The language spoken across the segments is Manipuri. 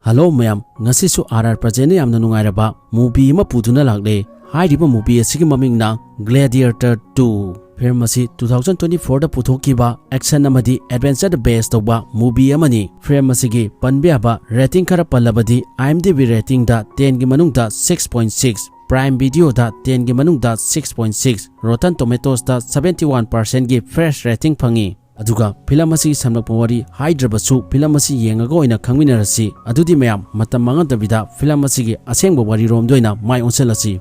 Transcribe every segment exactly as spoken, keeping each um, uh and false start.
Hello ꯃꯌꯥꯝ, ꯉꯁꯤꯁꯨ ꯑꯥꯔ ꯑꯥꯔ ꯄ꯭ꯔꯖꯦꯟꯅ ꯌꯥꯝꯅ ꯅꯨꯡꯉꯥꯏꯔꯕ movie ꯑꯃ ꯄꯨꯗꯨꯅ ꯂꯥꯛꯂꯦ꯫ ꯍꯥꯏꯔꯤꯕ movie ꯑꯁꯤꯒꯤ ꯃꯃꯤꯡꯅ Gladiator two꯫ Film ꯑꯁꯤ two thousand twenty-four ꯗ ꯄꯨꯊꯣꯛꯈꯤꯕ action ꯑꯃꯗꯤ adventure ꯗ base ꯇꯧꯕ movie ꯑꯃꯅꯤ꯫ Film ꯑꯁꯤꯒꯤ ꯄꯟꯕ ꯌꯥꯕ rating ꯈꯔ ꯄꯜꯂꯕꯗꯤ, IMDb rating ꯗ ten ꯒꯤ ꯃꯅꯨꯡꯗ six point six, Prime Video ꯗ ten ꯒꯤ ꯃꯅꯨꯡꯗ six point six, Rotten Tomatoes ꯗ seventy one percent ꯒꯤ fresh rating ꯐꯪꯉꯤ꯫ ꯑꯗꯨꯒ film ꯑꯁꯤꯒꯤ ꯁꯝꯂꯞꯄ ꯋꯥꯔꯤ ꯍꯥꯏꯗ꯭ꯔꯕꯁꯨ, film ꯑꯁꯤ ꯌꯦꯡꯉꯒ ꯑꯣꯏꯅ ꯈꯪꯃꯤꯟꯅꯔꯁꯤ꯫ ꯑꯗꯨꯗꯤ ꯃꯌꯥꯝ, ꯃꯇꯝ ꯃꯥꯡꯍꯟꯗꯕꯤꯗ film ꯑꯁꯤꯒꯤ ꯑꯁꯦꯡꯕ ꯋꯥꯔꯤꯔꯣꯝꯗ ꯑꯣꯏꯅ ꯃꯥꯏ ꯑꯣꯟꯁꯤꯜꯂꯁꯤ꯫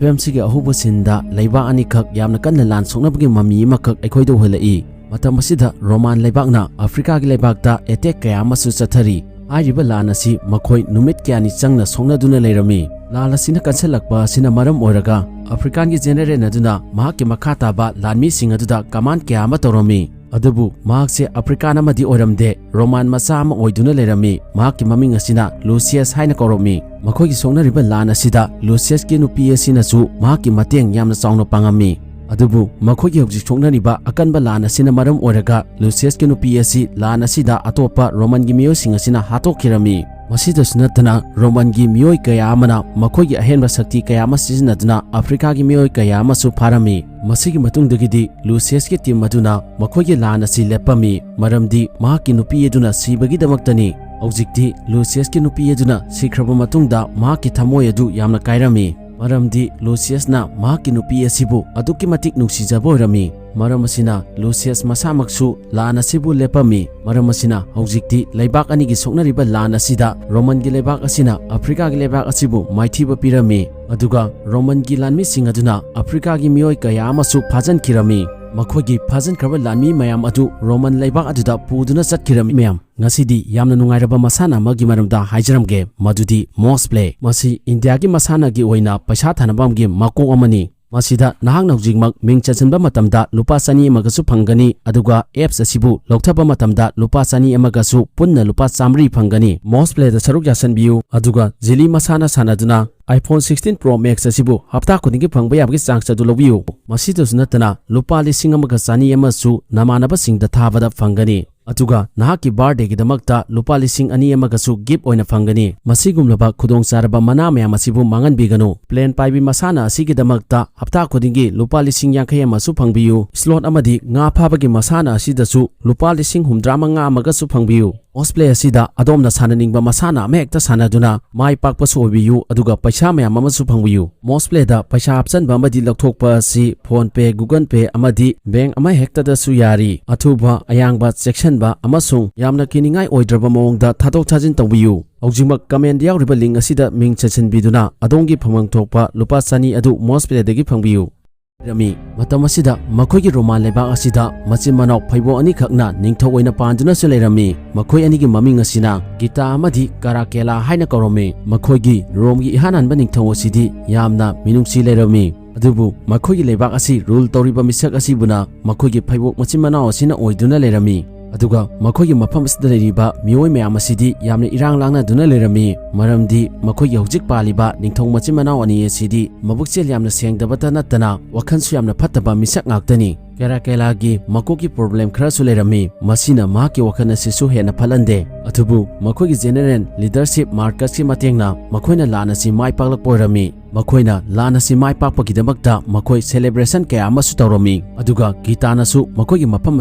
Film ꯁꯤꯒꯤ ꯑꯍꯧꯕ scene ꯗ ꯂꯩꯕꯥꯛ ꯑꯅꯤꯈꯛ ꯌꯥꯝꯅ ꯀꯟꯅ ꯂꯥꯟ ꯁꯣꯛꯅꯕꯒꯤ ꯃꯃꯤ ꯑꯃꯈꯛ ꯑꯩꯈꯣꯏꯗ ꯎꯍꯜꯂꯛꯏ꯫ ꯃꯇꯝ ꯑꯁꯤꯗ ꯔꯣꯃꯥꯟ ꯂꯩꯕꯥꯛꯅ ꯑꯐ꯭ꯔꯤꯀꯥꯒꯤ ꯂꯩꯕꯥꯛꯇ attack ꯀꯌꯥ ꯑꯃꯁꯨ ꯆꯠꯊꯔꯤ꯫ ꯍꯥꯏꯔꯤꯕ ꯂꯥꯟ ꯑꯁꯤ ꯃꯈꯣꯏ ꯅꯨꯃꯤꯠ ꯀꯌꯥꯅꯤ ꯆꯪꯅ ꯁꯣꯛꯅꯗꯨꯅ ꯂꯩꯔꯝꯃꯤ꯫ ꯂꯥꯟ ꯑꯁꯤꯅ ꯀꯟꯁꯤꯜꯂꯛꯄ ꯑꯁꯤꯅ ꯃꯔꯝ ꯑꯣꯏꯔꯒ, ꯑꯐ꯭ꯔꯤꯀꯥꯟꯒꯤ general ꯑꯗꯨꯅ ꯃꯍꯥꯛꯀꯤ ꯃꯈꯥ ꯇꯥꯕ ꯂꯥꯟꯃꯤꯁꯤꯡ ꯑꯗꯨꯗ command ꯀꯌꯥ ꯑꯃ ꯇꯧꯔꯝꯃꯤ꯫ ꯑꯗꯨꯕꯨ ꯃꯍꯥꯛꯁꯦ ꯑꯐ꯭ꯔꯤꯀꯥꯟ ꯑꯃꯗꯤ ꯑꯣꯏꯔꯝꯗꯦ, ꯔꯣꯃꯥꯟ ꯃꯆꯥ ꯑꯃ ꯑꯣꯏꯗꯨꯅ ꯂꯩꯔꯝꯃꯤ꯫ ꯃꯍꯥꯛꯀꯤ ꯃꯃꯤꯡ ꯑꯁꯤꯅ ꯂꯨꯁꯤꯌꯁ ꯍꯥꯏꯅ ꯀꯧꯔꯝꯃꯤ꯫ ꯃꯈꯣꯏꯒꯤ ꯁꯣꯛꯅꯔꯤꯕ ꯂꯥꯟ ꯑꯁꯤꯗ ꯂꯨꯁꯤꯌꯁꯀꯤ ꯅꯨꯄꯤ ꯑꯁꯤꯅꯁꯨ ꯃꯍꯥꯛꯀꯤ ꯃꯇꯦꯡ ꯌꯥꯝꯅ ꯆꯥꯎꯅ ꯄꯥꯡꯉꯝꯃꯤ꯫ ꯑꯗꯨꯕꯨ ꯃꯈꯣꯏꯒꯤ ꯍꯧꯖꯤꯛ ꯁꯣꯛꯅꯔꯤꯕ ꯑꯀꯟꯕ ꯂꯥꯟ ꯑꯁꯤꯅ ꯃꯔꯝ ꯑꯣꯏꯔꯒ, ꯂꯨꯁꯤꯌꯁꯀꯤ ꯅꯨꯄꯤ ꯑꯁꯤ ꯂꯥꯟ ꯑꯁꯤꯗ ꯑꯇꯣꯞꯄ ꯔꯣꯃꯥꯟꯒꯤ ꯃꯤꯑꯣꯏꯁꯤꯡ ꯑꯁꯤꯅ ꯍꯥꯠꯇꯣꯛꯈꯤꯔꯝꯃꯤ꯫ ꯃꯁꯤꯗꯁꯨ ꯅꯠꯇꯅ, ꯔꯣꯃꯥꯟꯒꯤ ꯃꯤꯑꯣꯏ ꯀꯌꯥ ꯑꯃꯅ ꯃꯈꯣꯏꯒꯤ ꯑꯍꯦꯟꯕ ꯁꯛꯇꯤ ꯀꯌꯥ ꯑꯃ ꯁꯤꯖꯤꯟꯅꯗꯨꯅ ꯑꯐ꯭ꯔꯤꯀꯥꯒꯤ ꯃꯤꯑꯣꯏ ꯀꯌꯥ ꯑꯃꯁꯨ ꯐꯥꯔꯝꯃꯤ꯫ ꯃꯁꯤꯒꯤ ꯃꯇꯨꯡꯗꯒꯤꯗꯤ ꯂꯨꯁꯤꯌꯁꯀꯤ team ꯑꯗꯨꯅ ꯃꯈꯣꯏꯒꯤ ꯂꯥꯟ ꯑꯁꯤ ꯂꯦꯞꯄꯝꯃꯤ, ꯃꯔꯝꯗꯤ ꯃꯍꯥꯛꯀꯤ ꯅꯨꯄꯤ ꯑꯗꯨꯅ ꯁꯤꯕꯒꯤꯗꯃꯛꯇꯅꯤ꯫ ꯍꯧꯖꯤꯛꯇꯤ ꯂꯨꯁꯤꯌꯁꯀꯤ ꯅꯨꯄꯤ ꯑꯗꯨꯅ ꯁꯤꯈ꯭ꯔꯕ ꯃꯇꯨꯡꯗ, ꯃꯍꯥꯛꯀꯤ ꯊꯃꯣꯏ ꯑꯗꯨ ꯌꯥꯝꯅ ꯀꯥꯏꯔꯝꯃꯤ, ꯃꯔꯝꯗꯤ ꯂꯨꯁꯤꯌꯁꯅ ꯃꯍꯥꯛꯀꯤ ꯅꯨꯄꯤ ꯑꯁꯤꯕꯨ ꯑꯗꯨꯛꯀꯤ ꯃꯇꯤꯛ ꯅꯨꯡꯁꯤꯖꯕ ꯑꯣꯏꯔꯝꯃꯤ꯫ ꯃꯔꯝ ꯑꯁꯤꯅ ꯂꯨꯁꯤꯌꯁ ꯃꯁꯥꯃꯛꯁꯨ ꯂꯥꯟ ꯑꯁꯤꯕꯨ ꯂꯦꯞꯄꯝꯃꯤ꯫ ꯃꯔꯝ ꯑꯁꯤꯅ ꯍꯧꯖꯤꯛꯇꯤ ꯂꯩꯕꯥꯛ ꯑꯅꯤꯒꯤ ꯁꯣꯛꯅꯔꯤꯕ ꯂꯥꯟ ꯑꯁꯤꯗ ꯔꯣꯃꯥꯟꯒꯤ ꯂꯩꯕꯥꯛ ꯑꯁꯤꯅ ꯑꯐ꯭ꯔꯤꯀꯥꯒꯤ ꯂꯩꯕꯥꯛ ꯑꯁꯤꯕꯨ ꯃꯥꯏꯊꯤꯕ ꯄꯤꯔꯝꯃꯤ꯫ ꯑꯗꯨꯒ ꯔꯣꯃꯥꯟꯒꯤ ꯂꯥꯟꯃꯤꯁꯤꯡ ꯑꯗꯨꯅ ꯑꯐ꯭ꯔꯤꯀꯥꯒꯤ ꯃꯤꯑꯣꯏ ꯀꯌꯥ ꯑꯃꯁꯨ ꯐꯥꯖꯤꯟꯈꯤꯔꯝꯃꯤ꯫ ꯃꯈꯣꯏꯒꯤ ꯐꯥꯖꯤꯟꯈ꯭ꯔꯕ ꯂꯥꯟꯃꯤ ꯃꯌꯥꯝ ꯑꯗꯨ ꯔꯣꯃꯥꯟ ꯂꯩꯕꯥꯛ ꯑꯗꯨꯗ ꯄꯨꯗꯨꯅ ꯆꯠꯈꯤꯔꯝꯃꯤ꯫ ꯃꯌꯥꯝ, ꯉꯁꯤꯗꯤ ꯌꯥꯝꯅ ꯅꯨꯡꯉꯥꯏꯔꯕ ꯃꯁꯥꯟꯅ ꯑꯃꯒꯤ ꯃꯔꯝꯗ ꯍꯥꯏꯖꯔꯝꯒꯦ, ꯃꯗꯨꯗꯤ mouse play꯫ ꯃꯁꯤ ꯏꯟꯗꯤꯌꯥꯒꯤ ꯃꯁꯥꯟꯅꯒꯤ ꯑꯣꯏꯅ ꯄꯩꯁꯥ ꯊꯥꯅꯕ ꯑꯃꯒꯤ ꯃꯀꯣꯛ ꯑꯃꯅꯤ꯫ ꯃꯁꯤꯗ ꯅꯍꯥꯛꯅ ꯍꯧꯖꯤꯛꯃꯛ ꯃꯤꯡ ꯆꯟꯁꯤꯟꯕ ꯃꯇꯝꯗ ꯂꯨꯄꯥ ꯆꯅꯤ ꯑꯃꯒꯁꯨ ꯐꯪꯒꯅꯤ, ꯑꯗꯨꯒ apps ꯑꯁꯤꯕꯨ ꯂꯧꯊꯕ ꯃꯇꯝꯗ ꯂꯨꯄꯥ ꯆꯅꯤ ꯑꯃꯒꯁꯨ ꯄꯨꯟꯅ ꯂꯨꯄꯥ ꯆꯥꯃꯔꯤ ꯐꯪꯒꯅꯤ꯫ Moz Play ꯗ ꯁꯔꯨꯛ ꯌꯥꯁꯟꯕꯤꯌꯨ, ꯑꯗꯨꯒ ꯖꯤꯂꯤ ꯃꯁꯥꯟꯅ ꯁꯥꯟꯅꯗꯨꯅ iPhone sixteen Pro Max ꯑꯁꯤꯕꯨ ꯍꯞꯇꯥ ꯈꯨꯗꯤꯡꯒꯤ ꯐꯪꯕ ꯌꯥꯕꯒꯤ chance ꯑꯗꯨ ꯂꯧꯕꯤꯌꯨ꯫ ꯃꯁꯤꯗꯁꯨ ꯅꯠꯇꯅ ꯂꯨꯄꯥ ꯂꯤꯁꯤꯡ ꯑꯃꯒ ꯆꯅꯤ ꯑꯃꯁꯨ ꯅꯃꯥꯟꯅꯕꯁꯤꯡꯗ ꯊꯥꯕꯗ ꯐꯪꯒꯅꯤ꯫ ꯑꯗꯨꯒ ꯅꯍꯥꯛꯀꯤ birthday ꯒꯤꯗꯃꯛꯇ ꯂꯨꯄꯥ ꯂꯤꯁꯤꯡ ꯑꯅꯤ ꯑꯃꯒꯁꯨ gift ꯑꯣꯏꯅ ꯐꯪꯒꯅꯤ꯫ ꯃꯁꯤꯒꯨꯝꯂꯕ ꯈꯨꯗꯣꯡꯆꯥꯔꯕ ꯃꯅꯥ ꯃꯌꯥꯝ ꯑꯁꯤꯕꯨ ꯃꯥꯡꯍꯟꯕꯤꯒꯅꯨ꯫ Plan ꯄꯥꯏꯕꯤ ꯃꯁꯥꯟꯅ ꯑꯁꯤꯒꯤꯗꯃꯛꯇ ꯍꯞꯇꯥ ꯈꯨꯗꯤꯡꯒꯤ ꯂꯨꯄꯥ ꯂꯤꯁꯤꯡ ꯌꯥꯡꯈꯩ ꯑꯃꯁꯨ ꯐꯪꯕꯤꯌꯨ꯫ Slot ꯑꯃꯗꯤ ꯉꯥ ꯐꯥꯕꯒꯤ ꯃꯁꯥꯟꯅ ꯑꯁꯤꯗꯁꯨ ꯂꯨꯄꯥ ꯂꯤꯁꯤꯡ ꯍꯨꯝꯗ꯭ꯔꯥ ꯃꯉꯥ ꯑꯃꯒꯁꯨ ꯐꯪꯕꯤꯌꯨ꯫ Moz Play ꯑꯁꯤꯗ ꯑꯗꯣꯝꯅ ꯁꯥꯟꯅꯅꯤꯡꯕ ꯃꯁꯥꯟꯅ ꯑꯃꯍꯦꯛꯇ ꯁꯥꯟꯅꯗꯨꯅ ꯃꯥꯏ ꯄꯥꯛꯄꯁꯨ ꯑꯣꯏꯕꯤꯌꯨ, ꯑꯗꯨꯒ ꯄꯩꯁꯥ ꯃꯌꯥꯝ ꯑꯃꯁꯨ ꯐꯪꯕꯤꯌꯨ꯫ Moz Play ꯗ ꯄꯩꯁꯥ ꯍꯥꯞꯆꯟꯕ ꯑꯃꯗꯤ ꯂꯧꯊꯣꯛꯄ ꯑꯁꯤ PhonePe, Google Pay ꯑꯃꯗꯤ bank ꯑꯃꯍꯦꯛꯇꯗꯁꯨ ꯌꯥꯔꯤ꯫ ꯑꯊꯨꯕ, ꯑꯌꯥꯡꯕ, ꯆꯦꯛꯁꯤꯟꯕ ꯑꯃꯁꯨꯡ ꯌꯥꯝꯅ ꯀꯤꯅꯤꯡꯉꯥꯏ ꯑꯣꯏꯗ꯭ꯔꯕ ꯃꯑꯣꯡꯗ ꯊꯥꯗꯣꯛ ꯊꯥꯖꯤꯟ ꯇꯧꯕꯤꯌꯨ꯫ ꯍꯧꯖꯤꯛꯃꯛ comment ꯗ ꯌꯥꯎꯔꯤꯕ link ꯑꯁꯤꯗ ꯃꯤꯡ ꯆꯟꯁꯤꯟꯕꯤꯗꯨꯅ ꯑꯗꯣꯝꯒꯤ ꯐꯪꯐꯝ ꯊꯣꯛꯄ ꯂꯨꯄꯥ ꯆꯅꯤ ꯑꯗꯨ Moz Play ꯗꯒꯤ ꯐꯪꯕꯤꯌꯨ꯫ ꯂꯩꯔꯝꯃꯤ꯫ ꯃꯇꯝ ꯑꯁꯤꯗ ꯃꯈꯣꯏꯒꯤ ꯔꯣꯃꯥꯟ ꯂꯩꯕꯥꯛ ꯑꯁꯤꯗ ꯃꯆꯤꯟ ꯃꯅꯥꯎ ꯐꯩꯕꯣꯛ ꯑꯅꯤꯈꯛꯅ ꯅꯤꯡꯊꯧ ꯑꯣꯏꯅ ꯄꯥꯟꯗꯨꯅꯁꯨ ꯂꯩꯔꯝꯃꯤ꯫ ꯃꯈꯣꯏ ꯑꯅꯤꯒꯤ ꯃꯃꯤꯡ ꯑꯁꯤꯅ ꯒꯤꯇꯥ ꯑꯃꯗꯤ ꯀꯔꯥꯀꯦꯂꯥ ꯍꯥꯏꯅ ꯀꯧꯔꯝꯃꯤ꯫ ꯃꯈꯣꯏꯒꯤ ꯔꯣꯝꯒꯤ ꯏꯍꯥꯟ ꯍꯥꯟꯕ ꯅꯤꯡꯊꯧ ꯑꯁꯤꯗꯤ ꯌꯥꯝꯅ ꯃꯤꯅꯨꯡꯁꯤ ꯂꯩꯔꯝꯃꯤ꯫ ꯑꯗꯨꯕꯨ ꯃꯈꯣꯏꯒꯤ ꯂꯩꯕꯥꯛ ꯑꯁꯤ rule ꯇꯧꯔꯤꯕ ꯃꯤꯁꯛ ꯑꯁꯤꯕꯨꯅ ꯃꯈꯣꯏꯒꯤ ꯐꯩꯕꯣꯛ ꯃꯆꯤꯟ ꯃꯅꯥꯎ ꯑꯁꯤꯅ ꯑꯣꯏꯗꯨꯅ ꯂꯩꯔꯝꯃꯤ꯫ ꯑꯗꯨꯒ ꯃꯈꯣꯏꯒꯤ ꯃꯐꯝ ꯑꯁꯤꯗ ꯂꯩꯔꯤꯕ ꯃꯤꯑꯣꯏ ꯃꯌꯥꯝ ꯑꯁꯤꯗꯤ ꯌꯥꯝꯅ ꯏꯔꯥꯡ ꯂꯥꯡꯅꯗꯨꯅ ꯂꯩꯔꯝꯃꯤ, ꯃꯔꯝꯗꯤ ꯃꯈꯣꯏꯒꯤ ꯍꯧꯖꯤꯛ ꯄꯥꯜꯂꯤꯕ ꯅꯤꯡꯊꯧ ꯃꯆꯤꯟ ꯃꯅꯥꯎ ꯑꯅꯤ ꯑꯁꯤꯗꯤ ꯃꯕꯨꯛꯆꯦꯜ ꯌꯥꯝꯅ ꯁꯦꯡꯗꯕꯇ ꯅꯠꯇꯅ ꯋꯥꯈꯜꯁꯨ ꯌꯥꯝꯅ ꯐꯠꯇꯕ ꯃꯤꯁꯛ ꯉꯥꯛꯇꯅꯤ꯫ ꯀꯦꯔꯥꯀꯦꯂꯥꯒꯤ ꯃꯀꯣꯛꯀꯤ problem ꯈꯔꯁꯨ ꯂꯩꯔꯝꯃꯤ, ꯃꯁꯤꯅ ꯃꯍꯥꯛꯀꯤ ꯋꯥꯈꯜ ꯑꯁꯤꯁꯨ ꯍꯦꯟꯅ ꯐꯠꯍꯟꯗꯦ꯫ ꯑꯗꯨꯕꯨ ꯃꯈꯣꯏꯒꯤ general leadership ꯃꯥꯔꯀꯁꯀꯤ ꯃꯇꯦꯡꯅ ꯃꯈꯣꯏꯅ ꯂꯥꯟ ꯑꯁꯤ ꯃꯥꯏ ꯄꯥꯛꯂꯛꯄ ꯑꯣꯏꯔꯝꯃꯤ꯫ ꯃꯈꯣꯏꯅ ꯂꯥꯟ ꯑꯁꯤ ꯃꯥꯏ ꯄꯥꯛꯄꯒꯤꯗꯃꯛꯇ ꯃꯈꯣꯏ celebration ꯀꯌꯥ ꯑꯃꯁꯨ ꯇꯧꯔꯝꯃꯤ꯫ ꯑꯗꯨꯒ ꯒꯤꯇꯥꯅꯁꯨ ꯃꯈꯣꯏꯒꯤ ꯃꯐꯝ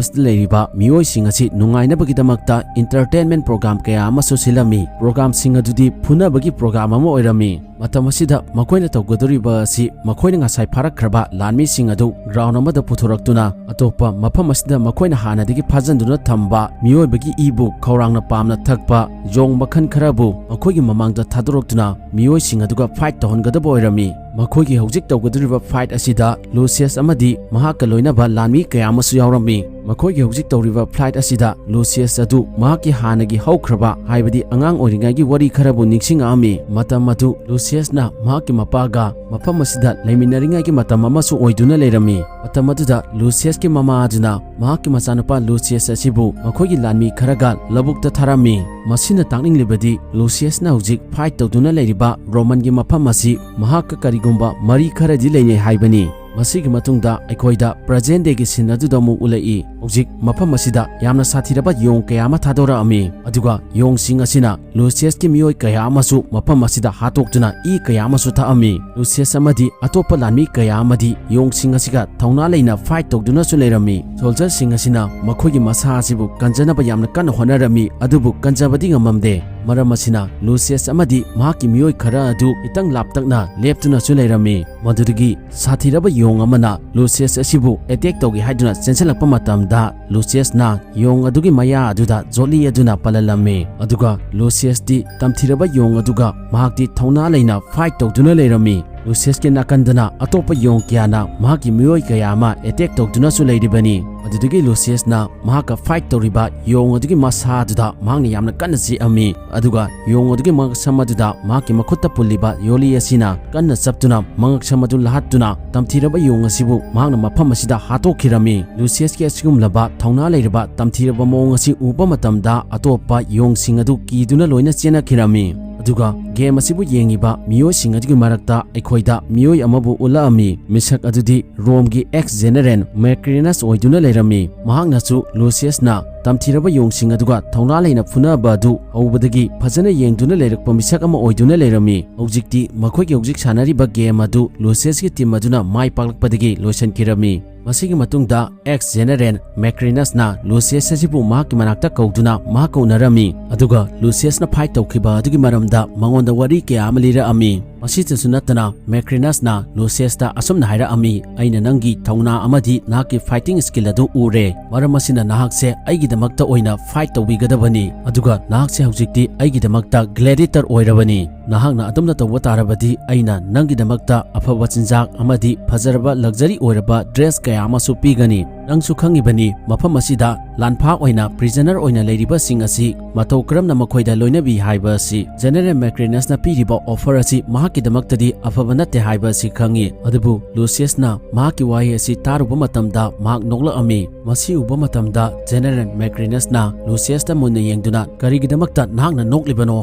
ꯑꯁꯤꯗ ꯂꯩꯔꯤꯕ ꯃꯤꯑꯣꯏꯁꯤꯡ ꯑꯁꯤ ꯅꯨꯡꯉꯥꯏꯅꯕꯒꯤꯗꯃꯛꯇ entertainment program ꯀꯌꯥ ꯑꯃꯁꯨ ꯁꯤꯜꯂꯝꯃꯤ꯫ Program ꯁꯤꯡ ꯑꯗꯨꯗꯤ ꯐꯨꯅꯕꯒꯤ program ꯑꯃ ꯑꯣꯏꯔꯝꯃꯤ꯫ ꯃꯇꯝ ꯑꯁꯤꯗ ꯃꯈꯣꯏꯅ ꯇꯧꯒꯗꯧꯔꯤꯕ ꯑꯁꯤ ꯃꯈꯣꯏꯅ ꯉꯁꯥꯏ ꯐꯥꯔꯛꯈ꯭ꯔꯕ ꯂꯥꯟꯃꯤꯁꯤꯡ ꯑꯗꯨ ground ꯑꯃꯗ ꯄꯨꯊꯣꯔꯛꯇꯨꯅ ꯑꯇꯣꯞꯄ ꯃꯐꯝ ꯑꯁꯤꯗ ꯃꯈꯣꯏꯅ ꯍꯥꯟꯅꯗꯒꯤ ꯐꯥꯖꯤꯟꯗꯨꯅ ꯊꯝꯕ ꯃꯤꯑꯣꯏꯕꯒꯤ ꯏꯕꯨ ꯈꯧꯔꯥꯡꯅ ꯄꯥꯝꯅ ꯊꯛꯄ ꯌꯣꯡ ꯃꯈꯜ ꯈꯔꯕꯨ ꯃꯈꯣꯏꯒꯤ ꯃꯃꯥꯡꯗ ꯊꯥꯗꯣꯔꯛꯇꯨꯅ ꯃꯤꯑꯣꯏꯁꯤꯡ ꯑꯗꯨꯒ fight ꯇꯧꯍꯟꯒꯗꯕ ꯑꯣꯏꯔꯝꯃꯤ꯫ ꯃꯈꯣꯏꯒꯤ ꯍꯧꯖꯤꯛ ꯇꯧꯒꯗꯧꯔꯤꯕ fight ꯑꯁꯤꯗ ꯂꯨꯁꯤꯌꯁ ꯑꯃꯗꯤ ꯃꯍꯥꯛꯀ ꯂꯣꯏꯅꯕ ꯂꯥꯟꯃꯤ ꯀꯌꯥ ꯑꯃꯁꯨ ꯌꯥꯎꯔꯝꯃꯤ꯫ ꯃꯈꯣꯏꯒꯤ ꯍꯧꯖꯤꯛ ꯇꯧꯔꯤꯕ fight ꯑꯁꯤꯗ ꯂꯨꯁꯤꯌꯁ ꯑꯗꯨ ꯃꯍꯥꯛꯀꯤ ꯍꯥꯟꯅꯒꯤ ꯍꯧꯈ꯭ꯔꯕ, ꯍꯥꯏꯕꯗꯤ ꯑꯉꯥꯡ ꯑꯣꯏꯔꯤꯉꯩꯒꯤ ꯋꯥꯔꯤ ꯈꯔꯕꯨ ꯅꯤꯡꯁꯤꯡꯉꯛꯑꯝꯃꯤ꯫ ꯃꯇꯝ ꯑꯗꯨ ꯂꯨꯁꯤꯌꯁꯅ ꯃꯍꯥꯛꯀꯤ ꯃꯄꯥꯒ ꯃꯐꯝ ꯑꯁꯤꯗ ꯂꯩꯃꯤꯟꯅꯔꯤꯉꯩꯒꯤ ꯃꯇꯝ ꯑꯃꯁꯨ ꯑꯣꯏꯗꯨꯅ ꯂꯩꯔꯝꯃꯤ꯫ ꯃꯇꯝ ꯑꯗꯨꯗ ꯂꯨꯁꯤꯌꯁꯀꯤ ꯃꯃꯥ ꯑꯗꯨꯅ ꯃꯍꯥꯛꯀꯤ ꯃꯆꯥꯅꯨꯄꯥ ꯂꯨꯁꯤꯌꯁ ꯑꯁꯤꯕꯨ ꯃꯈꯣꯏꯒꯤ ꯂꯥꯟꯃꯤ ꯈꯔꯒ ꯂꯧꯕꯨꯛꯇ ꯊꯥꯔꯝꯃꯤ꯫ ꯃꯁꯤꯅ ꯇꯥꯛꯅꯤꯡꯂꯤꯕꯗꯤ ꯂꯨꯁꯤꯌꯁꯅ ꯍꯧꯖꯤꯛ fight ꯇꯧꯗꯨꯅ ꯂꯩꯔꯤꯕ ꯔꯣꯃꯟꯒꯤ ꯃꯐꯝ ꯑꯁꯤ ꯃꯍꯥꯛꯀ ꯀꯔꯤꯒꯨꯝꯕ ꯃꯔꯤ ꯈꯔꯗꯤ ꯂꯩꯅꯩ ꯍꯥꯏꯕꯅꯤ꯫ ꯃꯁꯤꯒꯤ ꯃꯇꯨꯡꯗ ꯑꯩꯈꯣꯏꯗ present dayꯒꯤ scene ꯑꯗꯨꯗ ꯑꯃꯨꯛ ꯎꯠꯂꯛꯏ꯫ ꯍꯧꯖꯤꯛ ꯃꯐꯝ ꯑꯁꯤꯗ ꯌꯥꯝꯅ ꯁꯥꯊꯤꯔꯕ ꯌꯣꯡ ꯀꯌꯥ ꯑꯃ ꯊꯥꯗꯣꯔꯛꯑꯝꯃꯤ, ꯑꯗꯨꯒ ꯌꯣꯡꯁꯤꯡ ꯑꯁꯤꯅ ꯂꯨꯁꯤꯌꯁꯀꯤ ꯃꯤꯑꯣꯏ ꯀꯌꯥ ꯑꯃꯁꯨ ꯃꯐꯝ ꯑꯁꯤꯗ ꯍꯥꯠꯇꯣꯛꯇꯨꯅ ꯏ ꯀꯌꯥ ꯑꯃꯁꯨ ꯊꯛꯑꯝꯃꯤ꯫ ꯂꯨꯁꯤꯌꯁ ꯑꯃꯗꯤ ꯑꯇꯣꯞꯄ ꯂꯥꯟꯃꯤ ꯀꯌꯥ ꯑꯃꯗꯤ ꯌꯣꯡꯁꯤꯡ ꯑꯁꯤꯒ ꯊꯧꯅꯥ ꯂꯩꯅ fight ꯇꯧꯗꯨꯅꯁꯨ ꯂꯩꯔꯝꯃꯤ꯫ ꯁꯣꯜꯖꯔꯁꯤꯡ ꯑꯁꯤꯅ ꯃꯈꯣꯏꯒꯤ ꯃꯁꯥ ꯑꯁꯤꯕꯨ ꯀꯟꯖꯅꯕ ꯌꯥꯝꯅ ꯀꯟꯅ ꯍꯣꯠꯅꯔꯝꯃꯤ, ꯑꯗꯨꯕꯨ ꯀꯟꯖꯕꯗꯤ ꯉꯝꯃꯝꯗꯦ꯫ ꯃꯔꯝ ꯑꯁꯤꯅ ꯂꯨꯁꯤꯌꯁ ꯑꯃꯗꯤ ꯃꯍꯥꯛꯀꯤ ꯃꯤꯑꯣꯏ ꯈꯔ ꯑꯗꯨ ꯈꯤꯇꯪ ꯂꯥꯞꯇꯛꯅ ꯂꯦꯞꯇꯨꯅꯁꯨ ꯂꯩꯔꯝꯃꯤ꯫ ꯃꯗꯨꯗꯒꯤ ꯁꯥꯊꯤꯔꯕ ꯌꯣꯡ ꯑꯃꯅ ꯂꯨꯁꯤꯌꯁ ꯑꯁꯤꯕꯨ attack ꯇꯧꯒꯦ ꯍꯥꯏꯗꯨꯅ ꯆꯦꯟꯁꯤꯜꯂꯛꯄ ꯃꯇꯝꯗ, ꯂꯨꯁꯤꯌꯁꯅ ꯌꯣꯡ ꯑꯗꯨꯒꯤ ꯃꯌꯥ ꯑꯗꯨꯗ ꯖꯣꯠꯂꯤ ꯑꯗꯨꯅ ꯄꯜꯍꯜꯂꯝꯃꯤ꯫ ꯑꯗꯨꯒ ꯂꯨꯁꯤꯌꯁꯇꯤ ꯇꯝꯊꯤꯔꯕ ꯌꯣꯡ ꯑꯗꯨꯒ ꯃꯍꯥꯛꯇꯤ ꯊꯧꯅꯥ ꯂꯩꯅ fight ꯇꯧꯗꯨꯅ ꯂꯩꯔꯝꯃꯤ꯫ ꯂꯨꯁꯤꯌꯁꯀꯤ ꯅꯥꯀꯟꯗꯅ ꯑꯇꯣꯞꯄ ꯌꯣꯡ ꯀꯌꯥꯅ ꯃꯍꯥꯛꯀꯤ ꯃꯤꯑꯣꯏ ꯀꯌꯥ ꯑꯃ attack ꯇꯧꯗꯨꯅꯁꯨ ꯂꯩꯔꯤꯕꯅꯤ꯫ ꯑꯗꯨꯗꯒꯤ ꯂꯨꯁꯤꯌꯁꯅ ꯃꯍꯥꯛꯀ fight ꯇꯧꯔꯤꯕ ꯌꯣꯡ ꯑꯗꯨꯒꯤ ꯃꯁꯥ ꯑꯗꯨꯗ ꯃꯍꯥꯛꯅ ꯌꯥꯝꯅ ꯀꯟꯅ ꯆꯤꯛꯑꯝꯃꯤ꯫ ꯑꯗꯨꯒ ꯌꯣꯡ ꯑꯗꯨꯒꯤ ꯃꯉꯛꯁꯝ ꯑꯗꯨꯗ ꯃꯍꯥꯛꯀꯤ ꯃꯈꯨꯠꯇ ꯄꯨꯜꯂꯤꯕ ꯌꯣꯂꯤ ꯑꯁꯤꯅ ꯀꯟꯅ ꯆꯞꯇꯨꯅ ꯃꯉꯛꯁꯝ ꯑꯗꯨ ꯂꯥꯍꯠꯇꯨꯅ ꯇꯝꯊꯤꯔꯕ ꯌꯣꯡ ꯑꯁꯤꯕꯨ ꯃꯍꯥꯛꯅ ꯃꯐꯝ ꯑꯁꯤꯗ ꯍꯥꯠꯇꯣꯛꯈꯤꯔꯝꯃꯤ꯫ ꯂꯨꯁꯤꯌꯁꯀꯤ ꯑꯁꯤꯒꯨꯝꯂꯕ ꯊꯧꯅꯥ ꯂꯩꯔꯕ ꯇꯝꯊꯤꯔꯕ ꯃꯑꯣꯡ ꯑꯁꯤ ꯎꯕ ꯃꯇꯝꯗ ꯑꯇꯣꯞꯄ ꯌꯣꯡꯁꯤꯡ ꯑꯗꯨ ꯀꯤꯗꯨꯅ ꯂꯣꯏꯅ ꯆꯦꯟꯅꯈꯤꯔꯝꯃꯤ꯫ ꯑꯗꯨꯒ game ꯑꯁꯤꯕꯨ ꯌꯦꯡꯉꯤꯕ ꯃꯤꯑꯣꯏꯁꯤꯡ ꯑꯗꯨꯒꯤ ꯃꯔꯛꯇ ꯑꯩꯈꯣꯏꯗ ꯃꯤꯑꯣꯏ ꯑꯃꯕꯨ ꯎꯠꯂꯛꯑꯝꯃꯤ꯫ ꯃꯤꯁꯛ ꯑꯗꯨꯗꯤ ꯔꯣꯝꯒꯤ ex general ꯃꯦꯀ꯭ꯔꯤꯅꯁ ꯑꯣꯏꯗꯨꯅ ꯂꯩꯔꯝꯃꯤ꯫ ꯃꯍꯥꯛꯅꯁꯨ ꯂꯨꯁꯤꯌꯁꯅ ꯇꯝꯊꯤꯔꯕ ꯌꯣꯡꯁꯤꯡ ꯑꯗꯨꯒ ꯊꯧꯅꯥ ꯂꯩꯅ ꯐꯨꯅꯕ ꯑꯗꯨ ꯍꯧꯕꯗꯒꯤ ꯐꯖꯅ ꯌꯦꯡꯗꯨꯅ ꯂꯩꯔꯛꯄ ꯃꯤꯁꯛ ꯑꯃ ꯑꯣꯏꯗꯨꯅ ꯂꯩꯔꯝꯃꯤ꯫ ꯍꯧꯖꯤꯛꯇꯤ ꯃꯈꯣꯏꯒꯤ ꯍꯧꯖꯤꯛ ꯁꯥꯟꯅꯔꯤꯕ game ꯑꯗꯨ ꯂꯨꯁꯤꯌꯁꯀꯤ team ꯑꯗꯨꯅ ꯃꯥꯏ ꯄꯥꯛꯂꯛꯄꯗꯒꯤ ꯂꯣꯏꯁꯤꯟꯈꯤꯔꯝꯃꯤ꯫ ꯃꯁꯤꯒꯤ ꯃꯇꯨꯡꯗ ex general ꯃꯦꯀ꯭ꯔꯤꯅꯁꯅ ꯂꯨꯁꯤꯌꯁ ꯑꯁꯤꯕꯨ ꯃꯍꯥꯛꯀꯤ ꯃꯅꯥꯛꯇ ꯀꯧꯗꯨꯅ ꯃꯍꯥꯛꯀ ꯎꯅꯔꯝꯃꯤ꯫ ꯑꯗꯨꯒ ꯂꯨꯁꯤꯌꯁꯅ fight ꯇꯧꯈꯤꯕ ꯑꯗꯨꯒꯤ ꯃꯔꯝꯗ ꯃꯉꯣꯟꯗ ꯋꯥꯔꯤ ꯀꯌꯥ ꯑꯃ ꯂꯤꯔꯛꯑꯝꯃꯤ꯫ ꯃꯁꯤꯇꯁꯨ ꯅꯠꯇꯅ ꯃꯦꯀ꯭ꯔꯤꯅꯁꯅ ꯂꯨꯁꯤꯌꯁꯇ ꯑꯁꯨꯝꯅ ꯍꯥꯏꯔꯛꯑꯝꯃꯤ, "ꯑꯩꯅ ꯅꯪꯒꯤ ꯊꯧꯅꯥ ꯑꯃꯗꯤ ꯅꯍꯥꯛꯀꯤ fighting skill ꯑꯗꯨ ꯎꯔꯦ꯫ ꯃꯔꯝ ꯑꯁꯤꯅ ꯅꯍꯥꯛꯁꯦ ꯑꯩꯒꯤꯗꯃꯛꯇ ꯑꯣꯏꯅ fight ꯇꯧꯕꯤꯒꯗꯕꯅꯤ꯫ ꯑꯗꯨꯒ ꯅꯍꯥꯛꯁꯦ ꯍꯧꯖꯤꯛꯇꯤ ꯑꯩꯒꯤꯗꯃꯛꯇ gladiator ꯑꯣꯏꯔꯕꯅꯤ"꯫ ꯅꯍꯥꯛꯅ ꯑꯗꯨꯝꯅ ꯇꯧꯕ ꯇꯥꯔꯕꯗꯤ ꯑꯩꯅ ꯅꯪꯒꯤꯗꯃꯛꯇ ꯑꯐꯕ ꯆꯤꯟꯖꯥꯛ ꯑꯃꯗꯤ ꯐꯖꯔꯕ luxury ꯑꯣꯏꯔꯕ dress ꯀꯌꯥ ꯑꯃꯁꯨ ꯄꯤꯒꯅꯤ꯫ ꯅꯪꯁꯨ ꯈꯪꯉꯤꯕꯅꯤ, ꯃꯐꯝ ꯑꯁꯤꯗ ꯂꯥꯟꯐꯥ ꯑꯣꯏꯅ prisoner ꯑꯣꯏꯅ ꯂꯩꯔꯤꯕꯁꯤꯡ ꯑꯁꯤ ꯃꯇꯧ ꯀꯔꯝꯅ ꯃꯈꯣꯏꯗ ꯂꯣꯏꯅꯕꯤ ꯍꯥꯏꯕ ꯑꯁꯤ꯫ General Macrinusꯅ ꯄꯤꯔꯤꯕ offer ꯑꯁꯤ ꯃꯍꯥꯛꯀꯤꯗꯃꯛꯇꯗꯤ ꯑꯐꯕ ꯅꯠꯇꯦ ꯍꯥꯏꯕ ꯑꯁꯤ ꯈꯪꯉꯤ꯫ ꯑꯗꯨꯕꯨ Luciusꯅ ꯃꯍꯥꯛꯀꯤ ꯋꯥꯍꯩ ꯑꯁꯤ ꯇꯥꯔꯨꯕ ꯃꯇꯝꯗ ꯃꯍꯥꯛ ꯅꯣꯛꯂꯛꯑꯝꯃꯤ꯫ ꯃꯁꯤ ꯎꯕ ꯃꯇꯝꯗ General Macrinusꯅ Luciusꯇ ꯃꯨꯟꯅ ꯌꯦꯡꯗꯨꯅ "ꯀꯔꯤꯒꯤꯗꯃꯛꯇ ꯅꯍꯥꯛꯅ ꯅꯣꯛꯂꯤꯕꯅꯣ?"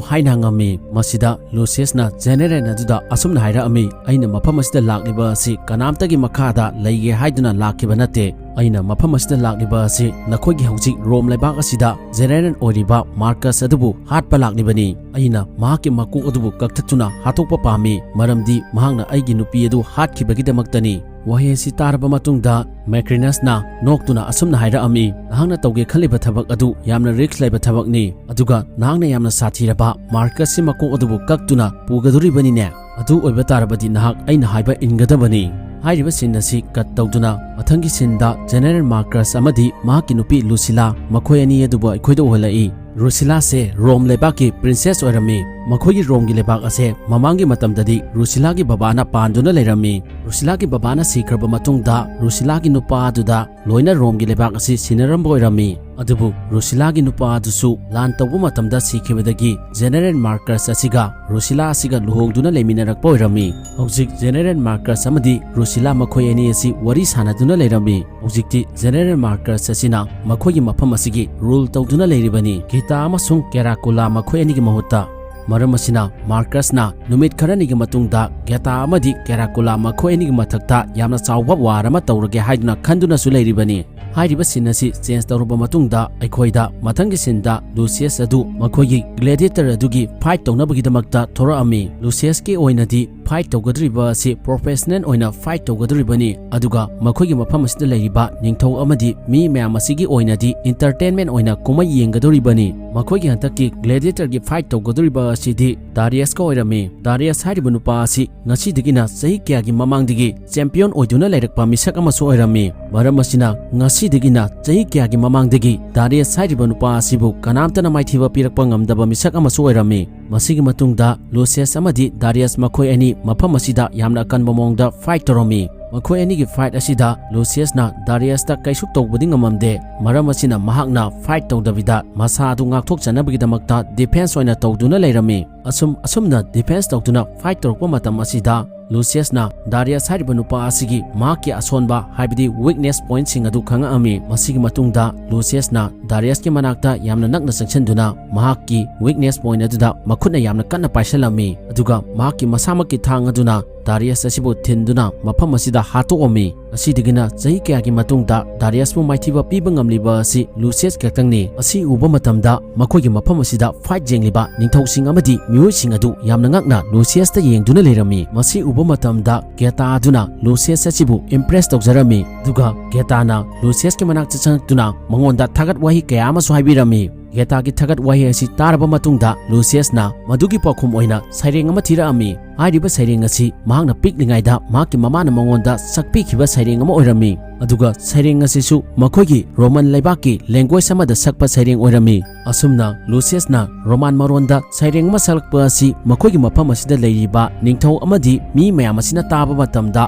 ꯍꯥꯏꯅ ꯍꯪꯉꯝꯃꯤ꯫ ꯃꯁꯤꯗ Luciusꯅ General ꯑꯗꯨꯗ ꯑꯁꯨꯝꯅ ꯍꯥꯏꯔꯛꯑꯝꯃꯤ, "ꯑꯩꯅ ꯃꯐꯝ ꯑꯁꯤꯗ ꯂꯥꯛꯂꯤꯕ ꯑꯁꯤ ꯀꯅꯥꯝꯇꯒꯤ ꯃꯈꯥꯗ ꯂꯩꯒꯦ ꯍꯥꯏꯗꯨꯅ ꯂꯥꯛꯈꯤꯕ ꯅꯠꯇꯦ꯫ ꯑꯩꯅ ꯃꯐꯝ ꯑꯁꯤꯗ ꯂꯥꯛꯂꯤꯕ ꯑꯁꯤ ꯅꯈꯣꯏꯒꯤ ꯍꯧꯖꯤꯛ ꯔꯣꯝ ꯂꯩꯕꯥꯛ ꯑꯁꯤꯗ General ꯑꯣꯏꯔꯤꯕ Marcus ꯑꯗꯨꯕꯨ ꯍꯥꯠꯄ ꯂꯥꯛꯂꯤꯕꯅꯤ꯫ ꯑꯩꯅ ꯃꯍꯥꯛꯀꯤ ꯃꯀꯣꯛ ꯑꯗꯨꯕꯨ ꯀꯛꯊꯠꯇꯨꯅ ꯍꯥꯠꯇꯣꯛꯄ ꯄꯥꯝꯃꯤ, ꯃꯔꯝꯗꯤ ꯃꯍꯥꯛꯅ ꯑꯩꯒꯤ ꯅꯨꯄꯤ ꯑꯗꯨ ꯍꯥꯠꯈꯤꯕꯒꯤꯗꯃꯛꯇꯅꯤ꯫" ꯋꯥꯍꯩ ꯑꯁꯤ ꯇꯥꯔꯕ ꯃꯇꯨꯡꯗ Macrinusꯅ ꯅꯣꯛꯇꯨꯅ ꯑꯁꯨꯝꯅ ꯍꯥꯏꯔꯛꯑꯝꯃꯤ, "ꯅꯍꯥꯛꯅ ꯇꯧꯒꯦ ꯈꯜꯂꯤꯕ ꯊꯕꯛ ꯑꯗꯨ ꯌꯥꯝꯅ risk ꯂꯩꯕ ꯊꯕꯛꯅꯤ, ꯑꯗꯨꯒ ꯅꯍꯥꯛꯅ ꯌꯥꯝꯅ ꯁꯥꯊꯤꯔꯕ Marcusꯀꯤ ꯃꯀꯣꯛ ꯑꯗꯨꯕꯨ ꯀꯛꯇꯨꯅ ꯄꯨꯒꯗꯧꯔꯤꯕꯅꯤꯅꯦ꯫ ꯑꯗꯨ ꯑꯣꯏꯕ ꯇꯥꯔꯕꯗꯤ ꯅꯍꯥꯛ ꯑꯩꯅ ꯍꯥꯏꯕ ꯏꯟꯒꯗꯕꯅꯤ꯫" ꯍꯥꯏꯔꯤꯕ scene ꯑꯁꯤ cut ꯇꯧꯗꯨꯅ ꯃꯊꯪꯒꯤ sceneꯗ General Marcus ꯑꯃꯗꯤ ꯃꯍꯥꯛꯀꯤ ꯅꯨꯄꯤ Lucilla ꯃꯈꯣꯏ ꯑꯅꯤ ꯑꯗꯨꯕꯨ ꯑꯩꯈꯣꯏꯗ ꯎꯍꯜꯂꯛꯏ꯫ Lucilla ꯁꯦ ꯔꯣꯝ ꯂꯩꯕꯥꯛꯀꯤ princess ꯑꯣꯏꯔꯝꯃꯤ꯫ ꯃꯈꯣꯏꯒꯤ ꯔꯣꯝꯒꯤ ꯂꯩꯕꯥꯛ ꯑꯁꯦ ꯃꯃꯥꯡꯒꯤ ꯃꯇꯝꯗꯗꯤ Lucilla ꯒꯤ ꯕꯕꯥꯅ ꯄꯥꯟꯗꯨꯅ ꯂꯩꯔꯝꯃꯤ꯫ Lucilla ꯒꯤ ꯕꯕꯥꯅ ꯁꯤꯈ꯭ꯔꯕ ꯃꯇꯨꯡꯗ Lucilla ꯒꯤ ꯅꯨꯄꯥ ꯑꯗꯨꯗ ꯂꯣꯏꯅ ꯔꯣꯝꯒꯤ ꯂꯩꯕꯥꯛ ꯑꯁꯤ ꯁꯤꯟꯅꯔꯝꯕ ꯑꯣꯏꯔꯝꯃꯤ꯫ ꯑꯗꯨꯕꯨ Lucilla ꯒꯤ ꯅꯨꯄꯥ ꯑꯗꯨꯁꯨ ꯂꯥꯟ ꯇꯧꯕ ꯃꯇꯝꯗ ꯁꯤꯈꯤꯕꯗꯒꯤ General Marcus ꯑꯁꯤꯒ Lucilla ꯑꯁꯤꯒ ꯂꯨꯍꯣꯡꯗꯨꯅ ꯂꯩꯃꯤꯟꯅꯔꯛꯄ ꯑꯣꯏꯔꯝꯃꯤ꯫ ꯍꯧꯖꯤꯛ General Marcus ꯑꯃꯗꯤ Lucilla ꯃꯈꯣꯏ ꯑꯅꯤ ꯑꯁꯤ ꯋꯥꯔꯤ ꯁꯥꯟꯅꯗꯨꯅ ꯂꯩꯔꯝꯃꯤ꯫ ꯍꯧꯖꯤꯛꯇꯤ General Marcus ꯑꯁꯤꯅ ꯃꯈꯣꯏꯒꯤ ꯃꯐꯝ ꯑꯁꯤꯒꯤ rule ꯇꯧꯗꯨꯅ ꯂꯩꯔꯤꯕꯅꯤ, Geta ꯑꯃꯁꯨꯡ Caracalla ꯃꯈꯣꯏ ꯑꯅꯤꯒꯤ ꯃꯍꯨꯠꯇ꯫ ꯃꯔꯝ ꯑꯁꯤꯅ Marcusꯅ ꯅꯨꯃꯤꯠ ꯈꯔꯅꯤꯒꯤ ꯃꯇꯨꯡꯗ Geta ꯑꯃꯗꯤ Caracalla ꯃꯈꯣꯏ ꯑꯅꯤꯒꯤ ꯃꯊꯛꯇ ꯌꯥꯝꯅ ꯆꯥꯎꯕ war ꯑꯃ ꯇꯧꯔꯒꯦ ꯍꯥꯏꯗꯨꯅ ꯈꯟꯗꯨꯅꯁꯨ ꯂꯩꯔꯤꯕꯅꯤ꯫ ꯍꯥꯏꯔꯤꯕ scene ꯑꯁꯤ change ꯇꯧꯔꯕ ꯃꯇꯨꯡꯗ ꯑꯩꯈꯣꯏꯗ ꯃꯊꯪꯒꯤ sceneꯗ Lucius ꯑꯗꯨ ꯃꯈꯣꯏꯒꯤ gladiator ꯑꯗꯨꯒꯤ fight ꯇꯧꯅꯕꯒꯤꯗꯃꯛꯇ ꯊꯣꯔꯛꯑꯝꯃꯤ꯫ Luciusꯀꯤ ꯑꯣꯏꯅꯗꯤ fight ꯇꯧꯒꯗꯧꯔꯤꯕ ꯑꯁꯤ professional ꯑꯣꯏꯅ fight ꯇꯧꯒꯗꯧꯔꯤꯕꯅꯤ, ꯑꯗꯨꯒ ꯃꯈꯣꯏꯒꯤ ꯃꯐꯝ ꯑꯁꯤꯗ ꯂꯩꯔꯤꯕ ꯅꯤꯡꯊꯧ ꯑꯃꯗꯤ ꯃꯤ ꯃꯌꯥꯝ ꯑꯁꯤꯒꯤ ꯑꯣꯏꯅꯗꯤ entertainment ꯑꯣꯏꯅ ꯀꯨꯝꯍꯩ ꯌꯦꯡꯒꯗꯧꯔꯤꯕꯅꯤ꯫ ꯃꯈꯣꯏꯒꯤ ꯍꯟꯗꯛꯀꯤ gladiatorꯒꯤ fight ꯇꯧꯒꯗꯧꯔꯤꯕ ꯑꯁꯤꯗꯤ ꯗꯥꯔꯤꯌꯁꯀ ꯑꯣꯏꯔꯝꯃꯤ꯫ ꯗꯥꯔꯤꯌꯁ ꯍꯥꯏꯔꯤꯕ ꯅꯨꯄꯥ ꯑꯁꯤ ꯉꯁꯤꯗꯒꯤꯅ ꯆꯍꯤ ꯀꯌꯥꯒꯤ ꯃꯃꯥꯡꯗꯒꯤ ꯆꯦꯝꯄꯤꯌꯟ ꯑꯣꯏꯗꯨꯅ ꯂꯩꯔꯛꯄ ꯃꯤꯁꯛ ꯑꯃꯁꯨ ꯑꯣꯏꯔꯝꯃꯤ꯫ ꯃꯔꯝ ꯑꯁꯤꯅ ꯉꯁꯤꯗꯒꯤꯅ ꯆꯍꯤ ꯀꯌꯥꯒꯤ ꯃꯃꯥꯡꯗꯒꯤ ꯗꯥꯔꯤꯌꯁ ꯍꯥꯏꯔꯤꯕ ꯅꯨꯄꯥ ꯑꯁꯤꯕꯨ ꯀꯅꯥꯝꯇꯅ ꯃꯥꯏꯊꯤꯕ ꯄꯤꯔꯛꯄ ꯉꯝꯗꯕ ꯃꯤꯁꯛ ꯑꯃꯁꯨ ꯑꯣꯏꯔꯝꯃꯤ꯫ ꯃꯁꯤꯒꯤ ꯃꯇꯨꯡꯗ ꯂꯨꯁꯤꯌꯁ ꯑꯃꯗꯤ ꯗꯥꯔꯤꯌꯁ ꯃꯈꯣꯏ ꯑꯅꯤ ꯃꯐꯝ ꯑꯁꯤꯗ ꯌꯥꯝꯅ ꯑꯀꯟꯕ ꯃꯑꯣꯡꯗ ꯐꯥꯏꯠ ꯇꯧꯔꯝꯃꯤ꯫ ꯃꯈꯣꯏ ꯑꯅꯤꯒꯤ ꯐꯥꯏꯠ ꯑꯁꯤꯗ ꯂꯨꯁꯤꯌꯁꯅ ꯗꯥꯔꯤꯌꯁꯇ ꯀꯩꯁꯨ ꯇꯧꯕꯗꯤ ꯉꯝꯃꯝꯗꯦ꯫ ꯃꯔꯝ ꯑꯁꯤꯅ ꯃꯍꯥꯛꯅ ꯐꯥꯏꯠ ꯇꯧꯗꯕꯤꯗ ꯃꯁꯥ ꯑꯗꯨ ꯉꯥꯛꯊꯣꯛꯆꯅꯕꯒꯤꯗꯃꯛꯇ ꯗꯤꯐꯦꯟꯁ ꯑꯣꯏꯅ ꯇꯧꯗꯨꯅ ꯂꯩꯔꯝꯃꯤ꯫ ꯑꯁꯨꯝ ꯑꯁꯨꯝꯅ ꯗꯤꯐꯦꯟꯁ ꯇꯧꯗꯨꯅ ꯐꯥꯏꯠ ꯇꯧꯔꯛꯄ ꯃꯇꯝ ꯑꯁꯤꯗ ꯂꯨꯁꯤꯌꯁꯅ ꯗꯥꯔꯤꯌꯁ ꯍꯥꯏꯔꯤꯕ ꯅꯨꯄꯥ ꯑꯁꯤꯒꯤ ꯃꯍꯥꯛꯀꯤ ꯑꯁꯣꯟꯕ, ꯍꯥꯏꯕꯗꯤ ꯋꯤꯛꯅꯦꯁ ꯄꯣꯏꯟꯠꯁꯤꯡ ꯑꯗꯨ ꯈꯪꯉꯛꯑꯝꯃꯤ꯫ ꯃꯁꯤꯒꯤ ꯃꯇꯨꯡꯗ ꯂꯨꯁꯤꯌꯁꯅ ꯗꯥꯔꯤꯌꯁꯀꯤ ꯃꯅꯥꯛꯇ ꯌꯥꯝꯅ ꯅꯛꯅ ꯆꯪꯁꯤꯟꯗꯨꯅ ꯃꯍꯥꯛꯀꯤ ꯋꯤꯛꯅꯦꯁ ꯄꯣꯏꯟꯠ ꯑꯗꯨꯗ ꯃꯈꯨꯠꯅ ꯌꯥꯝꯅ ꯀꯟꯅ ꯄꯥꯏꯁꯤꯜꯂꯝꯃꯤ꯫ ꯑꯗꯨꯒ ꯃꯍꯥꯛꯀꯤ ꯃꯁꯥꯃꯛꯀꯤ ꯊꯥꯡ ꯑꯗꯨꯅ ꯗꯥꯔꯤꯌꯁ ꯑꯁꯤꯕꯨ ꯊꯤꯟꯗꯨꯅ ꯃꯐꯝ ꯑꯁꯤꯗ ꯍꯥꯠꯇꯣꯛꯑꯝꯃꯤ꯫ ꯑꯁꯤꯗꯒꯤꯅ ꯆꯍꯤ ꯀꯌꯥꯒꯤ ꯃꯇꯨꯡꯗ ꯗꯥꯔꯤꯌꯁꯄꯨ ꯃꯥꯏꯊꯤꯕ ꯄꯤꯕ ꯉꯝꯂꯤꯕ ꯑꯁꯤ ꯂꯨꯁꯤꯌꯁ ꯈꯛꯇꯪꯅꯤ꯫ ꯑꯁꯤ ꯎꯕ ꯃꯇꯝꯗ ꯃꯈꯣꯏꯒꯤ ꯃꯐꯝ ꯑꯁꯤꯗ ꯐꯥꯏꯠ ꯌꯦꯡꯂꯤꯕ ꯅꯤꯡꯊꯧꯁꯤꯡ ꯑꯃꯗꯤ ꯃꯤꯑꯣꯏꯁꯤꯡ ꯑꯗꯨ ꯌꯥꯝꯅ ꯉꯛꯅ ꯂꯨꯁꯤꯌꯁꯇ ꯌꯦꯡꯗꯨꯅ ꯂꯩꯔꯝꯃꯤ꯫ ꯃꯁꯤ ꯎꯕ ꯃꯇꯝꯗ ꯒꯦꯇꯥ ꯑꯗꯨꯅ ꯂꯨꯁꯤꯌꯁ ꯑꯁꯤꯕꯨ ꯏꯝꯄ꯭ꯔꯦꯁ ꯇꯧꯖꯔꯝꯃꯤ꯫ ꯑꯗꯨꯒ ꯒꯦꯇꯥꯅ ꯂꯨꯁꯤꯌꯁꯀꯤ ꯃꯅꯥꯛꯇ ꯆꯪꯂꯛꯇꯨꯅ ꯃꯉꯣꯟꯗ ꯊꯥꯒꯠ ꯋꯥꯍꯩ ꯀꯌꯥ ꯑꯃꯁꯨ ꯍꯥꯏꯕꯤꯔꯝꯃꯤ꯫ ꯒꯦꯇꯥꯒꯤ ꯊꯥꯒꯠ ꯋꯥꯍꯩ ꯑꯁꯤ ꯇꯥꯔꯕ ꯃꯇꯨꯡꯗ ꯂꯨꯁꯤꯌꯁꯅ ꯃꯗꯨꯒꯤ ꯄꯥꯎꯈꯨꯝ ꯑꯣꯏꯅ ꯁꯩꯔꯦꯡ ꯑꯃ ꯊꯤꯔꯛꯑꯝꯃꯤ꯫ ꯍꯥꯏꯔꯤꯕ ꯁꯩꯔꯦꯡ ꯑꯁꯤ ꯃꯍꯥꯛꯅ ꯄꯤꯛꯂꯤꯉꯩꯗ ꯃꯍꯥꯛꯀꯤ ꯃꯃꯥꯅ ꯃꯉꯣꯟꯗ ꯁꯛꯄꯤꯈꯤꯕ ꯁꯩꯔꯦꯡ ꯑꯃ ꯑꯣꯏꯔꯝꯃꯤ꯫ ꯑꯗꯨꯒ ꯁꯩꯔꯦꯡ ꯑꯁꯤꯁꯨ ꯃꯈꯣꯏꯒꯤ ꯔꯣꯃꯟ ꯂꯩꯕꯥꯛꯀꯤ ꯂꯦꯡꯒ꯭ꯋꯦꯖ ꯑꯃꯗ ꯁꯛꯄ ꯁꯩꯔꯦꯡ ꯑꯣꯏꯔꯝꯃꯤ꯫ ꯑꯁꯨꯝꯅ ꯂꯨꯁꯤꯌꯁꯅ ꯔꯣꯃꯥꯟ ꯃꯔꯣꯟꯗ ꯁꯩꯔꯦꯡ ꯑꯃ ꯁꯛꯂꯛꯄ ꯑꯁꯤ ꯃꯈꯣꯏꯒꯤ ꯃꯐꯝ ꯑꯁꯤꯗ ꯂꯩꯔꯤꯕ ꯅꯤꯡꯊꯧ ꯑꯃꯗꯤ ꯃꯤ ꯃꯌꯥꯝ ꯑꯁꯤꯅ ꯇꯥꯕ ꯃꯇꯝꯗ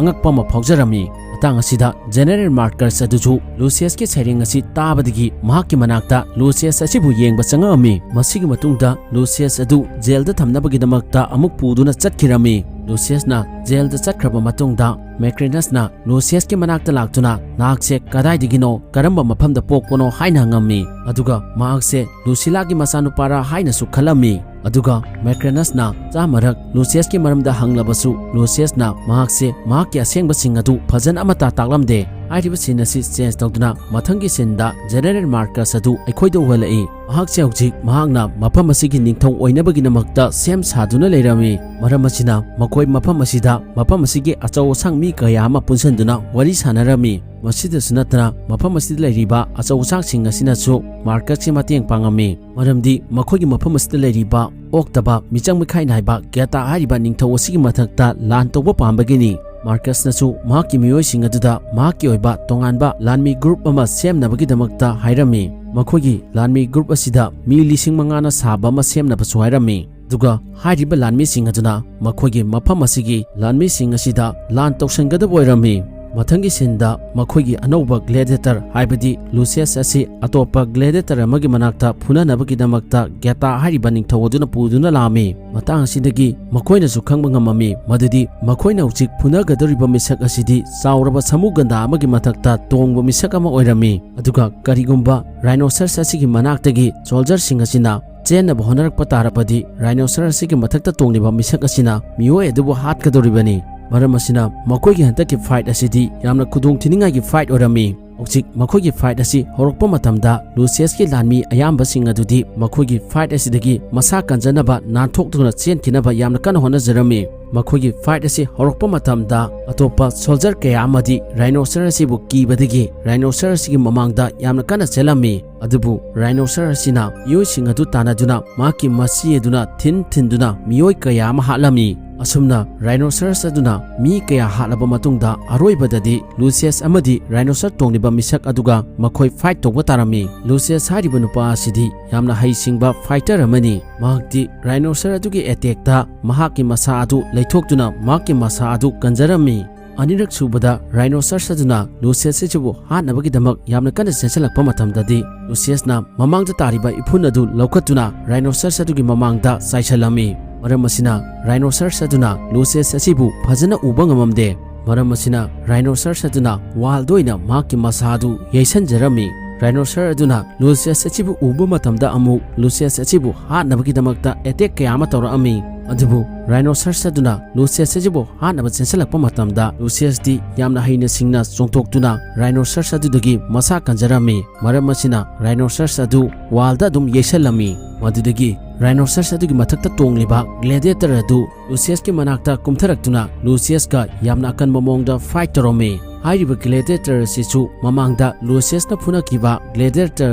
ꯑꯉꯛꯄ ꯑꯃ ꯐꯥꯎꯖꯔꯝꯃꯤ꯫ ꯃꯇꯥꯡ ꯑꯁꯤꯗ ꯖꯦꯅꯦꯔꯦꯜ ꯃꯥꯔꯀꯁ ꯑꯗꯨꯁꯨ ꯂꯨꯁꯤꯌꯁꯀꯤ ꯁꯩꯔꯦꯡ ꯑꯁꯤ ꯇꯥꯕꯗꯒꯤ ꯃꯍꯥꯛꯀꯤ ꯃꯅꯥꯛꯇ ꯂꯨꯁꯤꯌꯁ ꯑꯁꯤꯕꯨ ꯌꯦꯡꯕ ꯆꯪꯉꯛꯑꯝꯃꯤ꯫ ꯃꯁꯤꯒꯤ ꯃꯇꯨꯡꯗ ꯂꯨꯁꯤꯌꯁ ꯑꯗꯨ ꯖꯦꯜꯗ ꯊꯝꯅꯕꯒꯤꯗꯃꯛꯇ ꯑꯃꯨꯛ ꯄꯨꯗꯨꯅ ꯆꯠꯈꯤꯔꯝꯃꯤ꯫ ꯂꯨꯁꯤꯌꯁꯅ ꯖꯦꯜꯗ ꯆꯠꯈ꯭ꯔꯕ ꯃꯇꯨꯡꯗ ꯃꯦꯀ꯭ꯔꯤꯅꯁꯅ ꯂꯨꯁꯤꯌꯁꯀꯤ ꯃꯅꯥꯛꯇ ꯂꯥꯛꯇꯨꯅ ꯅꯍꯥꯛꯁꯦ ꯀꯗꯥꯏꯗꯒꯤꯅꯣ, ꯀꯔꯝꯕ ꯃꯐꯝꯗ ꯄꯣꯛꯄꯅꯣ ꯍꯥꯏꯅ ꯍꯪꯉꯝꯃꯤ꯫ ꯑꯗꯨꯒ ꯃꯍꯥꯛꯁꯦ ꯂꯨꯁꯤꯂꯥꯒꯤ ꯃꯆꯥꯅꯨꯄꯥꯔꯥ ꯍꯥꯏꯅꯁꯨ ꯈꯜꯂꯝꯃꯤ꯫ ꯑꯗꯨꯒ ꯃꯦꯀ꯭ꯔꯦꯅꯁꯅ ꯆꯥꯝꯃꯔꯛ ꯂꯨꯁꯤꯌꯁꯀꯤ ꯃꯔꯝꯗ ꯍꯪꯂꯕꯁꯨ ꯂꯨꯁꯤꯌꯁꯅ ꯃꯍꯥꯛꯁꯦ ꯃꯍꯥꯛꯀꯤ ꯑꯁꯦꯡꯕꯁꯤꯡ ꯑꯗꯨ ꯐꯖꯅ ꯑꯃꯠꯇ ꯇꯥꯛꯂꯝꯗꯦ꯫ ꯍꯥꯏꯔꯤꯕ ꯁꯤꯟ ꯑꯁꯤ ꯆꯦꯟꯖ ꯇꯧꯗꯨꯅ ꯃꯊꯪꯒꯤ ꯁꯤꯟꯗ ꯖꯦꯅꯦꯔꯦꯜ ꯃꯥꯔꯀꯁ ꯑꯗꯨ ꯑꯩꯈꯣꯏꯗ ꯎꯍꯜꯂꯛꯏ꯫ ꯃꯍꯥꯛꯁꯦ ꯍꯧꯖꯤꯛ ꯃꯍꯥꯛꯅ ꯃꯐꯝ ꯑꯁꯤꯒꯤ ꯅꯤꯡꯊꯧ ꯑꯣꯏꯅꯕꯒꯤꯗꯃꯛꯇ ꯁꯦꯝ ꯁꯥꯗꯨꯅ ꯂꯩꯔꯝꯃꯤ꯫ ꯃꯔꯝ ꯑꯁꯤꯅ ꯃꯈꯣꯏ ꯃꯐꯝ ꯑꯁꯤꯗ ꯃꯐꯝ ꯑꯁꯤꯒꯤ ꯑꯆꯧ ꯑꯁꯥꯡ ꯃꯤ ꯀꯌꯥ ꯑꯃ ꯄꯨꯟꯁꯤꯟꯗꯨꯅ ꯋꯥꯔꯤ ꯁꯥꯟꯅꯔꯝꯃꯤ꯫ ꯃꯁꯤꯗꯁꯨ ꯅꯠꯇꯅ ꯃꯐꯝ ꯑꯁꯤꯗ ꯂꯩꯔꯤꯕ ꯑꯆꯧ ꯑꯁꯥꯡꯁꯤꯡ ꯑꯁꯤꯅꯁꯨ ꯃꯥꯔꯀꯁꯀꯤ ꯃꯇꯦꯡ ꯄꯥꯡꯉꯝꯃꯤ꯫ ꯃꯔꯝꯗꯤ ꯃꯈꯣꯏꯒꯤ ꯃꯐꯝ ꯑꯁꯤꯗ ꯂꯩꯔꯤꯕ ꯑꯣꯛꯇꯕ ꯃꯤꯆꯪ ꯃꯤꯈꯥꯏ ꯅꯥꯏꯕ ꯒꯦꯇꯥ ꯍꯥꯏꯔꯤꯕ ꯅꯤꯡꯊꯧ ꯑꯁꯤꯒꯤ ꯃꯊꯛꯇ ꯂꯥꯟ ꯇꯧꯕ ꯄꯥꯝꯕꯒꯤꯅꯤ꯫ ꯃꯥꯔꯀꯁꯅꯁꯨ ꯃꯍꯥꯛꯀꯤ ꯃꯤꯑꯣꯏꯁꯤꯡ ꯑꯗꯨꯗ ꯃꯍꯥꯛꯀꯤ ꯑꯣꯏꯕ ꯇꯣꯉꯥꯟꯕ ꯂꯥꯟꯃꯤ ꯒ꯭ꯔꯨꯞ ꯑꯃ ꯁꯦꯝꯅꯕꯒꯤꯗꯃꯛꯇ ꯍꯥꯏꯔꯝꯃꯤ꯫ ꯃꯈꯣꯏꯒꯤ ꯂꯥꯟꯃꯤ ꯒ꯭ꯔꯨꯞ ꯑꯁꯤꯗ ꯃꯤ ꯂꯤꯁꯤꯡ ꯃꯉꯥꯅ ꯁꯥꯕ ꯑꯃ ꯁꯦꯝꯅꯕꯁꯨ ꯍꯥꯏꯔꯝꯃꯤ꯫ ꯑꯗꯨꯒ ꯍꯥꯏꯔꯤꯕ ꯂꯥꯟꯃꯤꯁꯤꯡ ꯑꯗꯨꯅ ꯃꯈꯣꯏꯒꯤ ꯃꯐꯝ ꯑꯁꯤꯒꯤ ꯂꯥꯟꯃꯤꯁꯤꯡ ꯑꯁꯤꯗ ꯂꯥꯟ ꯇꯧꯁꯟꯒꯗꯕ ꯑꯣꯏꯔꯝꯃꯤ꯫ ꯃꯊꯪꯒꯤ ꯁꯤꯟꯗ ꯃꯈꯣꯏꯒꯤ ꯑꯅꯧꯕ ꯒ꯭ꯂꯦꯗꯤꯌꯦꯇꯔ ꯍꯥꯏꯕꯗꯤ ꯂꯨꯁꯤꯌꯁ ꯑꯁꯤ ꯑꯇꯣꯞꯄ ꯒ꯭ꯂꯦꯗꯤꯌꯦꯇꯔ ꯑꯃꯒꯤ ꯃꯅꯥꯛꯇ ꯐꯨꯅꯅꯕꯒꯤꯗꯃꯛꯇ ꯒꯦꯇꯥ ꯍꯥꯏꯔꯤꯕ ꯅꯤꯡꯊꯧ ꯑꯗꯨꯅ ꯄꯨꯗꯨꯅ ꯂꯥꯛꯑꯝꯃꯤ꯫ ꯃꯇꯥꯡ ꯑꯁꯤꯗꯒꯤ ꯃꯈꯣꯏꯅꯁꯨ ꯈꯪꯕ ꯉꯝꯃꯝꯃꯤ ꯃꯗꯨꯗꯤ ꯃꯈꯣꯏꯅ ꯍꯧꯖꯤꯛ ꯐꯨꯅꯒꯗꯧꯔꯤꯕ ꯃꯤꯁꯛ ꯑꯁꯤꯗꯤ ꯆꯥꯎꯔꯕ ꯁꯥꯃꯨ ꯒꯟꯗꯥ ꯑꯃꯒꯤ ꯃꯊꯛꯇ ꯇꯣꯡꯕ ꯃꯤꯁꯛ ꯑꯃ ꯑꯣꯏꯔꯝꯃꯤ꯫ ꯑꯗꯨꯒ ꯀꯔꯤꯒꯨꯝꯕ ꯔꯥꯏꯅꯣꯁꯔꯁ ꯑꯁꯤꯒꯤ ꯃꯅꯥꯛꯇꯒꯤ ꯁꯣꯜꯖꯔꯁꯤꯡ ꯑꯁꯤꯅ ꯆꯦꯟꯅꯕ ꯍꯣꯠꯅꯔꯛꯄ ꯇꯥꯔꯕꯗꯤ ꯔꯥꯏꯅꯣꯁꯔꯁ ꯑꯁꯤꯒꯤ ꯃꯊꯛꯇ ꯇꯣꯡꯂꯤꯕ ꯃꯤꯁꯛ ꯑꯁꯤꯅ ꯃꯤꯑꯣꯏ ꯑꯗꯨꯕꯨ ꯍꯥꯠꯀꯗꯧꯔꯤꯕꯅꯤ꯫ ꯃꯔꯝ ꯑꯁꯤꯅ ꯃꯈꯣꯏꯒꯤ ꯍꯟꯗꯛꯀꯤ ꯐꯥꯏꯠ ꯑꯁꯤꯗꯤ ꯌꯥꯝꯅ ꯈꯨꯗꯣꯡꯊꯤꯅꯤꯡꯉꯥꯏꯒꯤ ꯐꯥꯏꯠ ꯑꯣꯏꯔꯝꯃꯤ꯫ ꯍꯧꯖꯤꯛ ꯃꯈꯣꯏꯒꯤ ꯐꯥꯏꯠ ꯑꯁꯤ ꯍꯧꯔꯛꯄ ꯃꯇꯝꯗ ꯂꯨꯁꯤꯌꯁꯀꯤ ꯂꯥꯟꯃꯤ ꯑꯌꯥꯝꯕꯁꯤꯡ ꯑꯗꯨꯗꯤ ꯃꯈꯣꯏꯒꯤ ꯐꯥꯏꯠ ꯑꯁꯤꯗꯒꯤ ꯃꯁꯥ ꯀꯟꯖꯅꯕ ꯅꯥꯟꯊꯣꯛꯇꯨꯅ ꯆꯦꯟꯈꯤꯅꯕ ꯌꯥꯝꯅ ꯀꯟꯅ ꯍꯣꯠꯅꯖꯔꯝꯃꯤ꯫ ꯃꯈꯣꯏꯒꯤ ꯐꯥꯏꯠ ꯑꯁꯤ ꯍꯧꯔꯛꯄ ꯃꯇꯝꯗ ꯑꯇꯣꯞꯄ ꯁꯣꯜꯖꯔ ꯀꯌꯥ ꯑꯃꯗꯤ ꯔꯥꯏꯅꯣꯁꯔ ꯑꯁꯤꯕꯨ ꯀꯤꯕꯗꯒꯤ ꯔꯥꯏꯅꯣꯁꯔ ꯑꯁꯤꯒꯤ ꯃꯃꯥꯡꯗ ꯌꯥꯝꯅ ꯀꯟꯅ ꯆꯦꯜꯂꯝꯃꯤ꯫ ꯑꯗꯨꯕꯨ ꯔꯥꯏꯅꯣꯁꯔ ꯑꯁꯤꯅ ꯃꯤꯑꯣꯏꯁꯤꯡ ꯑꯗꯨ ꯇꯥꯟꯅꯗꯨꯅ ꯃꯍꯥꯛꯀꯤ ꯃꯁꯤ ꯑꯗꯨꯅ ꯊꯤꯟ ꯊꯤꯟꯗꯨꯅ ꯃꯤꯑꯣꯏ ꯀꯌꯥ ꯑꯃ ꯍꯥꯠꯂꯝꯃꯤ꯫ ꯑꯁꯨꯝꯅ ꯔꯥꯏꯅꯣꯁꯔꯁ ꯑꯗꯨꯅ ꯃꯤ ꯀꯌꯥ ꯍꯥꯠꯂꯕ ꯃꯇꯨꯡꯗ ꯑꯔꯣꯏꯕꯗꯗꯤ ꯂꯨꯁꯤꯌꯁ ꯑꯃꯗꯤ ꯔꯥꯏꯅꯣꯁꯔ ꯇꯣꯡꯂꯤꯕ ꯃꯤꯁꯛ ꯑꯗꯨꯒ ꯃꯈꯣꯏ ꯐꯥꯏꯠ ꯇꯧꯕ ꯇꯥꯔꯝꯃꯤ꯫ ꯂꯨꯁꯤꯌꯁ ꯍꯥꯏꯔꯤꯕ ꯅꯨꯄꯥ ꯑꯁꯤꯗꯤ ꯌꯥꯝꯅ ꯍꯩꯁꯤꯡꯕ ꯐꯥꯏꯇꯔ ꯑꯃꯅꯤ꯫ ꯃꯍꯥꯛꯇꯤ ꯔꯥꯏꯅꯣꯁꯔ ꯑꯗꯨꯒꯤ ꯑꯦꯇꯦꯛꯇ ꯃꯍꯥꯛꯀꯤ ꯃꯁꯥ ꯑꯗꯨ ꯂꯩꯊꯣꯛꯇꯨꯅ ꯃꯍꯥꯛꯀꯤ ꯃꯁꯥ ꯑꯗꯨ ꯀꯟꯖꯔꯝꯃꯤ꯫ ꯑꯅꯤꯔꯛ ꯁꯨꯕꯗ ꯔꯥꯏꯅꯣꯁꯔꯁ ꯑꯗꯨꯅ ꯂꯨꯁꯤꯌꯁ ꯑꯁꯤꯕꯨ ꯍꯥꯠꯅꯕꯒꯤꯗꯃꯛ ꯌꯥꯝꯅ ꯀꯟꯅ ꯆꯦꯟꯁꯤꯜꯂꯛꯄ ꯃꯇꯝꯗꯗꯤ ꯂꯨꯁꯤꯌꯁꯅ ꯃꯃꯥꯡꯗ ꯇꯥꯔꯤꯕ ꯏꯐꯨꯟ ꯑꯗꯨ ꯂꯧꯈꯠꯇꯨꯅ ꯔꯥꯏꯅꯣꯁꯔꯁ ꯑꯗꯨꯒꯤ ꯃꯃꯥꯡꯗ ꯆꯥꯏꯁꯤꯜꯂꯝꯃꯤ꯫ ꯃꯔꯝ ꯑꯁꯤꯅ ꯔꯥꯏꯅꯣꯁꯔꯁ ꯑꯗꯨꯅ ꯂꯨꯁꯤꯌꯁ ꯑꯁꯤꯕꯨ ꯐꯖꯅ ꯎꯕ ꯉꯝꯃꯝꯗꯦ꯫ ꯃꯔꯝ ꯑꯁꯤꯅ ꯔꯥꯏꯅꯣꯁꯔꯁ ꯑꯗꯨꯅ ꯋꯥꯜꯗ ꯑꯣꯏꯅ ꯃꯍꯥꯛꯀꯤ ꯃꯁꯥ ꯑꯗꯨ ꯌꯩꯁꯟꯖꯔꯝꯃꯤ꯫ ꯔꯥꯏꯅꯣꯁꯔ ꯑꯗꯨꯅ ꯂꯨꯁꯤꯌꯁ ꯑꯁꯤꯕꯨ ꯎꯕ ꯃꯇꯝꯗ ꯑꯃꯨꯛ ꯂꯨꯁꯤꯌꯁ ꯑꯁꯤꯕꯨ ꯍꯥꯠꯅꯕꯒꯤꯗꯃꯛꯇ ꯑꯦꯇꯦꯛ ꯀꯌꯥ ꯑꯃ ꯇꯧꯔꯛꯑꯝꯃꯤ꯫ ꯑꯗꯨꯕꯨ ꯔꯥꯏꯅꯣꯁꯔꯁ ꯑꯗꯨꯅ ꯂꯨꯁꯤꯌꯁ ꯑꯁꯤꯕꯨ ꯍꯥꯠꯅꯕ ꯆꯦꯟꯁꯤꯜꯂꯛꯄ ꯃꯇꯝꯗ ꯂꯨꯁꯤꯌꯁꯇꯤ ꯌꯥꯝꯅ ꯍꯩꯅ ꯁꯤꯡꯅ ꯆꯣꯡꯊꯣꯛꯇꯨꯅ ꯔꯥꯏꯅꯣꯁꯔꯁ ꯑꯗꯨꯗꯒꯤ ꯃꯁꯥ ꯀꯟꯖꯔꯝꯃꯤ꯫ ꯃꯔꯝ ꯑꯁꯤꯅ ꯔꯥꯏꯅꯣꯁꯔꯁ ꯑꯗꯨ ꯋꯥꯜꯗ ꯑꯗꯨꯝ ꯌꯩꯁꯜꯂꯝꯃꯤ꯫ ꯃꯗꯨꯗꯒꯤ rhinoceros ꯑꯗꯨꯒꯤ ꯃꯊꯛꯇ ꯇꯣꯡꯂꯤꯕ gladiator ꯑꯗꯨ ꯂꯨꯁꯤꯌꯁꯀꯤ ꯃꯅꯥꯛꯇ ꯀꯨꯝꯊꯔꯛꯇꯨꯅ ꯂꯨꯁꯤꯌꯁꯀ ꯌꯥꯝꯅ ꯑꯀꯟꯕ ꯃꯑꯣꯡꯗ fight ꯇꯧꯔꯝꯃꯤ꯫ ꯍꯥꯏꯔꯤꯕ gladiator ꯑꯁꯤꯁꯨ ꯃꯃꯥꯡꯗ ꯂꯨꯁꯤꯌꯁꯅ ꯐꯨꯅꯈꯤꯕ gladiator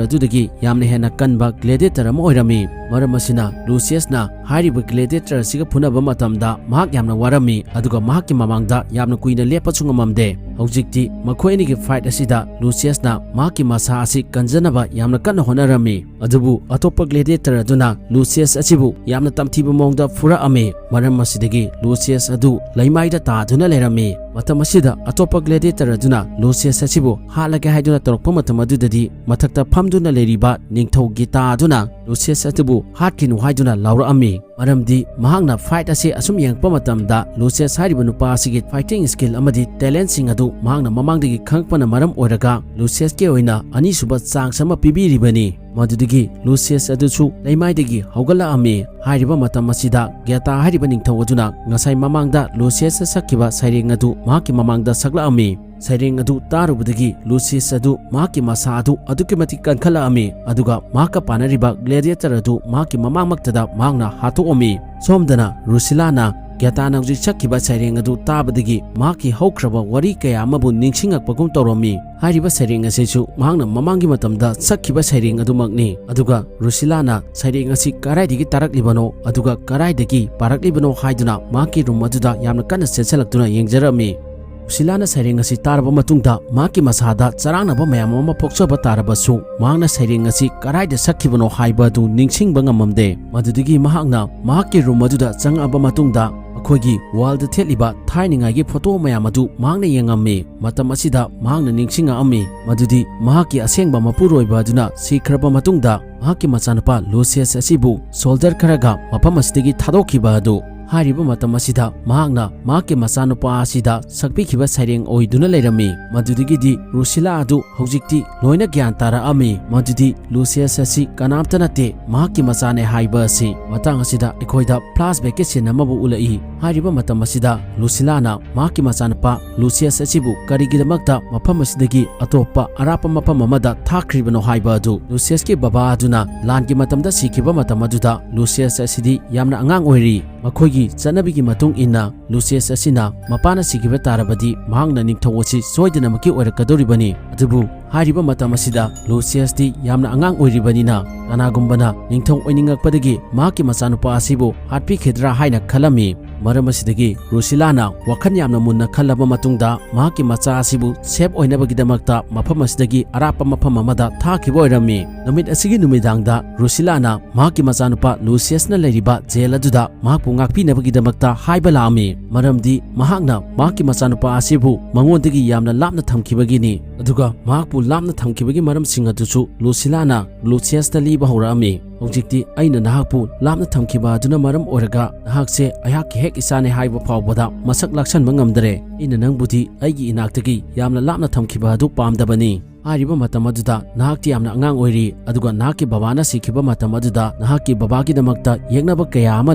ꯑꯗꯨꯗꯒꯤ ꯌꯥꯝꯅ ꯍꯦꯟꯅ ꯀꯟꯕ gladiator ꯑꯃ ꯑꯣꯏꯔꯝꯃꯤ꯫ ꯃꯔꯝ ꯑꯁꯤꯅ ꯂꯨꯁꯤꯌꯁꯅ ꯍꯥꯏꯔꯤꯕ gladiator ꯑꯁꯤꯒ ꯐꯨꯅꯕ ꯃꯇꯝꯗ ꯃꯍꯥꯛ ꯌꯥꯝꯅ ꯋꯥꯔꯝꯃꯤ, ꯑꯗꯨꯒ ꯃꯍꯥꯛꯀꯤ ꯃꯃꯥꯡꯗ ꯌꯥꯝꯅ ꯀꯨꯏꯅ ꯂꯦꯞꯄꯁꯨ ꯉꯝꯃꯝꯗꯦ꯫ ꯍꯧꯖꯤꯛꯇꯤ ꯃꯈꯣꯏ ꯑꯅꯤꯒꯤ fight ꯑꯁꯤꯗ ꯂꯨꯁꯤꯌꯁꯅ ꯃꯍꯥꯛꯀꯤ ꯃꯁꯥ ꯑꯁꯤ ꯀꯟꯖꯅꯕ ꯌꯥꯝꯅ ꯀꯟꯅ ꯍꯣꯠꯅꯔꯝꯃꯤ꯫ ꯑꯗꯨꯕꯨ ꯑꯇꯣꯞꯄ gladiator ꯑꯗꯨꯅ ꯂꯨꯁꯤꯌꯁ ꯑꯁꯤꯕꯨ ꯌꯥꯝꯅ ꯇꯝꯊꯤꯕ ꯃꯑꯣꯡꯗ ꯐꯨꯔꯛꯑꯝꯃꯤ꯫ ꯃꯔꯝ ꯑꯁꯤꯗꯒꯤ ꯂꯨꯁꯤꯌꯁ ꯑꯗꯨ ꯂꯩꯃꯥꯏꯗ ꯇꯥꯗꯨꯅ ꯂꯩꯔꯝꯃꯤ꯫ ꯃꯇꯝ ꯑꯁꯤꯗ ꯑꯇꯣꯞꯄ gladiator ꯑꯗꯨꯅ ꯂꯨꯁꯤꯌꯁ ꯑꯁꯤꯕꯨ ꯍꯥꯠꯂꯒꯦ ꯍꯥꯏꯗꯨꯅ ꯇꯧꯔꯛꯄ ꯃꯇꯝ ꯑꯗꯨꯗꯗꯤ ꯃꯊꯛꯇ ꯐꯝꯗꯨꯅ ꯂꯩꯔꯤꯕ ꯅꯤꯡꯊꯧ ꯒꯦꯇꯥ ꯑꯗꯨꯅ ꯂꯨꯁꯤꯌꯁ ꯑꯗꯨꯕꯨ ꯍꯥꯠꯈꯤꯅꯨ ꯍꯥꯏꯗꯨꯅ ꯂꯥꯎꯔꯛꯑꯝꯃꯤ꯫ ꯃꯔꯝꯗꯤ ꯃꯍꯥꯛꯅ fight ꯑꯁꯤ ꯑꯁꯨꯝ ꯌꯦꯡꯉꯛꯄ ꯃꯇꯝꯗ ꯂꯨꯁꯤꯌꯁ ꯍꯥꯏꯔꯤꯕ ꯅꯨꯄꯥ ꯑꯁꯤꯒꯤ fighting skill ꯑꯃꯗꯤ talentꯁꯤꯡ ꯑꯗꯨ ꯃꯍꯥꯛꯅ ꯃꯃꯥꯡꯗꯒꯤ ꯈꯪꯉꯛꯄꯅ ꯃꯔꯝ ꯑꯣꯏꯔꯒ ꯂꯨꯁꯤꯌꯁꯀꯤ ꯑꯣꯏꯅ ꯑꯅꯤꯁꯨꯕ chance ꯑꯃ ꯄꯤꯕꯤꯔꯤꯕꯅꯤ꯫ ꯃꯗꯨꯗꯒꯤ ꯂꯨꯁꯤꯌꯁ ꯑꯗꯨꯁꯨ ꯂꯩꯃꯥꯏꯗꯒꯤ ꯍꯧꯒꯠꯂꯛꯑꯝꯃꯤ꯫ ꯍꯥꯏꯔꯤꯕ ꯃꯇꯝ ꯑꯁꯤꯗ ꯒꯦꯇꯥ ꯍꯥꯏꯔꯤꯕ ꯅꯤꯡꯊꯧ ꯑꯗꯨꯅ ꯉꯁꯥꯏ ꯃꯃꯥꯡꯗ ꯂꯨꯁꯤꯌꯁꯅ ꯁꯛꯈꯤꯕ ꯁꯩꯔꯦꯡ ꯑꯗꯨ ꯃꯍꯥꯛꯀꯤ ꯃꯃꯥꯡꯗ ꯁꯛꯂꯛꯑꯝꯃꯤ꯫ ꯁꯩꯔꯦꯡ ꯑꯗꯨ ꯇꯥꯔꯨꯕꯗꯒꯤ ꯂꯨꯁꯤꯌꯁ ꯑꯗꯨ ꯃꯍꯥꯛꯀꯤ ꯃꯁꯥ ꯑꯗꯨ ꯑꯗꯨꯛꯀꯤ ꯃꯇꯤꯛ ꯀꯟꯈꯠꯂꯛꯑꯝꯃꯤ, ꯑꯗꯨꯒ ꯃꯍꯥꯛꯀ ꯄꯥꯅꯔꯤꯕ gladiator ꯑꯗꯨ ꯃꯍꯥꯛꯀꯤ ꯃꯃꯥꯡꯃꯛꯇꯗ ꯃꯍꯥꯛꯅ ꯍꯥꯠꯇꯣꯛꯑꯝꯃꯤ꯫ ꯁꯣꯝꯗꯅ ꯔꯨꯁꯤꯂꯥꯅ ꯒꯦꯇꯥꯅ ꯍꯧꯖꯤꯛ ꯁꯛꯈꯤꯕ ꯁꯩꯔꯦꯡ ꯑꯗꯨ ꯇꯥꯕꯗꯒꯤ ꯃꯍꯥꯛꯀꯤ ꯍꯧꯈ꯭ꯔꯕ ꯋꯥꯔꯤ ꯀꯌꯥ ꯑꯃꯕꯨ ꯅꯤꯡꯁꯤꯡꯉꯛꯄꯒꯨꯝ ꯇꯧꯔꯝꯃꯤ꯫ ꯍꯥꯏꯔꯤꯕ ꯁꯩꯔꯦꯡ ꯑꯁꯤꯁꯨ ꯃꯍꯥꯛꯅ ꯃꯃꯥꯡꯒꯤ ꯃꯇꯝꯗ ꯁꯛꯈꯤꯕ ꯁꯩꯔꯦꯡ ꯑꯗꯨꯃꯛꯅꯤ꯫ ꯑꯗꯨꯒ ꯔꯨꯁꯤꯂꯥꯅ ꯁꯩꯔꯦꯡ ꯑꯁꯤ ꯀꯗꯥꯏꯗꯒꯤ ꯇꯥꯔꯛꯂꯤꯕꯅꯣ, ꯑꯗꯨꯒ ꯀꯗꯥꯏꯗꯒꯤ ꯄꯥꯔꯛꯂꯤꯕꯅꯣ ꯍꯥꯏꯗꯨꯅ ꯃꯍꯥꯛꯀꯤ room ꯑꯗꯨꯗ ꯌꯥꯝꯅ ꯀꯟꯅ ꯆꯦꯟꯁꯤꯜꯂꯛꯇꯨꯅ ꯌꯦꯡꯖꯔꯝꯃꯤ꯫ ꯔꯨꯁꯤꯂꯥꯅ ꯁꯩꯔꯦꯡ ꯑꯁꯤ ꯇꯥꯔꯕ ꯃꯇꯨꯡꯗ ꯃꯍꯥꯛꯀꯤ ꯃꯁꯥꯗ ꯆꯔꯥꯡꯅꯕ ꯃꯌꯥꯝ ꯑꯃ ꯄꯣꯛꯆꯕ ꯇꯥꯔꯕꯁꯨ, ꯃꯍꯥꯛꯅ ꯁꯩꯔꯦꯡ ꯑꯁꯤ ꯀꯗꯥꯏꯗ ꯁꯛꯈꯤꯕꯅꯣ ꯍꯥꯏꯕ ꯑꯗꯨ ꯅꯤꯡꯁꯤꯡꯕ ꯉꯝꯃꯝꯗꯦ꯫ ꯃꯗꯨꯗꯒꯤ ꯃꯍꯥꯛꯅ ꯃꯍꯥꯛꯀꯤ room ꯑꯗꯨꯗ ꯆꯪꯉꯛꯑꯕ ꯃꯇꯨꯡꯗ, ꯑꯩꯈꯣꯏꯒꯤ wallꯗ ꯊꯦꯠꯂꯤꯕ ꯊꯥꯏꯅꯉꯥꯏꯒꯤ photo ꯃꯌꯥꯝ ꯑꯗꯨ ꯃꯍꯥꯛꯅ ꯌꯦꯡꯉꯝꯃꯤ꯫ ꯃꯇꯝ ꯑꯁꯤꯗ ꯃꯍꯥꯛꯅ ꯅꯤꯡꯁꯤꯡꯉꯛꯑꯝꯃꯤ ꯃꯗꯨꯗꯤ ꯃꯍꯥꯛꯀꯤ ꯑꯁꯦꯡꯕ ꯃꯄꯨꯔꯣꯏꯕ ꯑꯗꯨꯅ ꯁꯤꯈ꯭ꯔꯕ ꯃꯇꯨꯡꯗ, ꯃꯍꯥꯛꯀꯤ ꯃꯆꯥꯅꯨꯄꯥ ꯂꯨꯁꯤꯌꯁ ꯑꯁꯤꯕꯨ soldier ꯈꯔꯒ ꯃꯐꯝ ꯑꯁꯤꯗꯒꯤ ꯊꯥꯗꯣꯛꯈꯤꯕ ꯑꯗꯨ꯫ ꯍꯥꯏꯔꯤꯕ ꯃꯇꯝ ꯑꯁꯤꯗ ꯃꯍꯥꯛꯅ ꯃꯍꯥꯛꯀꯤ ꯃꯆꯥꯅꯨꯄꯥ ꯑꯁꯤꯗ ꯁꯛꯄꯤꯈꯤꯕ ꯁꯩꯔꯦꯡ ꯑꯣꯏꯗꯨꯅ ꯂꯩꯔꯝꯃꯤ꯫ ꯃꯗꯨꯗꯒꯤꯗꯤ ꯔꯨꯁꯤꯂꯥ ꯑꯗꯨ ꯍꯧꯖꯤꯛꯇꯤ ꯂꯣꯏꯅ ꯒ꯭ꯌꯥꯟ ꯇꯥꯔꯛꯑꯝꯃꯤ꯫ ꯃꯗꯨꯗꯤ ꯂꯨꯁꯤꯌꯁ ꯑꯁꯤ ꯀꯅꯥꯝꯇ ꯅꯠꯇꯦ, ꯃꯍꯥꯛꯀꯤ ꯃꯆꯥꯅꯦ ꯍꯥꯏꯕ ꯑꯁꯤ꯫ ꯃꯇꯥꯡ ꯑꯁꯤꯗ ꯑꯩꯈꯣꯏꯗ flashbackꯀꯤ scene ꯑꯃꯕꯨ ꯎꯠꯂꯛꯏ꯫ ꯍꯥꯏꯔꯤꯕ ꯃꯇꯝ ꯑꯁꯤꯗ ꯂꯨꯁꯤꯂꯥꯅ ꯃꯍꯥꯛꯀꯤ ꯃꯆꯥꯅꯨꯄꯥ ꯂꯨꯁꯤꯌꯁ ꯑꯁꯤꯕꯨ ꯀꯔꯤꯒꯤꯗꯃꯛꯇ ꯃꯐꯝ ꯑꯁꯤꯗꯒꯤ ꯑꯇꯣꯞꯄ ꯑꯔꯥꯞꯄ ꯃꯐꯝ ꯑꯃꯗ ꯊꯥꯈ꯭ꯔꯤꯕꯅꯣ ꯍꯥꯏꯕ ꯑꯗꯨ꯫ ꯂꯨꯁꯤꯌꯁꯀꯤ ꯕꯕꯥ ꯑꯗꯨꯅ ꯂꯥꯟꯒꯤ ꯃꯇꯝꯗ ꯁꯤꯈꯤꯕ ꯃꯇꯝ ꯑꯗꯨꯗ ꯂꯨꯁꯤꯌꯁ ꯑꯁꯤꯗꯤ ꯌꯥꯝꯅ ꯑꯉꯥꯡ ꯑꯣꯏꯔꯤ꯫ ꯃꯈꯣꯏꯒꯤ ꯆꯠꯅꯕꯤꯒꯤ ꯃꯇꯨꯡ ꯏꯟꯅ ꯂꯨꯁꯤꯌꯁ ꯑꯁꯤꯅ ꯃꯄꯥꯅ ꯁꯤꯈꯤꯕ ꯇꯥꯔꯕꯗꯤ ꯃꯍꯥꯛꯅ ꯅꯤꯡꯊꯧ ꯑꯁꯤ ꯁꯣꯏꯗꯅꯃꯛꯀꯤ ꯑꯣꯏꯔꯛꯀꯗꯧꯔꯤꯕꯅꯤ꯫ ꯑꯗꯨꯕꯨ ꯍꯥꯏꯔꯤꯕ ꯃꯇꯝ ꯑꯁꯤꯗ ꯂꯨꯁꯤꯌꯁꯇꯤ ꯌꯥꯝꯅ ꯑꯉꯥꯡ ꯑꯣꯏꯔꯤꯕꯅꯤꯅ ꯀꯅꯥꯒꯨꯝꯕꯅ ꯅꯤꯡꯊꯧ ꯑꯣꯏꯅꯤꯡꯉꯛꯄꯗꯒꯤ ꯃꯍꯥꯛꯀꯤ ꯃꯆꯥꯅꯨꯄꯥ ꯑꯁꯤꯕꯨ ꯍꯥꯠꯄꯤꯈꯤꯗ꯭ꯔꯥ ꯍꯥꯏꯅ ꯈꯜꯂꯝꯃꯤ꯫ ꯃꯔꯝ ꯑꯁꯤꯗꯒꯤ ꯔꯨꯁꯤꯂꯥꯅ ꯋꯥꯈꯜ ꯌꯥꯝꯅ ꯃꯨꯟꯅ ꯈꯜꯂꯕ ꯃꯇꯨꯡꯗ ꯃꯍꯥꯛꯀꯤ ꯃꯆꯥ ꯑꯁꯤꯕꯨ safe ꯑꯣꯏꯅꯕꯒꯤꯗꯃꯛꯇ ꯃꯐꯝ ꯑꯁꯤꯗꯒꯤ ꯑꯔꯥꯞꯄ ꯃꯐꯝ ꯑꯃꯗ ꯊꯥꯈꯤꯕ ꯑꯣꯏꯔꯝꯃꯤ꯫ ꯅꯨꯃꯤꯠ ꯑꯁꯤꯒꯤ ꯅꯨꯃꯤꯗꯥꯡꯗ ꯔꯨꯁꯤꯂꯥꯅ ꯃꯍꯥꯛꯀꯤ ꯃꯆꯥꯅꯨꯄꯥ ꯂꯨꯁꯤꯌꯁꯅ ꯂꯩꯔꯤꯕ ꯖꯦꯜ ꯑꯗꯨꯗ ꯃꯍꯥꯛꯄꯨ ꯉꯥꯛꯄꯤꯅꯕꯒꯤꯗꯃꯛꯇ ꯍꯥꯏꯕ ꯂꯥꯛꯑꯝꯃꯤ꯫ ꯃꯔꯝꯗꯤ ꯃꯍꯥꯛꯅ ꯃꯍꯥꯛꯀꯤ ꯃꯆꯥꯅꯨꯄꯥ ꯑꯁꯤꯕꯨ ꯃꯉꯣꯟꯗꯒꯤ ꯌꯥꯝꯅ ꯂꯥꯞꯅ ꯊꯝꯈꯤꯕꯒꯤꯅꯤ꯫ ꯑꯗꯨꯒ ꯃꯍꯥꯛꯄꯨ ꯂꯥꯞꯅ ꯊꯝꯈꯤꯕꯒꯤ ꯃꯔꯝꯁꯤꯡ ꯑꯗꯨꯁꯨ ꯂꯨꯁꯤꯂꯥꯅ ꯂꯨꯁꯤꯌꯁꯇ ꯂꯤꯕ ꯍꯧꯔꯛꯑꯝꯃꯤ꯫ "ꯍꯧꯖꯤꯛꯇꯤ ꯑꯩꯅ ꯅꯍꯥꯛꯄꯨ ꯂꯥꯞꯅ ꯊꯝꯈꯤꯕ ꯑꯗꯨꯅ ꯃꯔꯝ ꯑꯣꯏꯔꯒ ꯅꯍꯥꯛꯁꯦ ꯑꯩꯍꯥꯛꯀꯤ ꯍꯦꯛ ꯏꯆꯥꯅꯦ ꯍꯥꯏꯕ ꯐꯥꯎꯕꯗ ꯃꯁꯛ ꯂꯥꯛꯁꯟꯕ ꯉꯝꯗꯔꯦ꯫ ꯑꯩꯅ ꯅꯪꯕꯨꯗꯤ ꯑꯩꯒꯤ ꯏꯅꯥꯛꯇꯒꯤ ꯌꯥꯝꯅ ꯂꯥꯞꯅ ꯊꯝꯈꯤꯕ ꯑꯗꯨ ꯄꯥꯝꯗꯕꯅꯤ꯫ ꯍꯥꯏꯔꯤꯕ ꯃꯇꯝ ꯑꯗꯨꯗ ꯅꯍꯥꯛꯇꯤ ꯌꯥꯝꯅ ꯑꯉꯥꯡ ꯑꯣꯏꯔꯤ, ꯑꯗꯨꯒ ꯅꯍꯥꯛꯀꯤ ꯕꯕꯥꯅ ꯁꯤꯈꯤꯕ ꯃꯇꯝ ꯑꯗꯨꯗ ꯅꯍꯥꯛꯀꯤ ꯕꯕꯥꯒꯤꯗꯃꯛꯇ ꯌꯦꯛꯅꯕ ꯀꯌꯥ ꯑꯃ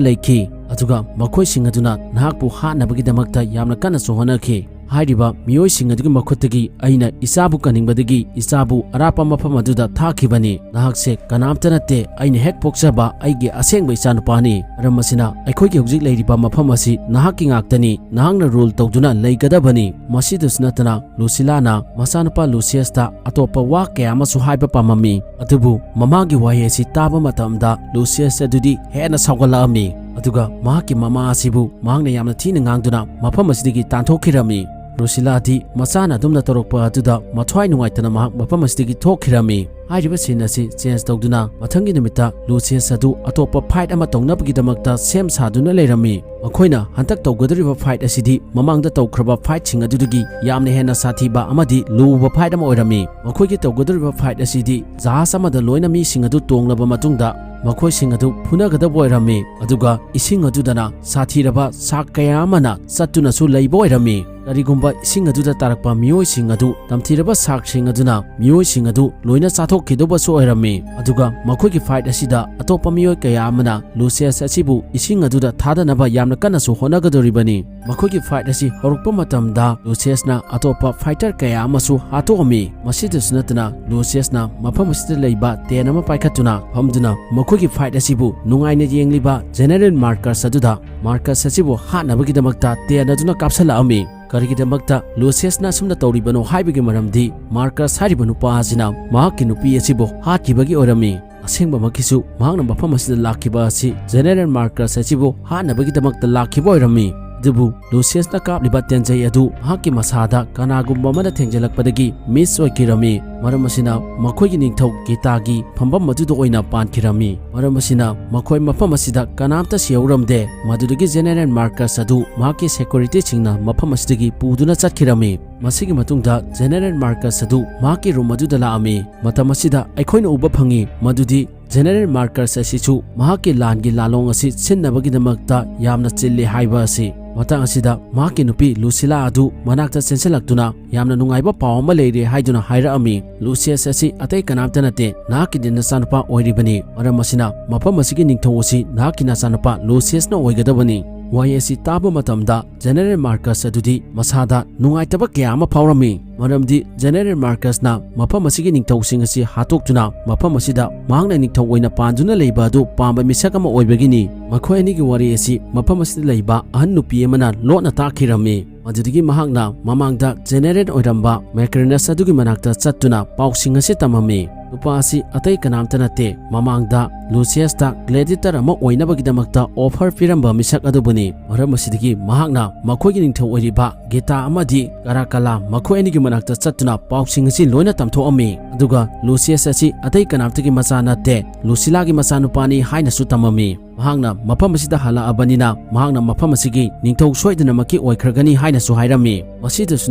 ꯂꯩꯈꯤ, ꯑꯗꯨꯒ ꯃꯈꯣꯏꯁꯤꯡ ꯑꯗꯨꯅ ꯅꯍꯥꯛꯄꯨ ꯍꯥꯠꯅꯕꯒꯤꯗꯃꯛꯇ ꯌꯥꯝꯅ ꯀꯟꯅꯁꯨ ꯍꯣꯠꯅꯈꯤ꯫ ꯍꯥꯏꯔꯤꯕ ꯃꯤꯑꯣꯏꯁꯤꯡ ꯑꯗꯨꯒꯤ ꯃꯈꯨꯠꯇꯒꯤ ꯑꯩꯅ ꯏꯆꯥꯕꯨ ꯀꯟꯅꯤꯡꯕꯗꯒꯤ ꯏꯆꯥꯕꯨ ꯑꯔꯥꯞꯄ ꯃꯐꯝ ꯑꯗꯨꯗ ꯊꯥꯈꯤꯕꯅꯤ꯫ ꯅꯍꯥꯛꯁꯦ ꯀꯅꯥꯝꯇ ꯅꯠꯇꯦ, ꯑꯩꯅ ꯍꯦꯛ ꯄꯣꯛꯆꯕ ꯑꯩꯒꯤ ꯑꯁꯦꯡꯕ ꯏꯆꯥꯅꯨꯄꯥꯅꯤ꯫ ꯃꯔꯝ ꯑꯁꯤꯅ ꯑꯩꯈꯣꯏꯒꯤ ꯍꯧꯖꯤꯛ ꯂꯩꯔꯤꯕ ꯃꯐꯝ ꯑꯁꯤ ꯅꯍꯥꯛꯀꯤ ꯉꯥꯛꯇꯅꯤ, ꯅꯍꯥꯛꯅ rule ꯇꯧꯗꯨꯅ ꯂꯩꯒꯗꯕꯅꯤ꯫" ꯃꯁꯤꯗꯁꯨ ꯅꯠꯇꯅ ꯂꯨꯁꯤꯂꯥꯅ ꯃꯆꯥꯅꯨꯄꯥ ꯂꯨꯁꯤꯌꯁꯇ ꯑꯇꯣꯞꯄ ꯋꯥ ꯀꯌꯥ ꯑꯃꯁꯨ ꯍꯥꯏꯕ ꯄꯥꯝꯃꯝꯃꯤ꯫ ꯑꯗꯨꯕꯨ ꯃꯃꯥꯒꯤ ꯋꯥꯍꯩ ꯑꯁꯤ ꯇꯥꯕ ꯃꯇꯝꯗ ꯂꯨꯁꯤꯌꯁ ꯑꯗꯨꯗꯤ ꯍꯦꯟꯅ ꯁꯥꯎꯒꯠꯂꯛꯑꯝꯃꯤ꯫ ꯑꯗꯨꯒ ꯃꯍꯥꯛꯀꯤ ꯃꯃꯥ ꯑꯁꯤꯕꯨ ꯃꯍꯥꯛꯅ ꯌꯥꯝꯅ ꯊꯤꯅ ꯉꯥꯡꯗꯨꯅ ꯃꯐꯝ ꯑꯁꯤꯗꯒꯤ ꯇꯥꯟꯊꯣꯛꯈꯤꯔꯝꯃꯤ꯫ ꯔꯨꯁꯤꯂꯥꯗꯤ ꯃꯆꯥꯅ ꯑꯗꯨꯝꯅ ꯇꯧꯔꯛꯄ ꯑꯗꯨꯗ ꯃꯊ꯭ꯋꯥꯏ ꯅꯨꯡꯉꯥꯏꯇꯅ ꯃꯍꯥꯛ ꯃꯐꯝ ꯑꯁꯤꯗꯒꯤ ꯊꯣꯛꯈꯤꯔꯝꯃꯤ꯫ ꯍꯥꯏꯔꯤꯕ scene ꯑꯁꯤ change ꯇꯧꯗꯨꯅ ꯃꯊꯪꯒꯤ ꯅꯨꯃꯤꯠꯇ ꯂꯨꯁꯤꯌꯁ ꯑꯗꯨ ꯑꯇꯣꯞꯄ fight ꯑꯃ ꯇꯧꯅꯕꯒꯤꯗꯃꯛꯇ ꯁꯦꯝ ꯁꯥꯗꯨꯅ ꯂꯩꯔꯝꯃꯤ꯫ ꯃꯈꯣꯏꯅ ꯍꯟꯗꯛ ꯇꯧꯒꯗꯧꯔꯤꯕ fight ꯑꯁꯤꯗꯤ ꯃꯃꯥꯡꯗ ꯇꯧꯈ꯭ꯔꯕ fightꯁꯤꯡ ꯑꯗꯨꯗꯒꯤ ꯌꯥꯝꯅ ꯍꯦꯟꯅ ꯁꯥꯊꯤꯕ ꯑꯃꯗꯤ ꯂꯨꯕ fight ꯑꯃ ꯑꯣꯏꯔꯝꯃꯤ꯫ ꯃꯈꯣꯏꯒꯤ ꯇꯧꯒꯗꯧꯔꯤꯕ fight ꯑꯁꯤꯗꯤ ꯖꯍꯥꯖ ꯑꯃꯗ ꯂꯣꯏꯅ ꯃꯤꯁꯤꯡ ꯑꯗꯨ ꯇꯣꯡꯂꯕ ꯃꯇꯨꯡꯗ ꯃꯈꯣꯏꯁꯤꯡ ꯑꯗꯨ ꯐꯨꯅꯒꯗꯕ ꯑꯣꯏꯔꯝꯃꯤ꯫ ꯑꯗꯨꯒ ꯏꯁꯤꯡ ꯑꯗꯨꯗꯅ ꯁꯥꯊꯤꯔꯕ ꯁꯥꯔꯛ ꯀꯌꯥ ꯑꯃꯅ ꯆꯠꯇꯨꯅꯁꯨ ꯂꯩꯕ ꯑꯣꯏꯔꯝꯃꯤ꯫ ꯀꯔꯤꯒꯨꯝꯕ ꯏꯁꯤꯡ ꯑꯗꯨꯗ ꯇꯥꯔꯛꯄ ꯃꯤꯑꯣꯏꯁꯤꯡ ꯑꯗꯨ ꯇꯝꯊꯤꯔꯕ ꯁꯥꯔꯛꯁꯤꯡ ꯑꯗꯨꯅ ꯃꯤꯑꯣꯏꯁꯤꯡ ꯑꯗꯨ ꯂꯣꯏꯅ ꯆꯥꯊꯣꯛꯈꯤꯗꯧꯕꯁꯨ ꯑꯣꯏꯔꯝꯃꯤ꯫ ꯑꯗꯨꯒ ꯃꯈꯣꯏꯒꯤ ꯐꯥꯏꯠ ꯑꯁꯤꯗ ꯑꯇꯣꯞꯄ ꯃꯤꯑꯣꯏ ꯀꯌꯥ ꯑꯃꯅ ꯂꯨꯁꯤꯌꯁ ꯑꯁꯤꯕꯨ ꯏꯁꯤꯡ ꯑꯗꯨꯗ ꯊꯥꯗꯅꯕ ꯌꯥꯝꯅ ꯀꯟꯅꯁꯨ ꯍꯣꯠꯅꯒꯗꯧꯔꯤꯕꯅꯤ꯫ ꯃꯈꯣꯏꯒꯤ ꯐꯥꯏꯠ ꯑꯁꯤ ꯍꯧꯔꯛꯄ ꯃꯇꯝꯗ ꯂꯨꯁꯤꯌꯁꯅ ꯑꯇꯣꯞꯄ ꯐꯥꯏꯇꯔ ꯀꯌꯥ ꯑꯃꯁꯨ ꯍꯥꯠꯇꯣꯛꯑꯝꯃꯤ꯫ ꯃꯁꯤꯗꯁꯨ ꯅꯠꯇꯅ ꯂꯨꯁꯤꯌꯁꯅ ꯃꯐꯝ ꯑꯁꯤꯗ ꯂꯩꯕ ꯇꯦꯟ ꯑꯃ ꯄꯥꯏꯈꯠꯇꯨꯅ ꯐꯝꯗꯨꯅ ꯃꯈꯣꯏꯒꯤ ꯐꯥꯏꯠ ꯑꯁꯤꯕꯨ ꯅꯨꯡꯉꯥꯏꯅ ꯌꯦꯡꯂꯤꯕ ꯖꯦꯅꯦꯔꯦꯜ ꯃꯥꯔꯀꯁ ꯑꯗꯨꯗ ꯃꯥꯔꯀꯁ ꯑꯁꯤꯕꯨ ꯍꯥꯠꯅꯕꯒꯤꯗꯃꯛꯇ ꯇꯦꯟ ꯑꯗꯨꯅ ꯀꯥꯞꯁꯤꯜꯂꯛꯑꯝꯃꯤ꯫ ꯀꯔꯤꯒꯤꯗꯃꯛꯇ ꯂꯨꯁꯤꯌꯁꯅ ꯑꯁꯨꯝꯅ ꯇꯧꯔꯤꯕꯅꯣ ꯍꯥꯏꯕꯒꯤ ꯃꯔꯝꯗꯤ ꯃꯥꯔꯀꯁ ꯍꯥꯏꯔꯤꯕ ꯅꯨꯄꯥ ꯑꯁꯤꯅ ꯃꯍꯥꯛꯀꯤ ꯅꯨꯄꯤ ꯑꯁꯤꯕꯨ ꯍꯥꯠꯈꯤꯕꯒꯤ ꯑꯣꯏꯔꯝꯃꯤ꯫ ꯑꯁꯦꯡꯕꯃꯛꯀꯤꯁꯨ ꯃꯍꯥꯛꯅ ꯃꯐꯝ ꯑꯁꯤꯗ ꯂꯥꯛꯈꯤꯕ ꯑꯁꯤ ꯖꯦꯅꯦꯔꯦꯜ ꯃꯥꯔꯀꯁ ꯑꯁꯤꯕꯨ ꯍꯥꯠꯅꯕꯒꯤꯗꯃꯛꯇ ꯂꯥꯛꯈꯤꯕ ꯑꯣꯏꯔꯝꯃꯤ꯫ ꯑꯗꯨꯕꯨ ꯂꯨꯁꯤꯌꯁꯅ ꯀꯥꯞꯂꯤꯕ ꯇꯦꯟꯖꯩ ꯑꯗꯨ ꯃꯍꯥꯛꯀꯤ ꯃꯁꯥꯗ ꯀꯅꯥꯒꯨꯝꯕ ꯑꯃꯅ ꯊꯦꯡꯖꯤꯜꯂꯛꯄꯗꯒꯤ ꯃꯤꯁ ꯑꯣꯏꯈꯤꯔꯝꯃꯤ꯫ ꯃꯔꯝ ꯑꯁꯤꯅ ꯃꯈꯣꯏꯒꯤ ꯅꯤꯡꯊꯧ ꯒꯤꯇꯥꯒꯤ ꯐꯝꯐꯝ ꯑꯗꯨꯗ ꯑꯣꯏꯅ ꯄꯥꯟꯈꯤꯔꯝꯃꯤ꯫ ꯃꯔꯝ ꯑꯁꯤꯅ ꯃꯈꯣꯏ ꯃꯐꯝ ꯑꯁꯤꯗ ꯀꯅꯥꯝꯇ ꯁꯤꯍꯧꯔꯝꯗꯦ꯫ ꯃꯗꯨꯗꯒꯤ ꯖꯦꯅꯦꯔꯦꯜ ꯃꯥꯔꯀꯁ ꯑꯗꯨ ꯃꯍꯥꯛꯀꯤ ꯁꯦꯀ꯭ꯌꯨꯔꯤꯇꯤꯁꯤꯡꯅ ꯃꯐꯝ ꯑꯁꯤꯗꯒꯤ ꯄꯨꯗꯨꯅ ꯆꯠꯈꯤꯔꯝꯃꯤ꯫ ꯃꯁꯤꯒꯤ ꯃꯇꯨꯡꯗ ꯖꯦꯅꯦꯔꯦꯜ ꯃꯥꯔꯀꯁ ꯑꯗꯨ ꯃꯍꯥꯛꯀꯤ ꯔꯨꯝ ꯑꯗꯨꯗ ꯂꯥꯛꯑꯝꯃꯤ꯫ ꯃꯇꯝ ꯑꯁꯤꯗ ꯑꯩꯈꯣꯏꯅ ꯎꯕ ꯐꯪꯉꯤ ꯃꯗꯨꯗꯤ ꯖꯦꯅꯦꯔꯦꯜ ꯃꯥꯔꯀꯁ ꯑꯁꯤꯁꯨ ꯃꯍꯥꯛꯀꯤ ꯂꯥꯟꯒꯤ ꯂꯥꯂꯣꯡ ꯑꯁꯤ ꯁꯤꯟꯅꯕꯒꯤꯗꯃꯛꯇ ꯌꯥꯝꯅ ꯆꯤꯜꯂꯤ ꯍꯥꯏꯕ ꯑꯁꯤ꯫ ꯃꯇꯥꯡ ꯑꯁꯤꯗ ꯃꯍꯥꯛꯀꯤ ꯅꯨꯄꯤ ꯂꯨꯁꯤꯂꯥ ꯑꯗꯨ ꯃꯅꯥꯛꯇ ꯆꯦꯟꯁꯤꯜꯂꯛꯇꯨꯅ ꯌꯥꯝꯅ ꯅꯨꯡꯉꯥꯏꯕ ꯄꯥꯎ ꯑꯃ ꯂꯩꯔꯦ ꯍꯥꯏꯗꯨꯅ ꯍꯥꯏꯔꯛꯑꯝꯃꯤ꯫ ꯂꯨꯁꯤꯌꯁ ꯑꯁꯤ ꯑꯇꯩ ꯀꯅꯥꯝꯇ ꯅꯠꯇꯦ, ꯅꯍꯥꯛꯀꯤꯗꯤ ꯅꯆꯥꯅꯨꯄꯥ ꯑꯣꯏꯔꯤꯕꯅꯤ꯫ ꯃꯔꯝ ꯑꯁꯤꯅ ꯃꯐꯝ ꯑꯁꯤꯒꯤ ꯅꯤꯡꯊꯧ ꯑꯁꯤ ꯅꯍꯥꯛꯀꯤ ꯅꯆꯥꯅꯨꯄꯥ ꯂꯨꯁꯤꯌꯁꯅ ꯑꯣꯏꯒꯗꯕꯅꯤ꯫ ꯋꯥꯍꯩ ꯑꯁꯤ ꯇꯥꯕ ꯃꯇꯝꯗ ꯖꯦꯅꯦꯔꯦꯜ ꯃꯥꯔꯀꯁ ꯑꯗꯨꯗꯤ ꯃꯁꯥꯗ ꯅꯨꯡꯉꯥꯏꯇꯕ ꯀꯌꯥ ꯑꯃ ꯐꯥꯎꯔꯝꯃꯤ꯫ ꯃꯔꯝꯗꯤ ꯖꯦꯅꯦꯔꯦꯜ ꯃꯥꯔꯀꯁꯅ ꯃꯐꯝ ꯑꯁꯤꯒꯤ ꯅꯤꯡꯊꯧꯁꯤꯡ ꯑꯁꯤ ꯍꯥꯠꯇꯣꯛꯇꯨꯅ ꯃꯐꯝ ꯑꯁꯤꯗ ꯃꯍꯥꯛꯅ ꯅꯤꯡꯊꯧ ꯑꯣꯏꯅ ꯄꯥꯟꯗꯨꯅ ꯂꯩꯕ ꯑꯗꯨ ꯄꯥꯝꯕ ꯃꯤꯁꯛ ꯑꯃ ꯑꯣꯏꯕꯒꯤꯅꯤ꯫ ꯃꯈꯣꯏ ꯑꯅꯤꯒꯤ ꯋꯥꯔꯤ ꯑꯁꯤ ꯃꯐꯝ ꯑꯁꯤꯗ ꯂꯩꯕ ꯑꯍꯟ ꯅꯨꯄꯤ ꯑꯃꯅ ꯂꯣꯠꯅ ꯇꯥꯛꯈꯤꯔꯝꯃꯤ꯫ ꯃꯗꯨꯗꯒꯤ ꯃꯍꯥꯛꯅ ꯃꯃꯥꯡꯗ ꯖꯦꯅꯦꯔꯦꯜ ꯑꯣꯏꯔꯝꯕ ꯃꯦꯀ꯭ꯔꯤꯅꯁ ꯑꯗꯨꯒꯤ ꯃꯅꯥꯛꯇ ꯆꯠꯇꯨꯅ ꯄꯥꯎꯁꯤꯡ ꯑꯁꯤ ꯇꯝꯃꯝꯃꯤ꯫ ꯅꯨꯄꯥ ꯑꯁꯤ ꯑꯇꯩ ꯀꯅꯥꯝꯇ ꯅꯠꯇꯦ, ꯃꯃꯥꯡꯗ ꯂꯨꯁꯤꯌꯁꯇ ꯒ꯭ꯂꯦꯗꯤꯇꯔ ꯑꯃ ꯑꯣꯏꯅꯕꯒꯤꯗꯃꯛꯇ ꯑꯣꯐꯔ ꯄꯤꯔꯝꯕ ꯃꯤꯁꯛ ꯑꯗꯨꯕꯨꯅꯤ꯫ ꯃꯔꯝ ꯑꯁꯤꯗꯒꯤ ꯃꯍꯥꯛꯅ ꯃꯈꯣꯏꯒꯤ ꯅꯤꯡꯊꯧ ꯑꯣꯏꯔꯤꯕ ꯒꯤꯇꯥ ꯑꯃꯗꯤ ꯀꯥꯔꯥꯀꯥꯂꯥ ꯃꯈꯣꯏ ꯑꯅꯤꯒꯤ ꯃꯅꯥꯛꯇ ꯆꯠꯇꯨꯅ ꯄꯥꯎꯁꯤꯡ ꯑꯁꯤ ꯂꯣꯏꯅ ꯇꯝꯊꯣꯛꯑꯝꯃꯤ꯫ ꯑꯗꯨꯒ ꯂꯨꯁꯤꯌꯁ ꯑꯁꯤ ꯑꯇꯩ ꯀꯅꯥꯝꯇꯒꯤ ꯃꯆꯥ ꯅꯠꯇꯦ, ꯂꯨꯁꯤꯂꯥꯒꯤ ꯃꯆꯥꯅꯨꯄꯥꯅꯤ ꯍꯥꯏꯅꯁꯨ ꯇꯝꯃꯝꯃꯤ꯫ ꯃꯍꯥꯛꯅ ꯃꯐꯝ ꯑꯁꯤꯗ ꯍꯜꯂꯛꯑꯕꯅꯤꯅ ꯃꯍꯥꯛꯅ ꯃꯐꯝ ꯑꯁꯤꯒꯤ ꯅꯤꯡꯊꯧ ꯁꯣꯏꯗꯅꯃꯛꯀꯤ ꯑꯣꯏꯈ꯭ꯔꯒꯅꯤ ꯍꯥꯏꯅꯁꯨ ꯍꯥꯏꯔꯝꯃꯤ꯫ ꯃꯁꯤꯗꯁꯨ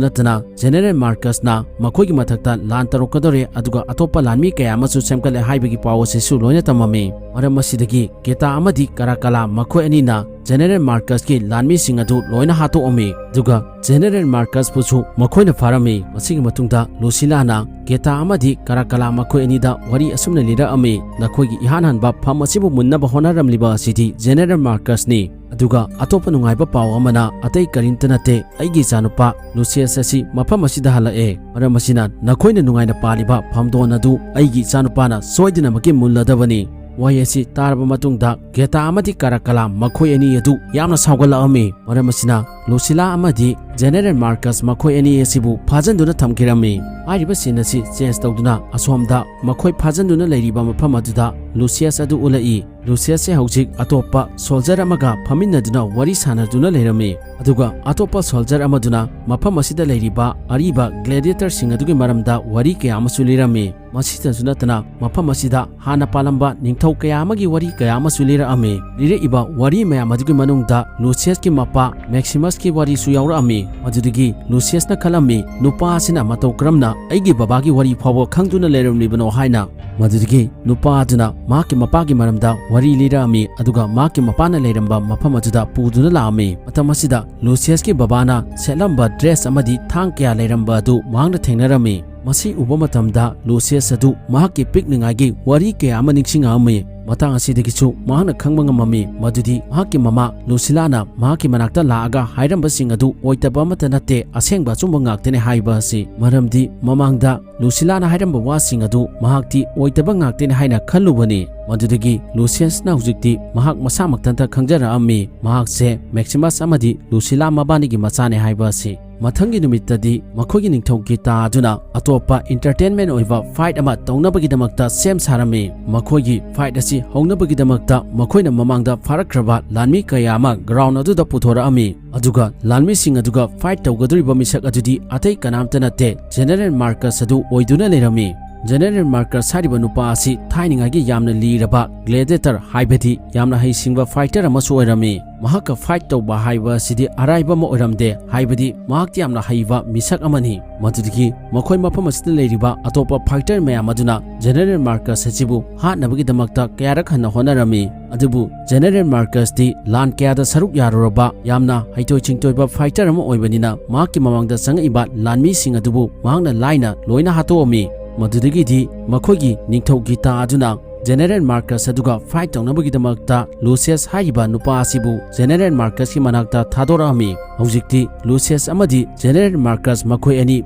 ꯅꯠꯇꯅ General Marcusꯅ ꯃꯈꯣꯏꯒꯤ ꯃꯊꯛꯇ ꯂꯥꯟ ꯇꯧꯔꯛꯀꯗꯧꯔꯦ, ꯑꯗꯨꯒ ꯑꯇꯣꯞꯄ ꯂꯥꯟꯃꯤ ꯀꯌꯥ ꯑꯃꯁꯨ ꯁꯦꯝꯒꯠꯂꯦ ꯍꯥꯏꯕꯒꯤ ꯄꯥꯎ ꯑꯁꯤꯁꯨ ꯂꯣꯏꯅ ꯇꯝꯃꯝꯃꯤ꯫ ꯃꯔꯝ ꯑꯁꯤꯗꯒꯤ ꯒꯦꯇꯥ ꯑꯃꯗꯤ ꯀꯔꯥꯀꯂꯥ ꯃꯈꯣꯏ ꯑꯅꯤꯅ General Marcusꯀꯤ ꯂꯥꯟꯃꯤꯁꯤꯡ ꯑꯗꯨ ꯂꯣꯏꯅ ꯍꯥꯠꯇꯣꯛꯑꯝꯃꯤ꯫ ꯑꯗꯨꯒ General Marcusꯄꯨꯁꯨ ꯃꯈꯣꯏꯅ ꯐꯥꯔꯝꯃꯤ꯫ ꯃꯁꯤꯒꯤ ꯃꯇꯨꯡꯗ ꯂꯨꯁꯤꯂꯥꯅ ꯒꯦꯇꯥ ꯑꯃꯗꯤ ꯀꯔꯥꯀꯂꯥ ꯃꯈꯣꯏ ꯑꯅꯤꯗ ꯋꯥꯔꯤ ꯑꯁꯨꯝꯅ ꯂꯤꯔꯛꯑꯝꯃꯤ, "ꯅꯈꯣꯏꯒꯤ ꯏꯍꯥꯟ ꯍꯥꯟꯕ ꯐꯝ ꯑꯁꯤꯕꯨ ꯃꯨꯟꯅꯕ ꯍꯣꯠꯅꯔꯝꯂꯤꯕ ꯑꯁꯤꯗꯤ General Marcusꯅꯤ꯫ ꯑꯗꯨꯒ ꯑꯇꯣꯞꯄ ꯅꯨꯡꯉꯥꯏꯕ ꯄꯥꯎ ꯑꯃꯅ ꯑꯇꯩ ꯀꯔꯤꯝꯇ ꯅꯠꯇꯦ, ꯑꯩꯒꯤ ꯏꯆꯥꯅꯨꯄꯥ ꯂꯨꯁꯤꯌꯁ ꯑꯁꯤ ꯃꯐꯝ ꯑꯁꯤꯗ ꯍꯜꯂꯛꯑꯦ꯫ ꯃꯔꯝ ꯑꯁꯤꯅ ꯅꯈꯣꯏꯅ ꯅꯨꯡꯉꯥꯏꯅ ꯄꯥꯜꯂꯤꯕ ꯐꯝꯗꯣꯟ ꯑꯗꯨ ꯑꯩꯒꯤ ꯏꯆꯥꯅꯨꯄꯥꯅ ꯁꯣꯏꯗꯅꯃꯛꯀꯤ ꯃꯨꯜꯂꯗꯕꯅꯤ"꯫ ꯋꯥꯍꯩ ꯑꯁꯤ ꯇꯥꯔꯕ ꯃꯇꯨꯡꯗ ꯒꯦꯇꯥ ꯑꯃꯗꯤ ꯀꯔꯥꯀꯂꯥ ꯃꯈꯣꯏ ꯑꯅꯤ ꯑꯗꯨ ꯌꯥꯝꯅ ꯁꯥꯎꯒꯠꯂꯛꯑꯝꯃꯤ꯫ ꯃꯔꯝ ꯑꯁꯤꯅ ꯂꯨꯁꯤꯂꯥ ꯑꯃꯗꯤ General Marcus ꯃꯈꯣꯏ ꯑꯅꯤ ꯑꯁꯤꯕꯨ ꯐꯥꯖꯤꯟꯗꯨꯅ ꯊꯝꯈꯤꯔꯝꯃꯤ꯫ ꯍꯥꯏꯔꯤꯕ scene ꯑꯁꯤ change ꯇꯧꯗꯨꯅ ꯑꯁꯣꯝꯗ ꯃꯈꯣꯏ ꯐꯥꯖꯤꯟꯗꯨꯅ ꯂꯩꯔꯤꯕ ꯃꯐꯝ ꯑꯗꯨꯗ ꯂꯨꯁꯤꯌꯁ ꯑꯗꯨ ꯎꯠꯂꯛꯏ꯫ ꯂꯨꯁꯤꯌꯁꯁꯦ ꯍꯧꯖꯤꯛ ꯑꯇꯣꯞꯄ soldier ꯑꯃꯒ ꯐꯝꯃꯤꯟꯅꯗꯨꯅ ꯋꯥꯔꯤ ꯁꯥꯟꯅꯗꯨꯅ ꯂꯩꯔꯝꯃꯤ꯫ ꯑꯗꯨꯒ ꯑꯇꯣꯞꯄ soldier ꯑꯃꯗꯨꯅ ꯃꯐꯝ ꯑꯁꯤꯗ ꯂꯩꯔꯤꯕ ꯑꯔꯤꯕ gladiatorꯁꯤꯡ ꯑꯗꯨꯒꯤ ꯃꯔꯝꯗ ꯋꯥꯔꯤ ꯀꯌꯥ ꯑꯃꯁꯨ ꯂꯤꯔꯝꯃꯤ꯫ ꯃꯁꯤꯗꯁꯨ ꯅꯠꯇꯅ ꯃꯐꯝ ꯑꯁꯤꯗ ꯍꯥꯟꯅ ꯄꯥꯜꯂꯝꯕ ꯅꯤꯡꯊꯧ ꯀꯌꯥ ꯑꯃꯒꯤ ꯋꯥꯔꯤ ꯀꯌꯥ ꯑꯃꯁꯨ ꯂꯤꯔꯛꯑꯝꯃꯤ꯫ ꯂꯤꯔꯛꯏꯕ ꯋꯥꯔꯤ ꯃꯌꯥꯝ ꯑꯗꯨꯒꯤ ꯃꯅꯨꯡꯗ ꯂꯨꯁꯤꯌꯁꯀꯤ ꯃꯄꯥ ꯃꯦꯛꯁꯤꯃꯁꯀꯤ ꯋꯥꯔꯤꯁꯨ ꯌꯥꯎꯔꯛꯑꯝꯃꯤ꯫ ꯃꯗꯨꯗꯒꯤ ꯂꯨꯁꯤꯌꯁꯅ ꯈꯜꯂꯝꯃꯤ, "ꯅꯨꯄꯥ ꯑꯁꯤꯅ ꯃꯇꯧ ꯀꯔꯝꯅ ꯑꯩꯒꯤ ꯕꯕꯥꯒꯤ ꯋꯥꯔꯤ ꯐꯥꯎꯕ ꯈꯪꯗꯨꯅ ꯂꯩꯔꯝꯂꯤꯕꯅꯣ?" ꯍꯥꯏꯅ꯫ ꯃꯗꯨꯗꯒꯤ ꯅꯨꯄꯥ ꯑꯗꯨꯅ ꯃꯍꯥꯛꯀꯤ ꯃꯄꯥꯒꯤ ꯃꯔꯝꯗ ꯋꯥꯔꯤ ꯂꯤꯔꯛꯑꯝꯃꯤ, ꯑꯗꯨꯒ ꯃꯍꯥꯛꯀꯤ ꯃꯄꯥꯅ ꯂꯩꯔꯝꯕ ꯃꯐꯝ ꯑꯗꯨꯗ ꯄꯨꯗꯨꯅ ꯂꯥꯛꯑꯝꯃꯤ꯫ ꯃꯇꯝ ꯑꯁꯤꯗ ꯂꯨꯁꯤꯌꯁꯀꯤ ꯕꯕꯥꯅ ꯁꯦꯠꯂꯝꯕ dress ꯑꯃꯗꯤ ꯊꯥꯡ ꯀꯌꯥ ꯂꯩꯔꯝꯕ ꯑꯗꯨ ꯃꯍꯥꯛꯅ ꯊꯦꯡꯅꯔꯝꯃꯤ꯫ ꯃꯁꯤ ꯎꯕ ꯃꯇꯝꯗ ꯂꯨꯁꯤꯌꯁ ꯑꯗꯨ ꯃꯍꯥꯛꯀꯤ ꯄꯤꯛꯂꯤꯉꯥꯏꯒꯤ ꯋꯥꯔꯤ ꯀꯌꯥ ꯑꯃ ꯅꯤꯡꯁꯤꯡꯉꯛꯑꯝꯃꯤ꯫ ꯃꯇꯥꯡ ꯑꯁꯤꯗꯒꯤꯁꯨ ꯃꯍꯥꯛꯅ ꯈꯪꯕ ꯉꯝꯃꯝꯃꯤ ꯃꯗꯨꯗꯤ ꯃꯍꯥꯛꯀꯤ ꯃꯃꯥ ꯂꯨꯁꯤꯂꯥꯅ ꯃꯍꯥꯛꯀꯤ ꯃꯅꯥꯛꯇ ꯂꯥꯛꯑꯒ ꯍꯥꯏꯔꯝꯕꯁꯤꯡ ꯑꯗꯨ ꯑꯣꯏꯗꯕ ꯑꯃꯠꯇ ꯅꯠꯇꯦ, ꯑꯁꯦꯡꯕ ꯑꯆꯨꯝꯕ ꯉꯥꯛꯇꯅꯤ ꯍꯥꯏꯕ ꯑꯁꯤ꯫ ꯃꯔꯝꯗꯤ ꯃꯃꯥꯡꯗ ꯂꯨꯁꯤꯂꯥꯅ ꯍꯥꯏꯔꯝꯕ ꯋꯥꯁꯤꯡ ꯑꯗꯨ ꯃꯍꯥꯛꯇꯤ ꯑꯣꯏꯗꯕ ꯉꯥꯛꯇꯅꯤ ꯍꯥꯏꯅ ꯈꯜꯂꯨꯕꯅꯤ꯫ ꯃꯗꯨꯗꯒꯤ ꯂꯨꯁꯤꯌꯁꯅ ꯍꯧꯖꯤꯛꯇꯤ ꯃꯍꯥꯛ ꯃꯁꯥ ꯃꯊꯟꯇ ꯈꯪꯖꯔꯛꯑꯝꯃꯤ, ꯃꯍꯥꯛꯁꯦ ꯃꯦꯛꯁꯤꯃꯁ ꯑꯃꯗꯤ ꯂꯨꯁꯤꯂꯥ ꯃꯕꯥꯅꯤꯒꯤ ꯃꯆꯥꯅꯤ ꯍꯥꯏꯕ ꯑꯁꯤ꯫ ꯃꯊꯪꯒꯤ ꯅꯨꯃꯤꯠꯇꯗꯤ ꯃꯈꯣꯏꯒꯤ ꯅꯤꯡꯊꯧ ꯒꯦꯇꯥ ꯑꯗꯨꯅ ꯑꯇꯣꯞꯄ entertainment ꯑꯣꯏꯕ fight ꯑꯃ ꯇꯧꯅꯕꯒꯤꯗꯃꯛꯇ ꯁꯦꯝ ꯁꯥꯔꯝꯃꯤ꯫ ꯃꯈꯣꯏꯒꯤ fight ꯑꯁꯤ ꯍꯧꯅꯕꯒꯤꯗꯃꯛꯇ ꯃꯈꯣꯏꯅ ꯃꯃꯥꯡꯗ ꯐꯥꯔꯛꯈ꯭ꯔꯕ ꯂꯥꯟꯃꯤ ꯀꯌꯥ ꯑꯃ ground ꯑꯗꯨꯗ ꯄꯨꯊꯣꯔꯛꯑꯝꯃꯤ꯫ ꯑꯗꯨꯒ ꯂꯥꯟꯃꯤꯁꯤꯡ ꯑꯗꯨꯒ fight ꯇꯧꯒꯗꯧꯔꯤꯕ ꯃꯤꯁꯛ ꯑꯗꯨꯗꯤ ꯑꯇꯩ ꯀꯅꯥꯝꯇ ꯅꯠꯇꯦ, General Marcus ꯑꯗꯨ ꯑꯣꯏꯗꯨꯅ ꯂꯩꯔꯝꯃꯤ꯫ ꯖꯦꯅꯦꯔꯦꯜ ꯃꯥꯔꯀꯁ ꯍꯥꯏꯔꯤꯕ ꯅꯨꯄꯥ ꯑꯁꯤ ꯊꯥꯏꯅꯉꯥꯏꯒꯤ ꯌꯥꯝꯅ ꯂꯤꯔꯕ ꯒ꯭ꯂꯦꯗꯤꯌꯦꯇꯔ, ꯍꯥꯏꯕꯗꯤ ꯌꯥꯝꯅ ꯍꯩꯁꯤꯡꯕ ꯐꯥꯏꯇꯔ ꯑꯃꯁꯨ ꯑꯣꯏꯔꯝꯃꯤ꯫ ꯃꯍꯥꯛꯀ ꯐꯥꯏꯠ ꯇꯧꯕ ꯍꯥꯏꯕ ꯑꯁꯤꯗꯤ ꯑꯔꯥꯏꯕ ꯑꯃ ꯑꯣꯏꯔꯝꯗꯦ, ꯍꯥꯏꯕꯗꯤ ꯃꯍꯥꯛꯇꯤ ꯌꯥꯝꯅ ꯍꯩꯕ ꯃꯤꯁꯛ ꯑꯃꯅꯤ꯫ ꯃꯗꯨꯗꯒꯤ ꯃꯈꯣꯏ ꯃꯐꯝ ꯑꯁꯤꯗ ꯂꯩꯔꯤꯕ ꯑꯇꯣꯞꯄ ꯐꯥꯏꯇꯔ ꯃꯌꯥꯝ ꯑꯗꯨꯅ ꯖꯦꯅꯦꯔꯦꯜ ꯃꯥꯔꯀꯁ ꯑꯁꯤꯕꯨ ꯍꯥꯠꯅꯕꯒꯤꯗꯃꯛꯇ ꯀꯌꯥꯔꯛ ꯍꯟꯅ ꯍꯣꯠꯅꯔꯝꯃꯤ꯫ ꯑꯗꯨꯕꯨ ꯖꯦꯅꯦꯔꯦꯜ ꯃꯥꯔꯀꯁꯇꯤ ꯂꯥꯟ ꯀꯌꯥꯗ ꯁꯔꯨꯛ ꯌꯥꯔꯨꯔꯕ ꯌꯥꯝꯅ ꯍꯩꯊꯣꯏ ꯁꯤꯡꯊꯣꯏꯕ ꯐꯥꯏꯇꯔ ꯑꯃ ꯑꯣꯏꯕꯅꯤꯅ, ꯃꯍꯥꯛꯀꯤ ꯃꯃꯥꯡꯗ ꯆꯪꯉꯛꯏꯕ ꯂꯥꯟꯃꯤꯁꯤꯡ ꯑꯗꯨꯕꯨ ꯃꯍꯥꯛꯅ ꯂꯥꯏꯅ ꯂꯣꯏꯅ ꯍꯥꯠꯇꯣꯛꯑꯝꯃꯤ꯫ ꯃꯗꯨꯗꯒꯤꯗꯤ ꯃꯈꯣꯏꯒꯤ ꯅꯤꯡꯊꯧ ꯒꯤꯇꯥ ꯑꯗꯨꯅ ꯖꯦꯅꯦꯔꯦꯜ ꯃꯥꯔꯀꯁ ꯑꯗꯨꯒ ꯐꯥꯏꯠ ꯇꯧꯅꯕꯒꯤꯗꯃꯛꯇ ꯂꯨꯁꯤꯌꯁ ꯍꯥꯏꯔꯤꯕ ꯅꯨꯄꯥ ꯑꯁꯤꯕꯨ ꯖꯦꯅꯦꯔꯦꯜ ꯃꯥꯔꯀꯁꯀꯤ ꯃꯅꯥꯛꯇ ꯊꯥꯗꯣꯔꯛꯑꯝꯃꯤ꯫ ꯍꯧꯖꯤꯛꯇꯤ ꯂꯨꯁꯤꯌꯁ ꯑꯃꯗꯤ ꯖꯦꯅꯦꯔꯦꯜ ꯃꯥꯔꯀꯁ ꯃꯈꯣꯏ ꯑꯅꯤ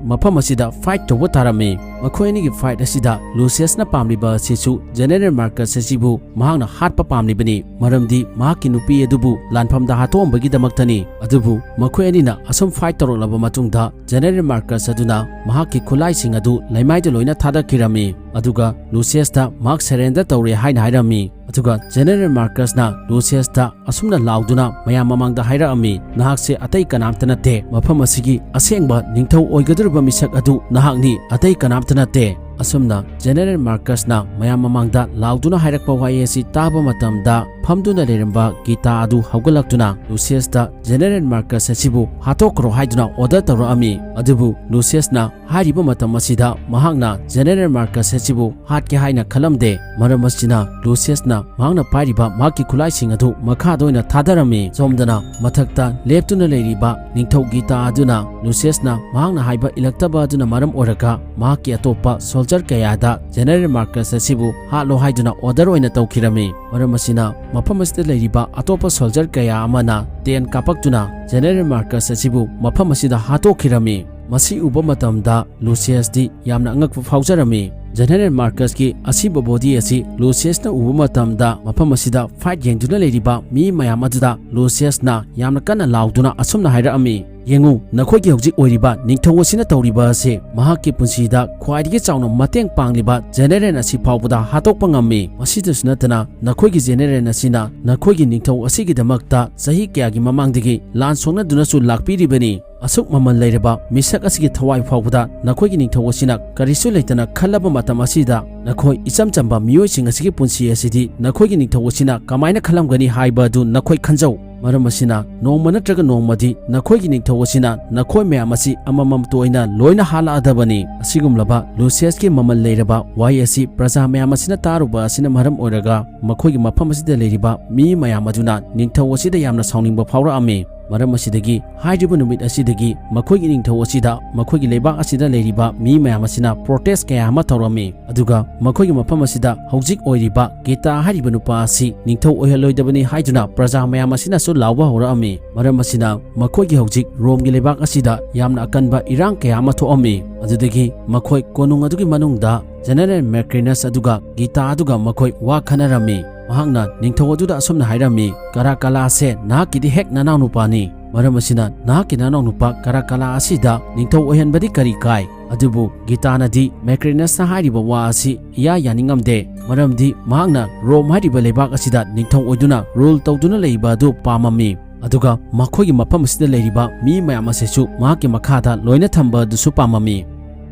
ꯃꯐꯝ ꯑꯁꯤꯗ ꯐꯥꯏꯠ ꯇꯧꯕ ꯇꯥꯔꯝꯃꯤ꯫ ꯃꯈꯣꯏ ꯑꯅꯤꯒꯤ ꯐꯥꯏꯠ ꯑꯁꯤꯗ ꯂꯨꯁꯤꯌꯁꯅ ꯄꯥꯝꯂꯤꯕ ꯑꯁꯤꯁꯨ ꯖꯦꯅꯦꯔꯦꯜ ꯃꯥꯔꯀꯁ ꯑꯁꯤꯕꯨ ꯃꯍꯥꯛꯅ ꯍꯥꯠꯄ ꯄꯥꯝꯂꯤꯕꯅꯤ, ꯃꯔꯝꯗꯤ ꯃꯍꯥꯛꯀꯤ ꯅꯨꯄꯤ ꯑꯗꯨꯕꯨ ꯂꯥꯟꯐꯝꯗ ꯍꯥꯠꯇꯣꯛꯑꯝꯕꯒꯤꯗꯃꯛꯇꯅꯤ꯫ ꯑꯗꯨꯕꯨ ꯃꯈꯣꯏ ꯑꯅꯤꯅ ꯑꯁꯨꯝ ꯐꯥꯏꯠ ꯇꯧꯔꯛꯂꯕ ꯃꯇꯨꯡꯗ, ꯖꯦꯅꯦꯔꯦꯜ ꯃꯥꯔꯀꯁ ꯑꯗꯨꯅ ꯃꯍꯥꯛꯀꯤ ꯈꯨꯠꯂꯥꯏꯁꯤꯡ ꯑꯗꯨ ꯂꯩꯃꯥꯏꯗ ꯂꯣꯏꯅ ꯊꯥꯗꯈꯤꯔꯝꯃꯤ꯫ ꯑꯗꯨꯒ ꯂꯨꯁꯤꯌꯁꯇ ꯃꯍꯥꯛ ꯁꯔꯦꯟꯗꯔ ꯇꯧꯔꯦ ꯍꯥꯏꯅ ꯍꯥꯏꯔꯝꯃꯤ꯫ ꯑꯗꯨꯒ ꯖꯦꯅꯦꯔꯦꯜ ꯃꯥꯔꯀꯁꯅ ꯂꯨꯁꯤꯌꯁꯇ ꯑꯁꯨꯝꯅ ꯂꯥꯎꯗꯨꯅ ꯃꯌꯥꯝ ꯃꯃꯥꯡꯗ ꯍꯥꯏꯔꯛꯑꯝꯃꯤ, "ꯅꯍꯥꯛꯁꯦ ꯑꯇꯩ ꯀꯅꯥꯝꯇ ꯅꯠꯇꯦ꯫ ꯃꯐꯝ ꯑꯁꯤꯒꯤ ꯑꯁꯦꯡꯕ ꯅꯤꯡꯊꯧ ꯑꯣꯏꯒꯗꯧꯔꯤꯕ ꯃꯤꯁꯛ ꯑꯗꯨ ꯅꯍꯥꯛꯅꯤ, ꯑꯇꯩ ꯀꯅꯥꯝꯇ ꯅꯠꯇꯦ"꯫ ꯑꯁꯨꯝꯅ ꯖꯦꯅꯦꯔꯦꯜ ꯃꯥꯔꯀꯁꯅ ꯃꯌꯥꯝ ꯃꯃꯥꯡꯗ ꯂꯥꯎꯗꯨꯅ ꯍꯥꯏꯔꯛꯄ ꯋꯥꯍꯩ ꯑꯁꯤ ꯇꯥꯕ ꯃꯇꯝꯗ, ꯐꯝꯗꯨꯅ ꯂꯩꯔꯝꯕ ꯒꯤꯇꯥ ꯑꯗꯨ ꯍꯧꯒꯠꯂꯛꯇꯨꯅ ꯂꯨꯁꯤꯌꯁꯇ ꯖꯦꯅꯦꯔꯦꯜ ꯃꯥꯔꯀꯁ ꯑꯁꯤꯕꯨ ꯍꯥꯠꯇꯣꯛꯈ꯭ꯔꯣ ꯍꯥꯏꯗꯨꯅ ꯑꯣꯔꯗꯔ ꯇꯧꯔꯛꯑꯝꯃꯤ꯫ ꯑꯗꯨꯕꯨ ꯂꯨꯁꯤꯌꯁꯅ ꯍꯥꯏꯔꯤꯕ ꯃꯇꯝ ꯑꯁꯤꯗ ꯃꯍꯥꯛꯅ ꯖꯦꯅꯦꯔꯦꯜ ꯃꯥꯔꯀꯁ ꯑꯁꯤꯕꯨ ꯍꯥꯠꯀꯦ ꯍꯥꯏꯅ ꯈꯜꯂꯝꯗꯦ꯫ ꯃꯔꯝ ꯑꯁꯤꯅ ꯂꯨꯁꯤꯌꯁꯅ ꯃꯍꯥꯛꯅ ꯄꯥꯏꯔꯤꯕ ꯃꯍꯥꯛꯀꯤ ꯈꯨꯠꯂꯥꯏꯁꯤꯡ ꯑꯗꯨ ꯃꯈꯥꯗ ꯑꯣꯏꯅ ꯊꯥꯗꯔꯝꯃꯤ꯫ ꯁꯣꯝꯗꯅ ꯃꯊꯛꯇ ꯂꯦꯞꯇꯨꯅ ꯂꯩꯔꯤꯕ ꯅꯤꯡꯊꯧ ꯒꯤꯇꯥ ꯑꯗꯨꯅ ꯂꯨꯁꯤꯌꯁꯅ ꯃꯍꯥꯛꯅ ꯍꯥꯏꯕ ꯏꯜꯂꯛꯇꯕ ꯑꯗꯨꯅ ꯃꯔꯝ ꯑꯣꯏꯔꯒ ꯃꯍꯥꯛꯀꯤ ꯑꯇꯣꯞꯄ ꯁꯣꯜꯖꯔ ꯀꯌꯥꯗ ꯖꯦꯅꯦꯔꯦꯜ ꯃꯥꯔꯀꯁ ꯑꯁꯤꯕꯨ ꯍꯥꯠꯂꯣ ꯍꯥꯏꯗꯨꯅ ꯑꯣꯔꯗꯔ ꯑꯣꯏꯅ ꯇꯧꯈꯤꯔꯝꯃꯤ꯫ ꯃꯔꯝ ꯑꯁꯤꯅ ꯃꯐꯝ ꯑꯁꯤꯗ ꯂꯩꯔꯤꯕ ꯑꯇꯣꯞꯄ ꯁꯣꯜꯖꯔ ꯀꯌꯥ ꯑꯃꯅ ꯇꯦꯟ ꯀꯥꯞꯄꯛꯇꯨꯅ ꯖꯦꯅꯦꯔꯦꯜ ꯃꯥꯔꯀꯁ ꯑꯁꯤꯕꯨ ꯃꯐꯝ ꯑꯁꯤꯗ ꯍꯥꯠꯇꯣꯛꯈꯤꯔꯝꯃꯤ꯫ ꯃꯁꯤ ꯎꯕ ꯃꯇꯝꯗ ꯂꯨꯁꯤꯌꯁꯇꯤ ꯌꯥꯝꯅ ꯑꯉꯛꯄ ꯐꯥꯎꯖꯔꯝꯃꯤ꯫ ꯖꯦꯅꯦꯔꯦꯜ ꯃꯥꯔꯀꯁꯀꯤ ꯑꯁꯤꯕ ꯕꯣꯗꯤ ꯑꯁꯤ ꯂꯨꯁꯤꯌꯁꯅ ꯎꯕ ꯃꯇꯝꯗ, ꯃꯐꯝ ꯑꯁꯤꯗ ꯐꯥꯏꯠ ꯌꯦꯡꯗꯨꯅ ꯂꯩꯔꯤꯕ ꯃꯤ ꯃꯌꯥꯝ ꯑꯗꯨꯗ ꯂꯨꯁꯤꯌꯁꯅ ꯌꯥꯝꯅ ꯀꯟꯅ ꯂꯥꯎꯗꯨꯅ ꯑꯁꯨꯝꯅ ꯍꯥꯏꯔꯛꯑꯝꯃꯤ, "ꯌꯦꯡꯉꯨ, ꯅꯈꯣꯏꯒꯤ ꯍꯧꯖꯤꯛ ꯑꯣꯏꯔꯤꯕ ꯅꯤꯡꯊꯧ ꯑꯁꯤꯅ ꯇꯧꯔꯤꯕ ꯑꯁꯤ ꯃꯍꯥꯛꯀꯤ ꯄꯨꯟꯁꯤꯗ ꯈ꯭ꯋꯥꯏꯗꯒꯤ ꯆꯥꯎꯅ ꯃꯇꯦꯡ ꯄꯥꯡꯂꯤꯕ ꯖꯦꯅꯦꯔꯦꯜ ꯑꯁꯤ ꯐꯥꯎꯕꯗ ꯍꯥꯠꯇꯣꯛꯄ ꯉꯝꯃꯤ꯫ ꯃꯁꯤꯗꯁꯨ ꯅꯠꯇꯅ ꯅꯈꯣꯏꯒꯤ ꯖꯦꯅꯦꯔꯦꯜ ꯑꯁꯤꯅ ꯅꯈꯣꯏꯒꯤ ꯅꯤꯡꯊꯧ ꯑꯁꯤꯒꯤꯗꯃꯛꯇ ꯆꯍꯤ ꯀꯌꯥꯒꯤ ꯃꯃꯥꯡꯗꯒꯤ ꯂꯥꯟ ꯁꯣꯛꯅꯗꯨꯅꯁꯨ ꯂꯥꯛꯄꯤꯔꯤꯕꯅꯤ꯫ ꯑꯁꯨꯛ ꯃꯃꯜ ꯂꯩꯔꯕ ꯃꯤꯁꯛ ꯑꯁꯤꯒꯤ ꯊꯋꯥꯏ ꯐꯥꯎꯕꯗ ꯅꯈꯣꯏꯒꯤ ꯅꯤꯡꯊꯧ ꯑꯁꯤꯅ ꯀꯔꯤꯁꯨ ꯂꯩꯇꯅ ꯈꯜꯂꯕ ꯃꯇꯝ ꯑꯁꯤꯗ ꯅꯈꯣꯏ ꯏꯆꯝ ꯆꯝꯕ ꯃꯤꯑꯣꯏꯁꯤꯡ ꯑꯁꯤꯒꯤ ꯄꯨꯟꯁꯤ ꯑꯁꯤꯗꯤ ꯅꯈꯣꯏꯒꯤ ꯅꯤꯡꯊꯧ ꯑꯁꯤꯅ ꯀꯃꯥꯏꯅ ꯈꯜꯂꯝꯒꯅꯤ ꯍꯥꯏꯕ ꯑꯗꯨ ꯅꯈꯣꯏ ꯈꯟꯖꯧ꯫ ꯃꯔꯝ ꯑꯁꯤꯅ, ꯅꯣꯡꯃ ꯅꯠꯇ꯭ꯔꯒ ꯅꯣꯡꯃꯗꯤ ꯅꯈꯣꯏꯒꯤ ꯅꯤꯡꯊꯧ ꯑꯁꯤꯅ ꯅꯈꯣꯏ ꯃꯌꯥꯝ ꯑꯁꯤ ꯑꯃꯃꯝꯇ ꯑꯣꯏꯅ ꯂꯣꯏꯅ ꯍꯥꯠꯂꯛꯑꯗꯕꯅꯤ꯫ ꯑꯁꯤꯒꯨꯝꯂꯕ ꯂꯨꯁꯤꯌꯁꯀꯤ ꯃꯃꯜ ꯂꯩꯔꯕ ꯋꯥꯍꯩ ꯑꯁꯤ ꯄ꯭ꯔꯖꯥ ꯃꯌꯥꯝ ꯑꯁꯤꯅ ꯇꯥꯔꯨꯕ ꯑꯁꯤꯅ ꯃꯔꯝ ꯑꯣꯏꯔꯒ, ꯃꯈꯣꯏꯒꯤ ꯃꯐꯝ ꯑꯁꯤꯗ ꯂꯩꯔꯤꯕ ꯃꯤ ꯃꯌꯥꯝ ꯑꯗꯨꯅ ꯅꯤꯡꯊꯧ ꯑꯁꯤꯗ ꯌꯥꯝꯅ ꯁꯥꯎꯅꯤꯡꯕ ꯐꯥꯎꯔꯛꯑꯝꯃꯤ꯫ ꯃꯔꯝ ꯑꯁꯤꯗꯒꯤ, ꯍꯥꯏꯔꯤꯕ ꯅꯨꯃꯤꯠ ꯑꯁꯤꯗꯒꯤ ꯃꯈꯣꯏꯒꯤ ꯅꯤꯡꯊꯧ ꯑꯁꯤꯗ ꯃꯈꯣꯏꯒꯤ ꯂꯩꯕꯥꯛ ꯑꯁꯤꯗ ꯂꯩꯔꯤꯕ ꯃꯤ ꯃꯌꯥꯝ ꯑꯁꯤꯅ ꯄ꯭ꯔꯣꯇꯦꯁ ꯀꯌꯥ ꯑꯃ ꯇꯧꯔꯝꯃꯤ꯫ ꯑꯗꯨꯒ ꯃꯈꯣꯏꯒꯤ ꯃꯐꯝ ꯑꯁꯤꯗ ꯍꯧꯖꯤꯛ ꯑꯣꯏꯔꯤꯕ ꯒꯤꯇꯥ ꯍꯥꯏꯔꯤꯕ ꯅꯨꯄꯥ ꯑꯁꯤ ꯅꯤꯡꯊꯧ ꯑꯣꯏꯍꯜꯂꯣꯏꯗꯕꯅꯤ ꯍꯥꯏꯗꯨꯅ ꯄ꯭ꯔꯖꯥ ꯃꯌꯥꯝ ꯑꯁꯤꯅꯁꯨ ꯂꯥꯎꯕ ꯍꯧꯔꯛꯑꯝꯃꯤ꯫ ꯃꯔꯝ ꯑꯁꯤꯅ, ꯃꯈꯣꯏꯒꯤ ꯍꯧꯖꯤꯛ ꯔꯣꯝꯒꯤ ꯂꯩꯕꯥꯛ ꯑꯁꯤꯗ ꯌꯥꯝꯅ ꯑꯀꯟꯕ ꯏꯔꯥꯡ ꯀꯌꯥ ꯑꯃ ꯊꯣꯛꯑꯝꯃꯤ꯫ ꯑꯗꯨꯗꯒꯤ ꯃꯈꯣꯏ ꯀꯣꯅꯨꯡ ꯑꯗꯨꯒꯤ ꯃꯅꯨꯡꯗ ꯖꯦꯅꯔꯦꯜ ꯃꯦꯀ꯭ꯔꯤꯅꯁ ꯑꯗꯨꯒ ꯒꯤꯇꯥ ꯑꯗꯨꯒ ꯃꯈꯣꯏ ꯋꯥ ꯈꯟꯅꯔꯝꯃꯤ꯫ ꯃꯍꯥꯛꯅ ꯅꯤꯡꯊꯧ ꯑꯗꯨꯗ ꯑꯁꯨꯝꯅ ꯍꯥꯏꯔꯝꯃꯤ, "ꯀꯔꯥꯀꯂꯥꯁꯦ ꯅꯍꯥꯛꯀꯤꯗꯤ ꯍꯦꯛ ꯅꯅꯥꯎꯅꯨꯄꯥꯅꯤ꯫ ꯃꯔꯝ ꯑꯁꯤꯅ ꯅꯍꯥꯛꯀꯤ ꯅꯅꯥꯎꯅꯨꯄꯥ ꯀꯔꯥꯀꯂꯥ ꯑꯁꯤꯗ ꯅꯤꯡꯊꯧ ꯑꯣꯏꯍꯟꯕꯗꯤ ꯀꯔꯤ ꯀꯥꯏ?" ꯑꯗꯨꯕꯨ ꯒꯤꯇꯥꯅꯗꯤ ꯃꯦꯀ꯭ꯔꯤꯅꯁꯅ ꯍꯥꯏꯔꯤꯕ ꯋꯥ ꯑꯁꯤ ꯏꯌꯥ ꯌꯥꯅꯤꯡꯉꯝꯗꯦ꯫ ꯃꯔꯝꯗꯤ ꯃꯍꯥꯛꯅ ꯔꯣꯝ ꯍꯥꯏꯔꯤꯕ ꯂꯩꯕꯥꯛ ꯑꯁꯤꯗ ꯅꯤꯡꯊꯧ ꯑꯣꯏꯗꯨꯅ ꯔꯨꯜ ꯇꯧꯗꯨꯅ ꯂꯩꯕ ꯑꯗꯨ ꯄꯥꯝꯃꯝꯃꯤ꯫ ꯑꯗꯨꯒ ꯃꯈꯣꯏꯒꯤ ꯃꯐꯝ ꯑꯁꯤꯗ ꯂꯩꯔꯤꯕ ꯃꯤ ꯃꯌꯥꯝ ꯑꯁꯤꯁꯨ ꯃꯍꯥꯛꯀꯤ ꯃꯈꯥꯗ ꯂꯣꯏꯅ ꯊꯝꯕ ꯑꯗꯨꯁꯨ ꯄꯥꯝꯃꯝꯃꯤ꯫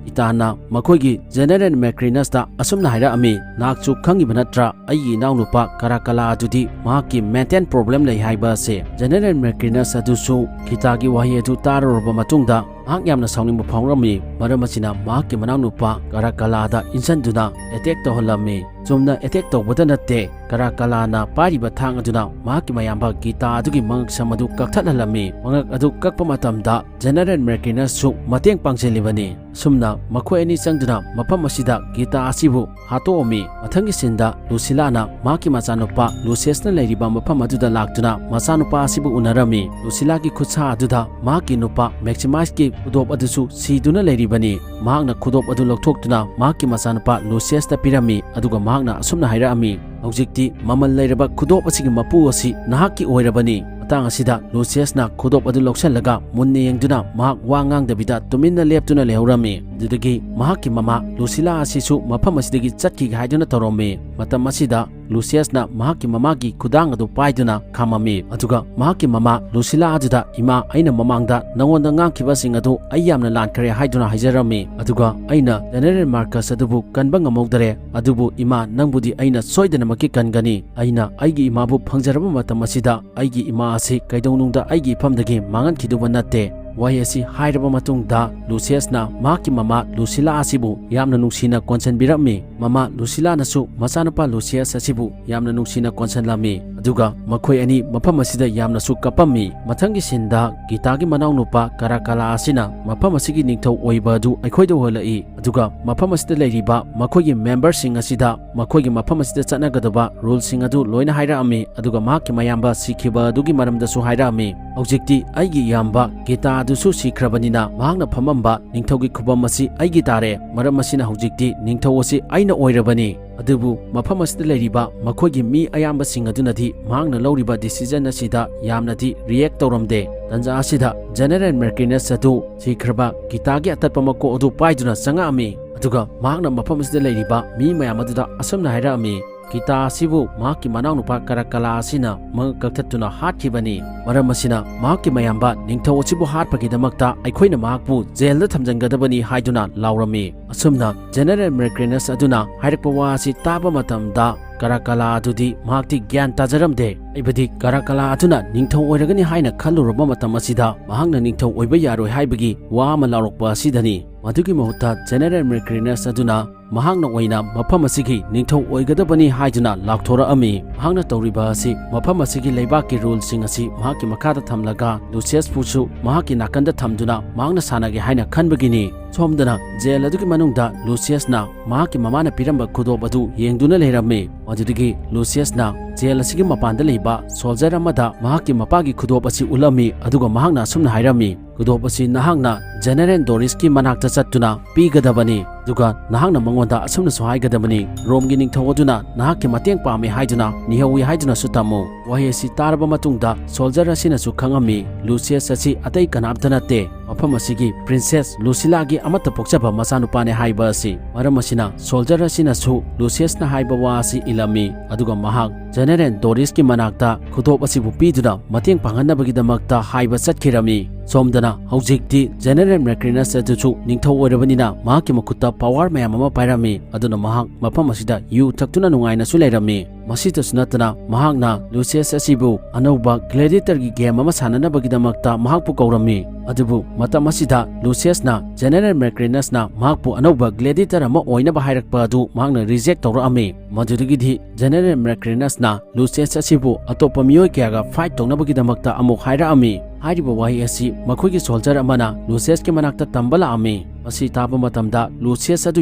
ꯒꯤꯇꯥꯅ ꯃꯈꯣꯏꯒꯤ ꯖꯦꯅꯔꯦꯜ ꯃꯦꯀ꯭ꯔꯤꯅꯁꯇ ꯑꯁꯨꯝꯅ ꯍꯥꯏꯔꯛꯑꯝꯃꯤ, "ꯅꯍꯥꯛꯁꯨ ꯈꯪꯉꯤꯕ ꯅꯠꯇ꯭ꯔꯥ? ꯑꯩꯒꯤ ꯏꯅꯥꯎꯅꯨꯄꯥ ꯀꯔꯥꯀꯂꯥ ꯑꯗꯨꯗꯤ ꯃꯍꯥꯛꯀꯤ ꯃꯦꯟꯇꯦꯜ ꯄ꯭ꯔꯣꯕ꯭ꯂꯦꯝ ꯂꯩ ꯍꯥꯏꯕ ꯑꯁꯦ?" ꯖꯦꯅꯔꯦꯜ ꯃꯦꯀ꯭ꯔꯤꯅꯁ ꯑꯗꯨꯁꯨ ꯒꯤꯇꯥꯒꯤ ꯋꯥꯍꯩ ꯑꯗꯨ ꯇꯥꯔꯨꯔꯕ ꯃꯇꯨꯡꯗ ꯃꯍꯥꯛ ꯌꯥꯝꯅ ꯁꯥꯎꯅꯤꯡꯕ ꯐꯥꯎꯔꯝꯃꯤ꯫ ꯃꯔꯝ ꯑꯁꯤꯅ, ꯃꯍꯥꯛꯀꯤ ꯃꯅꯥꯎꯅꯨꯄꯥ ꯀꯔꯥꯀꯂꯥꯗ ꯏꯟꯁꯤꯟꯗꯨꯅ ꯑꯦꯇꯦꯛ ꯇꯧꯍꯜꯂꯝꯃꯤ꯫ ꯆꯨꯝꯅ ꯑꯦꯇꯦꯛ ꯇꯧꯕꯗ ꯅꯠꯇꯦ, ꯀꯔꯥꯀꯂꯥꯅ ꯄꯥꯏꯔꯤꯕ ꯊꯥꯡ ꯑꯗꯨꯅ ꯃꯍꯥꯛꯀꯤ ꯃꯌꯥꯝꯕ ꯒꯤꯇꯥ ꯑꯗꯨꯒꯤ ꯃꯉꯛꯁꯝ ꯑꯗꯨ ꯀꯛꯊꯠꯍꯜꯂꯝꯃꯤ꯫ ꯃꯉꯛ ꯑꯗꯨ ꯀꯛꯄ ꯃꯇꯝꯗ ꯖꯦꯅꯔꯦꯜ ꯃꯦꯀ꯭ꯔꯤꯅꯁꯁꯨ ꯃꯇꯦꯡ ꯄꯥꯡꯁꯤꯜꯂꯤꯕꯅꯤ꯫ ꯑꯁꯨꯝꯅ ꯃꯈꯣꯏ ꯑꯅꯤ ꯆꯪꯗꯨꯅ ꯃꯐꯝ ꯑꯁꯤꯗ ꯒꯤꯇꯥ ꯑꯁꯤꯕꯨ ꯍꯥꯠꯇꯣꯛꯑꯝꯃꯤ꯫ ꯃꯊꯪꯒꯤ ꯁꯤꯟꯗ ꯂꯨꯁꯤꯂꯥꯅ ꯃꯍꯥꯛꯀꯤ ꯃꯆꯥꯅꯨꯄꯥ ꯂꯨꯁꯤꯌꯁꯅ ꯂꯩꯔꯤꯕ ꯃꯐꯝ ꯑꯗꯨꯗ ꯂꯥꯛꯇꯨꯅ ꯃꯆꯥꯅꯨꯄꯥ ꯑꯁꯤꯕꯨ ꯎꯅꯔꯝꯃꯤ꯫ ꯂꯨꯁꯤꯂꯥꯒꯤ ꯈꯨꯠꯁꯥ ꯑꯗꯨꯗ ꯃꯍꯥꯛꯀꯤ ꯅꯨꯄꯥ ꯃꯦꯛꯁꯤꯃꯥꯏꯁꯀꯤ ꯈꯨꯗꯣꯞ ꯑꯗꯨꯁꯨ ꯁꯤꯗꯨꯅ ꯂꯩꯔꯤꯕꯅꯤ꯫ ꯃꯍꯥꯛꯅ ꯈꯨꯗꯣꯞ ꯑꯗꯨ ꯂꯧꯊꯣꯛꯇꯨꯅ ꯃꯍꯥꯛꯀꯤ ꯃꯆꯥꯅꯨꯄꯥ ꯂꯨꯁꯤꯌꯁꯇ ꯄꯤꯔꯝꯃꯤ, ꯑꯗꯨꯒ ꯃꯍꯥꯛꯅ ꯑꯁꯨꯝꯅ ꯍꯥꯏꯔꯛꯑꯝꯃꯤ, "ꯍꯧꯖꯤꯛꯇꯤ ꯃꯃꯜ ꯂꯩꯔꯕ ꯈꯨꯗꯣꯞ ꯑꯁꯤꯒꯤ ꯃꯄꯨ ꯑꯁꯤ ꯅꯍꯥꯛꯀꯤ ꯑꯣꯏꯔꯕꯅꯤ꯫" ꯃꯇꯥꯡ ꯑꯁꯤꯗ ꯂꯨꯁꯤꯌꯁꯅ ꯈꯨꯗꯣꯞ ꯑꯗꯨ ꯂꯧꯁꯤꯜꯂꯒ ꯃꯨꯟꯅ ꯌꯦꯡꯗꯨꯅ ꯃꯍꯥꯛ ꯋꯥ ꯉꯥꯡꯗꯕꯤꯗ ꯇꯨꯃꯤꯟꯅ ꯂꯦꯞꯇꯨꯅ ꯂꯩꯍꯧꯔꯝꯃꯤ꯫ ꯑꯗꯨꯗꯒꯤ ꯃꯍꯥꯛꯀꯤ ꯃꯃꯥ ꯂꯨꯁꯤꯂꯥ ꯑꯁꯤꯁꯨ ꯃꯐꯝ ꯑꯁꯤꯗꯒꯤ ꯆꯠꯈꯤꯒꯦ ꯍꯥꯏꯗꯨꯅ ꯇꯧꯔꯝꯃꯤ꯫ ꯃꯇꯝ ꯑꯁꯤꯗ ꯂꯨꯁꯤꯌꯁꯅ ꯃꯍꯥꯛꯀꯤ ꯃꯃꯥꯒꯤ ꯈꯨꯗꯥꯡ ꯑꯗꯨ ꯄꯥꯏꯗꯨꯅ ꯈꯥꯝꯃꯝꯃꯤ, ꯑꯗꯨꯒ ꯃꯍꯥꯛꯀꯤ ꯃꯃꯥ ꯂꯨꯁꯤꯂꯥ ꯑꯗꯨꯗ, "ꯏꯃꯥ, ꯑꯩꯅ ꯃꯃꯥꯡꯗ ꯅꯉꯣꯟꯗ ꯉꯥꯡꯈꯤꯕꯁꯤꯡ ꯑꯗꯨ ꯑꯩ ꯌꯥꯝꯅ ꯂꯥꯟꯈ꯭ꯔꯦ" ꯍꯥꯏꯗꯨꯅ ꯍꯥꯏꯖꯔꯝꯃꯤ꯫ ꯑꯗꯨꯒ, "ꯑꯩꯅ ꯖꯦꯅꯦꯔꯦꯜ ꯃꯥꯔꯀꯁ ꯑꯗꯨꯕꯨ ꯀꯟꯕ ꯉꯝꯍꯧꯗꯔꯦ, ꯑꯗꯨꯕꯨ ꯏꯃꯥ, ꯅꯪꯕꯨꯗꯤ ꯑꯩꯅ ꯁꯣꯏꯗꯅꯃꯛꯀꯤ ꯀꯟꯒꯅꯤ꯫ ꯑꯩꯅ ꯑꯩꯒꯤ ꯏꯃꯥꯕꯨ ꯐꯪꯖꯔꯕ ꯃꯇꯝ ꯑꯁꯤꯗ ꯑꯩꯒꯤ ꯏꯃꯥ ꯑꯁꯤ ꯀꯩꯗꯧꯅꯨꯡꯗ ꯑꯩꯒꯤ ꯏꯐꯝꯗꯒꯤ ꯃꯥꯡꯍꯟꯈꯤꯗꯧꯕ ꯅꯠꯇꯦ"꯫ ꯋꯥꯍꯩ ꯑꯁꯤ ꯍꯥꯏꯔꯕ ꯃꯇꯨꯡꯗ ꯂꯨꯁꯤꯌꯁꯅ ꯃꯍꯥꯛꯀꯤ ꯃꯃꯥ ꯂꯨꯁꯤꯂꯥ ꯑꯁꯤꯕꯨ ꯌꯥꯝꯅ ꯅꯨꯡꯁꯤꯅ ꯀꯣꯟꯁꯤꯟꯕꯤꯔꯝꯃꯤ꯫ ꯃꯃꯥ ꯂꯨꯁꯤꯂꯥꯅꯁꯨ ꯃꯆꯥꯅꯨꯄꯥ ꯂꯨꯁꯤꯌꯁ ꯑꯁꯤꯕꯨ ꯌꯥꯝꯅ ꯅꯨꯡꯁꯤꯅ ꯀꯣꯟꯁꯤꯜꯂꯝꯃꯤ, ꯑꯗꯨꯒ ꯃꯈꯣꯏ ꯑꯅꯤ ꯃꯐꯝ ꯑꯁꯤꯗ ꯌꯥꯝꯅꯁꯨ ꯀꯞꯄꯝꯃꯤ꯫ ꯃꯊꯪꯒꯤ ꯁꯤꯟꯗ ꯒꯤꯇꯥꯒꯤ ꯃꯅꯥꯎꯅꯨꯄꯥ ꯀꯥꯔꯥꯀꯥꯂꯥ ꯑꯁꯤꯅ ꯃꯐꯝ ꯑꯁꯤꯒꯤ ꯅꯤꯡꯊꯧ ꯑꯣꯏꯕ ꯑꯗꯨ ꯑꯩꯈꯣꯏꯗ ꯎꯍꯜꯂꯛꯏ, ꯑꯗꯨꯒ ꯃꯐꯝ ꯑꯁꯤꯗ ꯂꯩꯔꯤꯕ ꯃꯈꯣꯏꯒꯤ ꯃꯦꯝꯕꯔꯁꯤꯡ ꯑꯁꯤꯗ ꯃꯈꯣꯏꯒꯤ ꯃꯐꯝ ꯑꯁꯤꯗ ꯆꯠꯅꯒꯗꯕ ꯔꯨꯜꯁꯤꯡ ꯑꯗꯨ ꯂꯣꯏꯅ ꯍꯥꯏꯔꯛꯑꯝꯃꯤ, ꯑꯗꯨꯒ ꯃꯍꯥꯛꯀꯤ ꯃꯌꯥꯝꯕ ꯁꯤꯈꯤꯕ ꯑꯗꯨꯒꯤ ꯃꯔꯝꯗꯁꯨ ꯍꯥꯏꯔꯛꯑꯝꯃꯤ꯫ ꯍꯧꯖꯤꯛꯇꯤ ꯑꯩꯒꯤ ꯏꯌꯥꯝꯕ ꯒꯤꯇꯥ ꯑꯗꯨꯁꯨ ꯁꯤꯈ꯭ꯔꯕꯅꯤꯅ, ꯃꯍꯥꯛꯅ ꯐꯝꯃꯝꯕ ꯅꯤꯡꯊꯧꯒꯤ ꯈꯨꯕꯝ ꯑꯁꯤ ꯑꯩꯒꯤ ꯇꯥꯔꯦ꯫ ꯃꯔꯝ ꯑꯁꯤꯅ ꯍꯧꯖꯤꯛꯇꯤ ꯅꯤꯡꯊꯧ ꯑꯁꯤ ꯑꯩꯅ ꯑꯣꯏꯔꯕꯅꯤ꯫ ꯑꯗꯨꯕꯨ ꯃꯐꯝ ꯑꯁꯤꯗ ꯂꯩꯔꯤꯕ ꯃꯈꯣꯏꯒꯤ ꯃꯤ ꯑꯌꯥꯝꯕꯁꯤꯡ ꯑꯗꯨꯅꯗꯤ ꯃꯍꯥꯛꯅ ꯂꯧꯔꯤꯕ ꯗꯤꯁꯤꯖꯟ ꯑꯁꯤꯗ ꯌꯥꯝꯅꯗꯤ ꯔꯤꯌꯦꯛ ꯇꯧꯔꯝꯗꯦ꯫ ꯇꯟꯖꯥ ꯑꯁꯤꯗ ꯖꯦꯅꯦꯔꯦꯜ ꯃꯦꯀ꯭ꯔꯤꯅꯁ ꯑꯗꯨ ꯁꯤꯈ꯭ꯔꯕ ꯒꯤꯇꯥꯒꯤ ꯑꯇꯠꯄ ꯃꯀꯣꯛ ꯑꯗꯨ ꯄꯥꯏꯗꯨꯅ ꯆꯪꯉꯛꯑꯝꯃꯤ, ꯑꯗꯨꯒ ꯃꯍꯥꯛꯅ ꯃꯐꯝ ꯑꯁꯤꯗ ꯂꯩꯔꯤꯕ ꯃꯤ ꯃꯌꯥꯝ ꯑꯗꯨꯗ ꯑꯁꯨꯝꯅ ꯍꯥꯏꯔꯛꯑꯝꯃꯤ, "ꯒꯤꯇꯥ ꯑꯁꯤꯕꯨ ꯃꯍꯥꯛꯀꯤ ꯃꯅꯥꯎꯅꯨꯄꯥ ꯀꯥꯔꯥꯀꯥꯂꯥ ꯑꯁꯤꯅ ꯃꯉꯛ ꯀꯛꯊꯠꯇꯨꯅ ꯍꯥꯠꯈꯤꯕꯅꯤ꯫ ꯃꯔꯝ ꯑꯁꯤꯅ ꯃꯍꯥꯛꯀꯤ ꯃꯌꯥꯝꯕ ꯅꯤꯡꯊꯧ ꯑꯁꯤꯕꯨ ꯍꯥꯠꯄꯒꯤꯗꯃꯛꯇ ꯑꯩꯈꯣꯏꯅ ꯃꯍꯥꯛꯄꯨ ꯖꯦꯜꯗ ꯊꯝꯖꯤꯟꯒꯗꯕꯅꯤ" ꯍꯥꯏꯗꯨꯅ ꯂꯥꯎꯔꯝꯃꯤ꯫ ꯑꯁꯨꯝꯅ ꯖꯦꯅꯦꯔꯦꯜ ꯃꯦꯀ꯭ꯔꯤꯅꯁ ꯑꯗꯨꯅ ꯍꯥꯏꯔꯛꯄ ꯋꯥ ꯑꯁꯤ ꯇꯥꯕ ꯃꯇꯝꯗ ꯀꯥꯔꯥꯀꯥꯂꯥ ꯑꯗꯨꯗꯤ ꯃꯍꯥꯛꯇꯤ ꯒ꯭ꯌꯥꯟ ꯇꯥꯖꯔꯝꯗꯦ꯫ ꯍꯥꯏꯕꯗꯤ ꯀꯥꯔꯥꯀꯥꯂꯥ ꯑꯗꯨꯅ ꯅꯤꯡꯊꯧ ꯑꯣꯏꯔꯒꯅꯤ ꯍꯥꯏꯅ ꯈꯜꯂꯨꯔꯕ ꯃꯇꯝ ꯑꯁꯤꯗ ꯃꯍꯥꯛꯅ ꯅꯤꯡꯊꯧ ꯑꯣꯏꯕ ꯌꯥꯔꯣꯏ ꯍꯥꯏꯕꯒꯤ ꯋꯥ ꯑꯃ ꯂꯥꯎꯔꯛꯄ ꯑꯁꯤꯗꯅꯤ꯫ ꯃꯗꯨꯒꯤ ꯃꯍꯨꯠꯇ ꯖꯦꯅꯦꯔꯦꯜ ꯃꯦꯀ꯭ꯔꯤꯅꯁ ꯑꯗꯨꯅ ꯃꯍꯥꯛꯅ ꯑꯣꯏꯅ ꯃꯐꯝ ꯑꯁꯤꯒꯤ ꯅꯤꯡꯊꯧ ꯑꯣꯏꯒꯗꯕꯅꯤ ꯍꯥꯏꯗꯨꯅ ꯂꯥꯎꯊꯣꯔꯛꯑꯝꯃꯤ꯫ ꯃꯍꯥꯛꯅ ꯇꯧꯔꯤꯕ ꯑꯁꯤ ꯃꯐꯝ ꯑꯁꯤꯒꯤ ꯂꯩꯕꯥꯛꯀꯤ ꯔꯨꯜꯁꯤꯡ ꯑꯁꯤ ꯃꯍꯥꯛꯀꯤ ꯃꯈꯥꯗ ꯊꯝꯂꯒ ꯂꯨꯁꯤꯌꯁꯄꯨꯁꯨ ꯃꯍꯥꯛꯀꯤ ꯅꯥꯀꯟꯗ ꯊꯝꯗꯨꯅ ꯃꯍꯥꯛꯅ ꯁꯥꯟꯅꯒꯦ ꯍꯥꯏꯅ ꯈꯟꯕꯒꯤꯅꯤ꯫ ꯁꯣꯝꯗꯅ ꯖꯦꯜ ꯑꯗꯨꯒꯤ ꯃꯅꯨꯡꯗ ꯂꯨꯁꯤꯌꯁꯅ ꯃꯍꯥꯛꯀꯤ ꯃꯃꯥꯅ ꯄꯤꯔꯝꯕ ꯈꯨꯗꯣꯞ ꯑꯗꯨ ꯌꯦꯡꯗꯨꯅ ꯂꯩꯔꯝꯃꯤ꯫ ꯃꯗꯨꯗꯒꯤ ꯂꯨꯁꯤꯌꯁꯅ ꯖꯦꯜ ꯑꯁꯤꯒꯤ ꯃꯄꯥꯟꯗ ꯂꯩꯕ ꯁꯣꯜꯖꯔ ꯑꯃꯗ ꯃꯍꯥꯛꯀꯤ ꯃꯄꯥꯒꯤ ꯈꯨꯗꯣꯞ ꯑꯁꯤ ꯎꯠꯂꯝꯃꯤ, ꯑꯗꯨꯒ ꯃꯍꯥꯛꯅ ꯑꯁꯨꯝꯅ ꯍꯥꯏꯔꯝꯃꯤ, "ꯈꯨꯗꯣꯞ ꯑꯁꯤ ꯅꯍꯥꯛꯅ ꯖꯦꯅꯦꯔꯦꯜ ꯗꯣꯔꯤꯁꯀꯤ ꯃꯅꯥꯛꯇ ꯆꯠꯇꯨꯅ ꯄꯤꯒꯗꯕꯅꯤ, ꯑꯗꯨꯒ ꯅꯍꯥꯛꯅ ꯃꯉꯣꯟꯗ ꯑꯁꯨꯝꯅꯁꯨ ꯍꯥꯏꯒꯗꯕꯅꯤ, ꯔꯣꯝꯒꯤ ꯅꯤꯡꯊꯧ ꯑꯗꯨꯅ ꯅꯍꯥꯛꯀꯤ ꯃꯇꯦꯡ ꯄꯥꯝꯃꯤ ꯍꯥꯏꯗꯨꯅ ꯅꯤꯍꯧꯏ ꯍꯥꯏꯗꯨꯅꯁꯨ ꯇꯝꯃꯨ"꯫ ꯋꯥꯍꯩ ꯑꯁꯤ ꯇꯥꯔꯕ ꯃꯇꯨꯡꯗ ꯁꯣꯜꯖꯔ ꯑꯁꯤꯅꯁꯨ ꯈꯪꯉꯝꯃꯤ, ꯂꯨꯁꯤꯌꯁ ꯑꯁꯤ ꯑꯇꯩ ꯀꯅꯥꯝꯇ ꯅꯠꯇꯦ, ꯃꯐꯝ ꯑꯁꯤꯒꯤ Princess Lucilla ꯒꯤ ꯑꯃꯠꯇ ꯄꯣꯛꯆꯕ ꯃꯆꯥꯅꯨꯄꯥꯅꯦ ꯍꯥꯏꯕ ꯑꯁꯤ꯫ ꯃꯔꯝ ꯑꯁꯤꯅ soldier ꯑꯁꯤꯅꯁꯨ Lucius ꯅ ꯍꯥꯏꯕ ꯋꯥ ꯑꯁꯤ ꯏꯜꯂꯝꯃꯤ, ꯑꯗꯨꯒ ꯃꯍꯥꯛ General Doris ꯀꯤ ꯃꯅꯥꯛꯇ ꯈꯨꯗꯣꯞ ꯑꯁꯤꯕꯨ ꯄꯤꯗꯨꯅ ꯃꯇꯦꯡ ꯄꯥꯡꯍꯟꯅꯕꯒꯤꯗꯃꯛꯇ ꯍꯥꯏꯕ ꯆꯠꯈꯤꯔꯝꯃꯤ꯫ ꯁꯣꯝꯗꯅ ꯍꯧꯖꯤꯛꯇꯤ General Macrinas ꯑꯗꯨꯁꯨ ꯅꯤꯡꯊꯧ ꯑꯣꯏꯔꯕꯅꯤꯅ ꯃꯍꯥꯛꯀꯤ ꯃꯈꯨꯠꯇ power ꯃꯌꯥꯝ ꯑꯃ ꯄꯥꯏꯔꯝꯃꯤ, ꯑꯗꯨꯅ ꯃꯍꯥꯛ ꯃꯐꯝ ꯑꯁꯤꯗ ꯌꯨ ꯊꯛꯇꯨꯅ ꯅꯨꯡꯉꯥꯏꯅꯁꯨ ꯂꯩꯔꯝꯃꯤ꯫ ꯃꯁꯤꯇꯁꯨ ꯅꯠꯇꯅ ꯃꯍꯥꯛꯅ Lucius ꯑꯁꯤꯕꯨ ꯑꯅꯧꯕ gladiator ꯒꯤ game ꯑꯃ ꯁꯥꯟꯅꯅꯕꯒꯤꯗꯃꯛꯇ ꯃꯍꯥꯛꯄꯨ ꯀꯧꯔꯝꯃꯤ꯫ ꯑꯗꯨꯕꯨ ꯃꯇꯝ ꯑꯁꯤꯗ Lucius ꯅ General Macrinas ꯅ ꯃꯍꯥꯛꯄꯨ ꯑꯅꯧꯕ gladiator ꯑꯃ ꯑꯣꯏꯅꯕ ꯍꯥꯏꯔꯛꯄ ꯑꯗꯨ ꯃꯍꯥꯛꯅ reject ꯇꯧꯔꯛꯑꯝꯃꯤ꯫ ꯃꯗꯨꯗꯒꯤꯗꯤ General Macrinas ꯅ Lucius ꯑꯁꯤꯕꯨ ꯑꯇꯣꯞꯄ ꯃꯤꯑꯣꯏ ꯀꯌꯥꯒ fight ꯇꯧꯅꯕꯒꯤꯗꯃꯛꯇ ꯑꯃꯨꯛ ꯍꯥꯏꯔꯛꯑꯝꯃꯤ꯫ ꯍꯥꯏꯔꯤꯕ ꯋꯥꯍꯩ ꯑꯁꯤ ꯃꯈꯣꯏꯒꯤ soldier ꯑꯃꯅ Lucius ꯀꯤ ꯃꯅꯥꯛꯇ ꯇꯝꯕ ꯂꯥꯛꯑꯝꯃꯤ꯫ ꯃꯁꯤ ꯇꯥꯕ ꯃꯇꯝꯗ Lucius ꯑꯗꯨ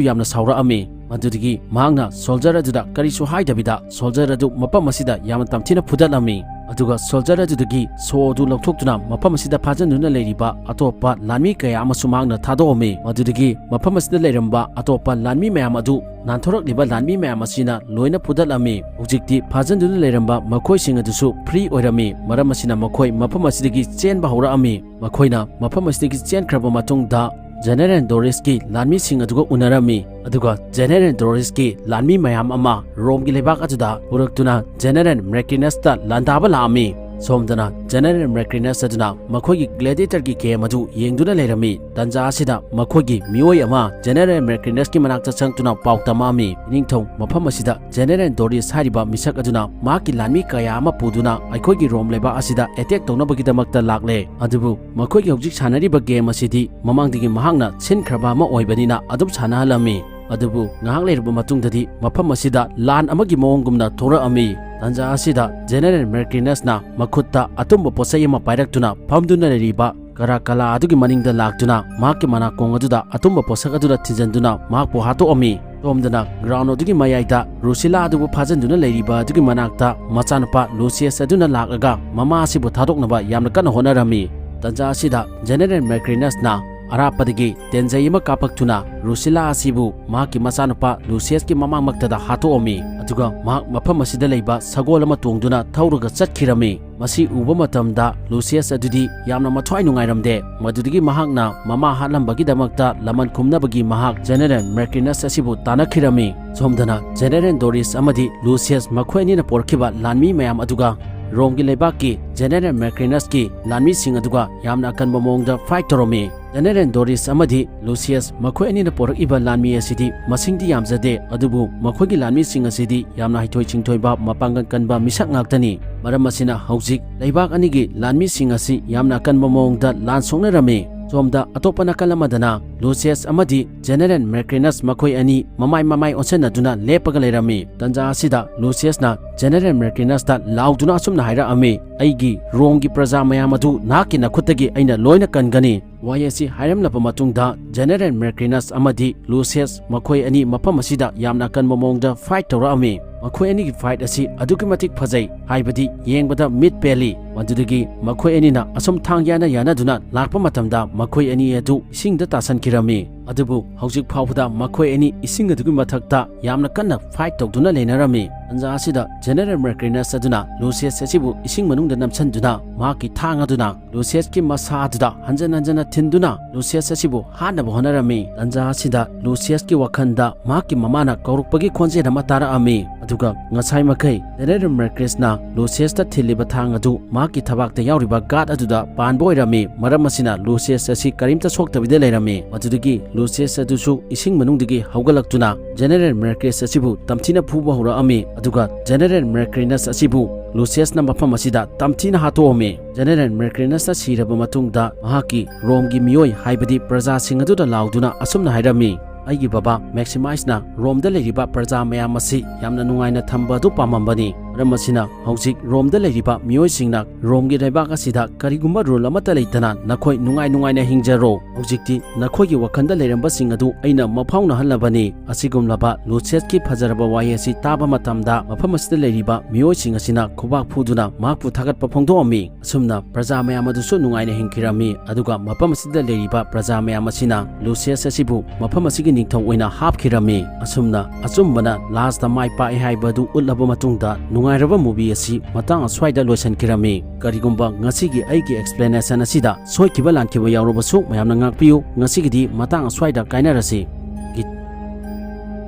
ꯌꯥꯝꯅ ꯁꯥꯎꯔꯛꯑꯝꯃꯤ꯫ ꯃꯗꯨꯗꯒꯤ ꯃꯍꯥꯛꯅ soldier ꯑꯗꯨꯗ ꯀꯔꯤꯁꯨ ꯍꯥꯏꯗꯕꯤꯗ soldier ꯑꯗꯨ ꯃꯐꯝ ꯑꯁꯤꯗ ꯌꯥꯝꯅ ꯇꯝꯊꯤꯅ ꯐꯨꯗꯠꯂꯝꯃꯤ꯫ ꯑꯗꯨꯒ soldier ꯑꯗꯨꯗꯒꯤ ꯁꯣ ꯑꯗꯨ ꯂꯧꯊꯣꯛꯇꯨꯅ ꯃꯐꯝ ꯑꯁꯤꯗ ꯐꯥꯖꯤꯟꯗꯨꯅ ꯂꯩꯔꯤꯕ ꯑꯇꯣꯞꯄ ꯂꯥꯟꯃꯤ ꯀꯌꯥ ꯑꯃꯁꯨ ꯃꯍꯥꯛꯅ ꯊꯥꯗꯣꯛꯑꯝꯃꯤ꯫ ꯃꯗꯨꯗꯒꯤ ꯃꯐꯝ ꯑꯁꯤꯗ ꯂꯩꯔꯝꯕ ꯑꯇꯣꯞꯄ ꯂꯥꯟꯃꯤ ꯃꯌꯥꯝ ꯑꯗꯨ ꯅꯥꯟꯊꯣꯔꯛꯂꯤꯕ ꯂꯥꯟꯃꯤ ꯃꯌꯥꯝ ꯑꯁꯤꯅ ꯂꯣꯏꯅ ꯐꯨꯗꯠꯂꯝꯃꯤ꯫ ꯍꯧꯖꯤꯛꯇꯤ ꯐꯥꯖꯤꯟꯗꯨꯅ ꯂꯩꯔꯝꯕ ꯃꯈꯣꯏꯁꯤꯡ ꯑꯗꯨꯁꯨ free ꯑꯣꯏꯔꯝꯃꯤ꯫ ꯃꯔꯝ ꯑꯁꯤꯅ ꯃꯈꯣꯏ ꯃꯐꯝ ꯑꯁꯤꯗꯒꯤ ꯆꯦꯟꯕ ꯍꯧꯔꯛꯑꯝꯃꯤ꯫ ꯃꯈꯣꯏꯅ ꯃꯐꯝ ꯑꯁꯤꯗꯒꯤ ꯆꯦꯟꯈ꯭ꯔꯕ ꯃꯇꯨꯡꯗ General Doris ꯀꯤ ꯂꯥꯟꯃꯤꯁꯤꯡ ꯑꯗꯨꯒ ꯎꯅꯔꯝꯃꯤ꯫ ꯑꯗꯨꯒ General Doris ꯀꯤ ꯂꯥꯟꯃꯤ ꯃꯌꯥꯝ ꯑꯃ ꯔꯣꯝꯒꯤ ꯂꯩꯕꯥꯛ ꯑꯗꯨꯗ ꯄꯨꯔꯛꯇꯨꯅ General Macrinas ꯇ ꯂꯥꯟꯗꯥꯕ ꯂꯥꯛꯑꯝꯃꯤ꯫ ꯁꯣꯝꯗꯅ General Macrinas ꯑꯗꯨꯅ ꯃꯈꯣꯏꯒꯤ gladiator ꯒꯤ game ꯑꯗꯨ ꯌꯦꯡꯗꯨꯅ ꯂꯩꯔꯝꯃꯤ꯫ ꯇꯟꯖꯥ ꯑꯁꯤꯗ ꯃꯈꯣꯏꯒꯤ ꯃꯤꯑꯣꯏ ꯑꯃ General Macrinas ꯀꯤ ꯃꯅꯥꯛꯇ ꯆꯪꯗꯨꯅ ꯄꯥꯎ ꯇꯝꯃꯛꯑꯝꯃꯤ꯫ ꯅꯤꯡꯊꯧ, ꯃꯐꯝ ꯑꯁꯤꯗ General Doris ꯍꯥꯏꯔꯤꯕ ꯃꯤꯁꯛ ꯑꯗꯨꯅ ꯃꯍꯥꯛꯀꯤ ꯂꯥꯟꯃꯤ ꯀꯌꯥ ꯑꯃ ꯄꯨꯗꯨꯅ ꯑꯩꯈꯣꯏꯒꯤ ꯔꯣꯝ ꯂꯩꯕꯥꯛ ꯑꯁꯤꯗ attack ꯇꯧꯅꯕꯒꯤꯗꯃꯛꯇ ꯂꯥꯛꯂꯦ꯫ ꯑꯗꯨꯕꯨ ꯃꯈꯣꯏꯒꯤ ꯍꯧꯖꯤꯛ ꯁꯥꯟꯅꯔꯤꯕ game ꯑꯁꯤꯗꯤ ꯃꯃꯥꯡꯗꯒꯤ ꯃꯍꯥꯛꯅ ꯁꯤꯟꯈ꯭ꯔꯕ ꯑꯃ ꯑꯣꯏꯕꯅꯤꯅ ꯑꯗꯨꯝ ꯁꯥꯟꯅꯍꯜꯂꯝꯃꯤ꯫ ꯑꯗꯨꯕꯨ ꯉꯥꯏꯍꯥꯛ ꯂꯩꯔꯕ ꯃꯇꯨꯡꯗꯗꯤ ꯃꯐꯝ ꯑꯁꯤꯗ ꯂꯥꯟ ꯑꯃꯒꯤ ꯃꯑꯣꯡꯒꯨꯝꯅ ꯊꯣꯔꯛꯑꯝꯃꯤ꯫ ꯇꯟꯖꯥ ꯑꯁꯤꯗ General Macrinas ꯅ ꯃꯈꯨꯠꯇ ꯑꯇꯨꯝꯕ ꯄꯣꯠꯆꯩ ꯑꯃ ꯄꯥꯏꯔꯛꯇꯨꯅ ꯐꯝꯗꯨꯅ ꯂꯩꯔꯤꯕ Caracalla ꯑꯗꯨꯒꯤ ꯃꯅꯤꯡꯗ ꯂꯥꯛꯇꯨꯅ ꯃꯍꯥꯛꯀꯤ ꯃꯅꯥꯀꯣꯡ ꯑꯗꯨꯗ ꯑꯇꯨꯝꯕ ꯄꯣꯠꯁꯛ ꯑꯗꯨꯅ ꯊꯤꯟꯖꯤꯟꯗꯨꯅ ꯃꯍꯥꯛꯄꯨ ꯍꯥꯠꯇꯣꯛꯑꯝꯃꯤ꯫ ꯁꯣꯝꯗꯅ ground ꯑꯗꯨꯒꯤ ꯃꯌꯥꯏꯗ Lucilla ꯑꯗꯨꯕꯨ ꯐꯥꯖꯤꯟꯗꯨꯅ ꯂꯩꯔꯤꯕ ꯑꯗꯨꯒꯤ ꯃꯅꯥꯛꯇ ꯃꯆꯥꯅꯨꯄꯥ Lucius ꯑꯗꯨꯅ ꯂꯥꯛꯂꯒ ꯃꯃꯥ ꯑꯁꯤꯕꯨ ꯊꯥꯗꯣꯛꯅꯕ ꯌꯥꯝꯅ ꯀꯟꯅ ꯍꯣꯠꯅꯔꯝꯃꯤ꯫ ꯇꯟꯖꯥ ꯑꯁꯤꯗ General Macrinas ꯅ ꯑꯔꯥꯞꯄꯗꯒꯤ ꯇꯦꯟꯖꯩ ꯑꯃ ꯀꯥꯞꯄꯛꯇꯨꯅ ꯗ꯭ꯔꯨꯁꯤꯂꯥ ꯑꯁꯤꯕꯨ ꯃꯍꯥꯛꯀꯤ ꯃꯆꯥꯅꯨꯄꯥ ꯂꯨꯁꯤꯌꯁꯀꯤ ꯃꯃꯥꯡꯃꯛꯇꯗ ꯍꯥꯠꯇꯣꯛꯑꯝꯃꯤ꯫ ꯑꯗꯨꯒ ꯃꯍꯥꯛ ꯃꯐꯝ ꯑꯁꯤꯗ ꯂꯩꯕ ꯁꯒꯣꯜ ꯑꯃ ꯇꯣꯡꯗꯨꯅ ꯊꯧꯔꯒ ꯆꯠꯈꯤꯔꯝꯃꯤ꯫ ꯃꯁꯤ ꯎꯕ ꯃꯇꯝꯗ ꯂꯨꯁꯤꯌꯁ ꯑꯗꯨꯗꯤ ꯌꯥꯝꯅ ꯃꯊ꯭ꯋꯥꯏ ꯅꯨꯡꯉꯥꯏꯔꯝꯗꯦ꯫ ꯃꯗꯨꯗꯒꯤ ꯃꯍꯥꯛꯅ ꯃꯃꯥ ꯍꯥꯠꯂꯝꯕꯒꯤꯗꯃꯛꯇ ꯂꯃꯟ ꯈꯨꯝꯅꯕꯒꯤ ꯃꯍꯥꯛ ꯖꯦꯅꯦꯔꯦꯜ ꯃꯦꯀ꯭ꯔꯤꯅꯁ ꯑꯁꯤꯕꯨ ꯇꯥꯟꯅꯈꯤꯔꯝꯃꯤ꯫ ꯁꯣꯝꯗꯅ ꯖꯦꯅꯦꯔꯦꯜ ꯗꯣꯔꯤꯁ ꯑꯃꯗꯤ ꯂꯨꯁꯤꯌꯁ ꯃꯈꯣꯏ ꯑꯅꯤꯅ ꯄꯨꯔꯛꯈꯤꯕ ꯂꯥꯟꯃꯤ ꯃꯌꯥꯝ ꯑꯗꯨꯒ ꯔꯣꯝꯒꯤ ꯂꯩꯕꯥꯛꯀꯤ ꯖꯦꯅꯦꯔꯦꯜ ꯃꯦꯀ꯭ꯔꯤꯅꯁꯀꯤ ꯂꯥꯟꯃꯤꯁꯤꯡ ꯑꯗꯨꯒ ꯌꯥꯝꯅ ꯑꯀꯟꯕ ꯃꯑꯣꯡꯗ ꯐꯥꯏꯠ ꯇꯧꯔꯝꯃꯤ꯫ ꯖꯦꯅꯦꯔꯦꯜ ꯗꯣꯔꯤꯁ ꯑꯃꯗꯤ ꯂꯨꯁꯤꯌꯁ ꯃꯈꯣꯏ ꯑꯅꯤꯅ ꯄꯨꯔꯛꯏꯕ ꯂꯥꯟꯃꯤ ꯑꯁꯤꯗꯤ ꯃꯁꯤꯡꯗꯤ ꯌꯥꯝꯖꯗꯦ, ꯑꯗꯨꯕꯨ ꯃꯈꯣꯏꯒꯤ ꯂꯥꯟꯃꯤꯁꯤꯡ ꯑꯁꯤꯗꯤ ꯌꯥꯝꯅ ꯍꯩꯊꯣꯏ ꯁꯤꯡꯊꯣꯏꯕ, ꯃꯄꯥꯡꯒꯜ ꯀꯟꯕ ꯃꯤꯁꯛ ꯉꯥꯛꯇꯅꯤ꯫ ꯃꯔꯝ ꯑꯁꯤꯅ ꯍꯧꯖꯤꯛ ꯂꯩꯕꯥꯛ ꯑꯅꯤꯒꯤ ꯂꯥꯟꯃꯤꯁꯤꯡ ꯑꯁꯤ ꯌꯥꯝꯅ ꯑꯀꯟꯕ ꯃꯑꯣꯡꯗ ꯂꯥꯟ ꯁꯣꯛꯅꯔꯝꯃꯤ꯫ ꯁꯣꯝꯗ ꯑꯇꯣꯞꯄ ꯅꯥꯀꯜ ꯑꯃꯗꯅ ꯂꯨꯁꯤꯌꯁ ꯑꯃꯗꯤ ꯖꯦꯅꯦꯔꯦꯜ ꯃꯦꯀ꯭ꯔꯤꯅꯁ ꯃꯈꯣꯏ ꯑꯅꯤ ꯃꯃꯥꯏ ꯃꯃꯥꯏ ꯑꯣꯟꯁꯤꯟꯅꯗꯨꯅ ꯂꯦꯞꯄꯒ ꯂꯩꯔꯝꯃꯤ꯫ ꯇꯟꯖꯥ ꯑꯁꯤꯗ ꯂꯨꯁꯤꯌꯁꯅ ꯖꯦꯅꯦꯔꯦꯜ ꯃꯦꯀ꯭ꯔꯤꯅꯁꯇ ꯂꯥꯎꯗꯨꯅ ꯑꯁꯨꯝꯅ ꯍꯥꯏꯔꯛꯑꯝꯃꯤ, "ꯑꯩꯒꯤ ꯔꯣꯝꯒꯤ ꯄ꯭ꯔꯖꯥ ꯃꯌꯥꯝ ꯑꯗꯨ ꯅꯍꯥꯛꯀꯤ ꯅꯈꯨꯠꯇꯒꯤ ꯑꯩꯅ ꯂꯣꯏꯅ ꯀꯟꯒꯅꯤ"꯫ ꯋꯥꯍꯩ ꯑꯁꯤ ꯍꯥꯏꯔꯝꯂꯕ ꯃꯇꯨꯡꯗ ꯖꯦꯅꯦꯔꯦꯜ ꯃꯦꯀ꯭ꯔꯤꯅꯁ ꯑꯃꯗꯤ ꯂꯨꯁꯤꯌꯁ ꯃꯈꯣꯏ ꯑꯅꯤ ꯃꯐꯝ ꯑꯁꯤꯗ ꯌꯥꯝꯅ ꯑꯀꯟꯕ ꯃꯑꯣꯡꯗ ꯐꯥꯏꯠ ꯇꯧꯔꯛꯑꯝꯃꯤ꯫ ꯃꯈꯣꯏ ꯑꯅꯤꯒꯤ ꯐꯥꯏꯠ ꯑꯁꯤ ꯑꯗꯨꯛꯀꯤ ꯃꯇꯤꯛ ꯐꯖꯩ, ꯍꯥꯏꯕꯗꯤ ꯌꯦꯡꯕꯗ ꯃꯤꯠ ꯄꯦꯜꯂꯤ꯫ ꯃꯗꯨꯗꯒꯤ ꯃꯈꯣꯏ ꯑꯅꯤꯅ ꯑꯁꯨꯝ ꯊꯥꯡ ꯌꯥꯅ ꯌꯥꯅꯗꯨꯅ ꯂꯥꯛꯄ ꯃꯇꯝꯗ ꯃꯈꯣꯏ ꯑꯅꯤ ꯑꯗꯨ ꯏꯁꯤꯡꯗ ꯇꯥꯁꯟꯈꯤꯔꯝꯃꯤ꯫ ꯑꯗꯨꯕꯨ ꯍꯧꯖꯤꯛ ꯐꯥꯎꯕꯗ ꯃꯈꯣꯏ ꯑꯅꯤ ꯏꯁꯤꯡ ꯑꯗꯨꯒꯤ ꯃꯊꯛꯇ ꯌꯥꯝꯅ ꯀꯟꯅ ꯐꯥꯏꯠ ꯇꯧꯗꯨꯅ ꯂꯩꯅꯔꯝꯃꯤ꯫ ꯇꯟꯖꯥ ꯑꯁꯤꯗ ꯖꯦꯅꯦꯔꯦꯜ ꯃꯦꯀ꯭ꯔꯤꯅꯁ ꯑꯗꯨꯅ ꯂꯨꯁꯤꯌꯁ ꯑꯁꯤꯕꯨ ꯏꯁꯤꯡ ꯃꯅꯨꯡꯗ ꯅꯝꯁꯤꯟꯗꯨꯅ ꯃꯍꯥꯛꯀꯤ ꯊꯥꯡ ꯑꯗꯨꯅ ꯂꯨꯁꯤꯌꯁꯀꯤ ꯃꯁꯥ ꯑꯗꯨꯗ ꯍꯟꯖꯟ ꯍꯟꯖꯟꯅ ꯊꯤꯟꯗꯨꯅ ꯂꯨꯁꯤꯌꯁ ꯑꯁꯤꯕꯨ ꯍꯥꯠꯅꯕ ꯍꯣꯠꯅꯔꯝꯃꯤ꯫ ꯇꯟꯖꯥ ꯑꯁꯤꯗ ꯂꯨꯁꯤꯌꯁꯀꯤ ꯋꯥꯈꯜꯗ ꯃꯍꯥꯛꯀꯤ ꯃꯃꯥꯅ ꯀꯧꯔꯛꯄꯒꯤ ꯈꯣꯟꯖꯦꯜ ꯑꯃ ꯇꯥꯔꯛꯑꯝꯃꯤ꯫ ꯑꯗꯨꯒ ꯉꯁꯥꯏ ꯃꯈꯩ ꯖꯦꯅꯦꯔꯦꯜ ꯃꯦꯀ꯭ꯔꯤꯅꯁꯅ ꯂꯨꯁꯤꯌꯁꯇ ꯊꯤꯜꯂꯤꯕ ꯊꯥꯡ ꯑꯗꯨ ꯃꯍꯥꯛꯀꯤ ꯊꯕꯥꯛꯇ ꯌꯥꯎꯔꯤꯕ ꯒꯥꯔꯗ ꯑꯗꯨꯗ ꯄꯥꯟꯕ ꯑꯣꯏꯔꯝꯃꯤ꯫ ꯃꯔꯝ ꯑꯁꯤꯅ ꯂꯨꯁꯤꯌꯁ ꯑꯁꯤ ꯀꯔꯤꯝꯇ ꯁꯣꯛꯇꯕꯤꯗ ꯂꯩꯔꯝꯃꯤ꯫ ꯃꯗꯨꯗꯒꯤ ꯂꯨꯁꯤꯌꯁ ꯑꯗꯨꯁꯨ ꯏꯁꯤꯡ ꯃꯅꯨꯡꯗꯒꯤ ꯍꯧꯒꯠꯂꯛꯇꯨꯅ ꯖꯦꯅꯦꯔꯦꯜ ꯃꯦꯀ꯭ꯔꯤꯅꯁ ꯑꯁꯤꯕꯨ ꯇꯝꯊꯤꯅ ꯐꯨꯕ ꯍꯧꯔꯛꯑꯝꯃꯤ꯫ ꯑꯗꯨꯒ ꯖꯦꯅꯦꯔꯦꯜ ꯃꯦꯀ꯭ꯔꯤꯅꯁ ꯑꯁꯤꯕꯨ ꯂꯨꯁꯤꯌꯁꯅ ꯃꯐꯝ ꯑꯁꯤꯗ ꯇꯝꯊꯤꯅ ꯍꯥꯠꯇꯣꯛꯑꯝꯃꯤ꯫ ꯖꯦꯅꯦꯔꯦꯜ ꯃꯦꯀ꯭ꯔꯤꯅꯁꯅ ꯁꯤꯔꯕ ꯃꯇꯨꯡꯗ ꯃꯍꯥꯛꯀꯤ ꯔꯣꯝꯒꯤ ꯃꯤꯑꯣꯏ, ꯍꯥꯏꯕꯗꯤ ꯄ꯭ꯔꯖꯥꯁꯤꯡ ꯑꯗꯨꯗ ꯂꯥꯎꯗꯨꯅ ꯑꯁꯨꯝꯅ ꯍꯥꯏꯔꯝꯃꯤ, "ꯑꯩꯒꯤ ꯕꯕꯥ ꯃꯦꯛꯁꯤꯃꯥꯏꯁꯅ ꯔꯣꯝꯗ ꯂꯩꯔꯤꯕ ꯄ꯭ꯔꯖꯥ ꯃꯌꯥꯝ ꯑꯁꯤ ꯌꯥꯝꯅ ꯅꯨꯡꯉꯥꯏꯅ ꯊꯝꯕ ꯑꯗꯨ ꯄꯥꯝꯃꯝꯕꯅꯤ꯫ ꯃꯔꯝ ꯑꯁꯤꯅ ꯍꯧꯖꯤꯛ ꯔꯣꯝꯗ ꯂꯩꯔꯤꯕ ꯃꯤꯑꯣꯏꯁꯤꯡꯅ ꯔꯣꯝꯒꯤ ꯂꯩꯕꯥꯛ ꯑꯁꯤꯗ ꯀꯔꯤꯒꯨꯝꯕ ꯔꯨꯜ ꯑꯃꯠꯇ ꯂꯩꯇꯅ ꯅꯈꯣꯏ ꯅꯨꯡꯉꯥꯏ ꯅꯨꯡꯉꯥꯏꯅ ꯍꯤꯡꯖꯔꯣ꯫ ꯍꯧꯖꯤꯛꯇꯤ ꯅꯈꯣꯏꯒꯤ ꯋꯥꯈꯜꯗ ꯂꯩꯔꯝꯕꯁꯤꯡ ꯑꯗꯨ ꯑꯩꯅ ꯃꯐꯥꯎꯅꯍꯜꯂꯕꯅꯤ꯫ ꯑꯁꯤꯒꯨꯝꯂꯕ ꯂꯨꯁꯤꯌꯁꯀꯤ ꯐꯖꯔꯕ ꯋꯥꯍꯩ ꯑꯁꯤ ꯇꯥꯕ ꯃꯇꯝꯗ ꯃꯐꯝ ꯑꯁꯤꯗ ꯂꯩꯔꯤꯕ ꯃꯤꯑꯣꯏꯁꯤꯡ ꯑꯁꯤꯅ ꯈꯨꯕꯥꯛ ꯐꯨꯗꯨꯅ ꯃꯍꯥꯛꯄꯨ ꯊꯥꯒꯠꯄ ꯐꯣꯡꯗꯣꯛꯑꯝꯃꯤ꯫ ꯑꯁꯨꯝꯅ ꯄ꯭ꯔꯖꯥ ꯃꯌꯥꯝ ꯑꯗꯨꯁꯨ ꯅꯨꯡꯉꯥꯏꯅ ꯍꯤꯡꯈꯤꯔꯝꯃꯤ꯫ ꯑꯗꯨꯒ ꯃꯐꯝ ꯑꯁꯤꯗ ꯂꯩꯔꯤꯕ ꯄ꯭ꯔꯖꯥ ꯃꯌꯥꯝ ꯑꯁꯤꯅ ꯂꯨꯁꯤꯌꯁ ꯑꯁꯤꯕꯨ ꯃꯐꯝ ꯑꯁꯤꯒꯤ ꯅꯤꯡꯊꯧ ꯑꯣꯏꯅ ꯍꯥꯞꯈꯤꯔꯝꯃꯤ꯫ ꯑꯁꯨꯝꯅ ꯑꯆꯨꯝꯕꯅ ꯂꯥꯁꯇ ꯃꯥꯏ ꯄꯥꯛꯑꯦ ꯍꯥꯏꯕ ꯑꯗꯨ ꯎꯠꯂꯕ ꯃꯇꯨꯡꯗ ꯅꯨꯡꯉꯥꯏꯔꯕ ꯃꯨꯚꯤ ꯑꯁꯤ ꯃꯇꯥꯡ ꯑꯁ꯭ꯋꯥꯏꯗ ꯂꯣꯏꯁꯤꯟꯈꯤꯔꯝꯃꯤ꯫ ꯀꯔꯤꯒꯨꯝꯕ ꯉꯁꯤꯒꯤ ꯑꯩꯒꯤ ꯑꯦꯛꯁꯄ꯭ꯂꯦꯅꯦꯁꯟ ꯑꯁꯤꯗ ꯁꯣꯏꯈꯤꯕ ꯂꯥꯟꯈꯤꯕ ꯌꯥꯎꯔꯕꯁꯨ ꯃꯌꯥꯝꯅ ꯉꯥꯛꯄꯤꯌꯨ꯫ ꯉꯁꯤꯒꯤꯗꯤ ꯃꯇꯥꯡ ꯑꯁ꯭ꯋꯥꯏꯗ ꯀꯥꯏꯅꯔꯁꯤ꯫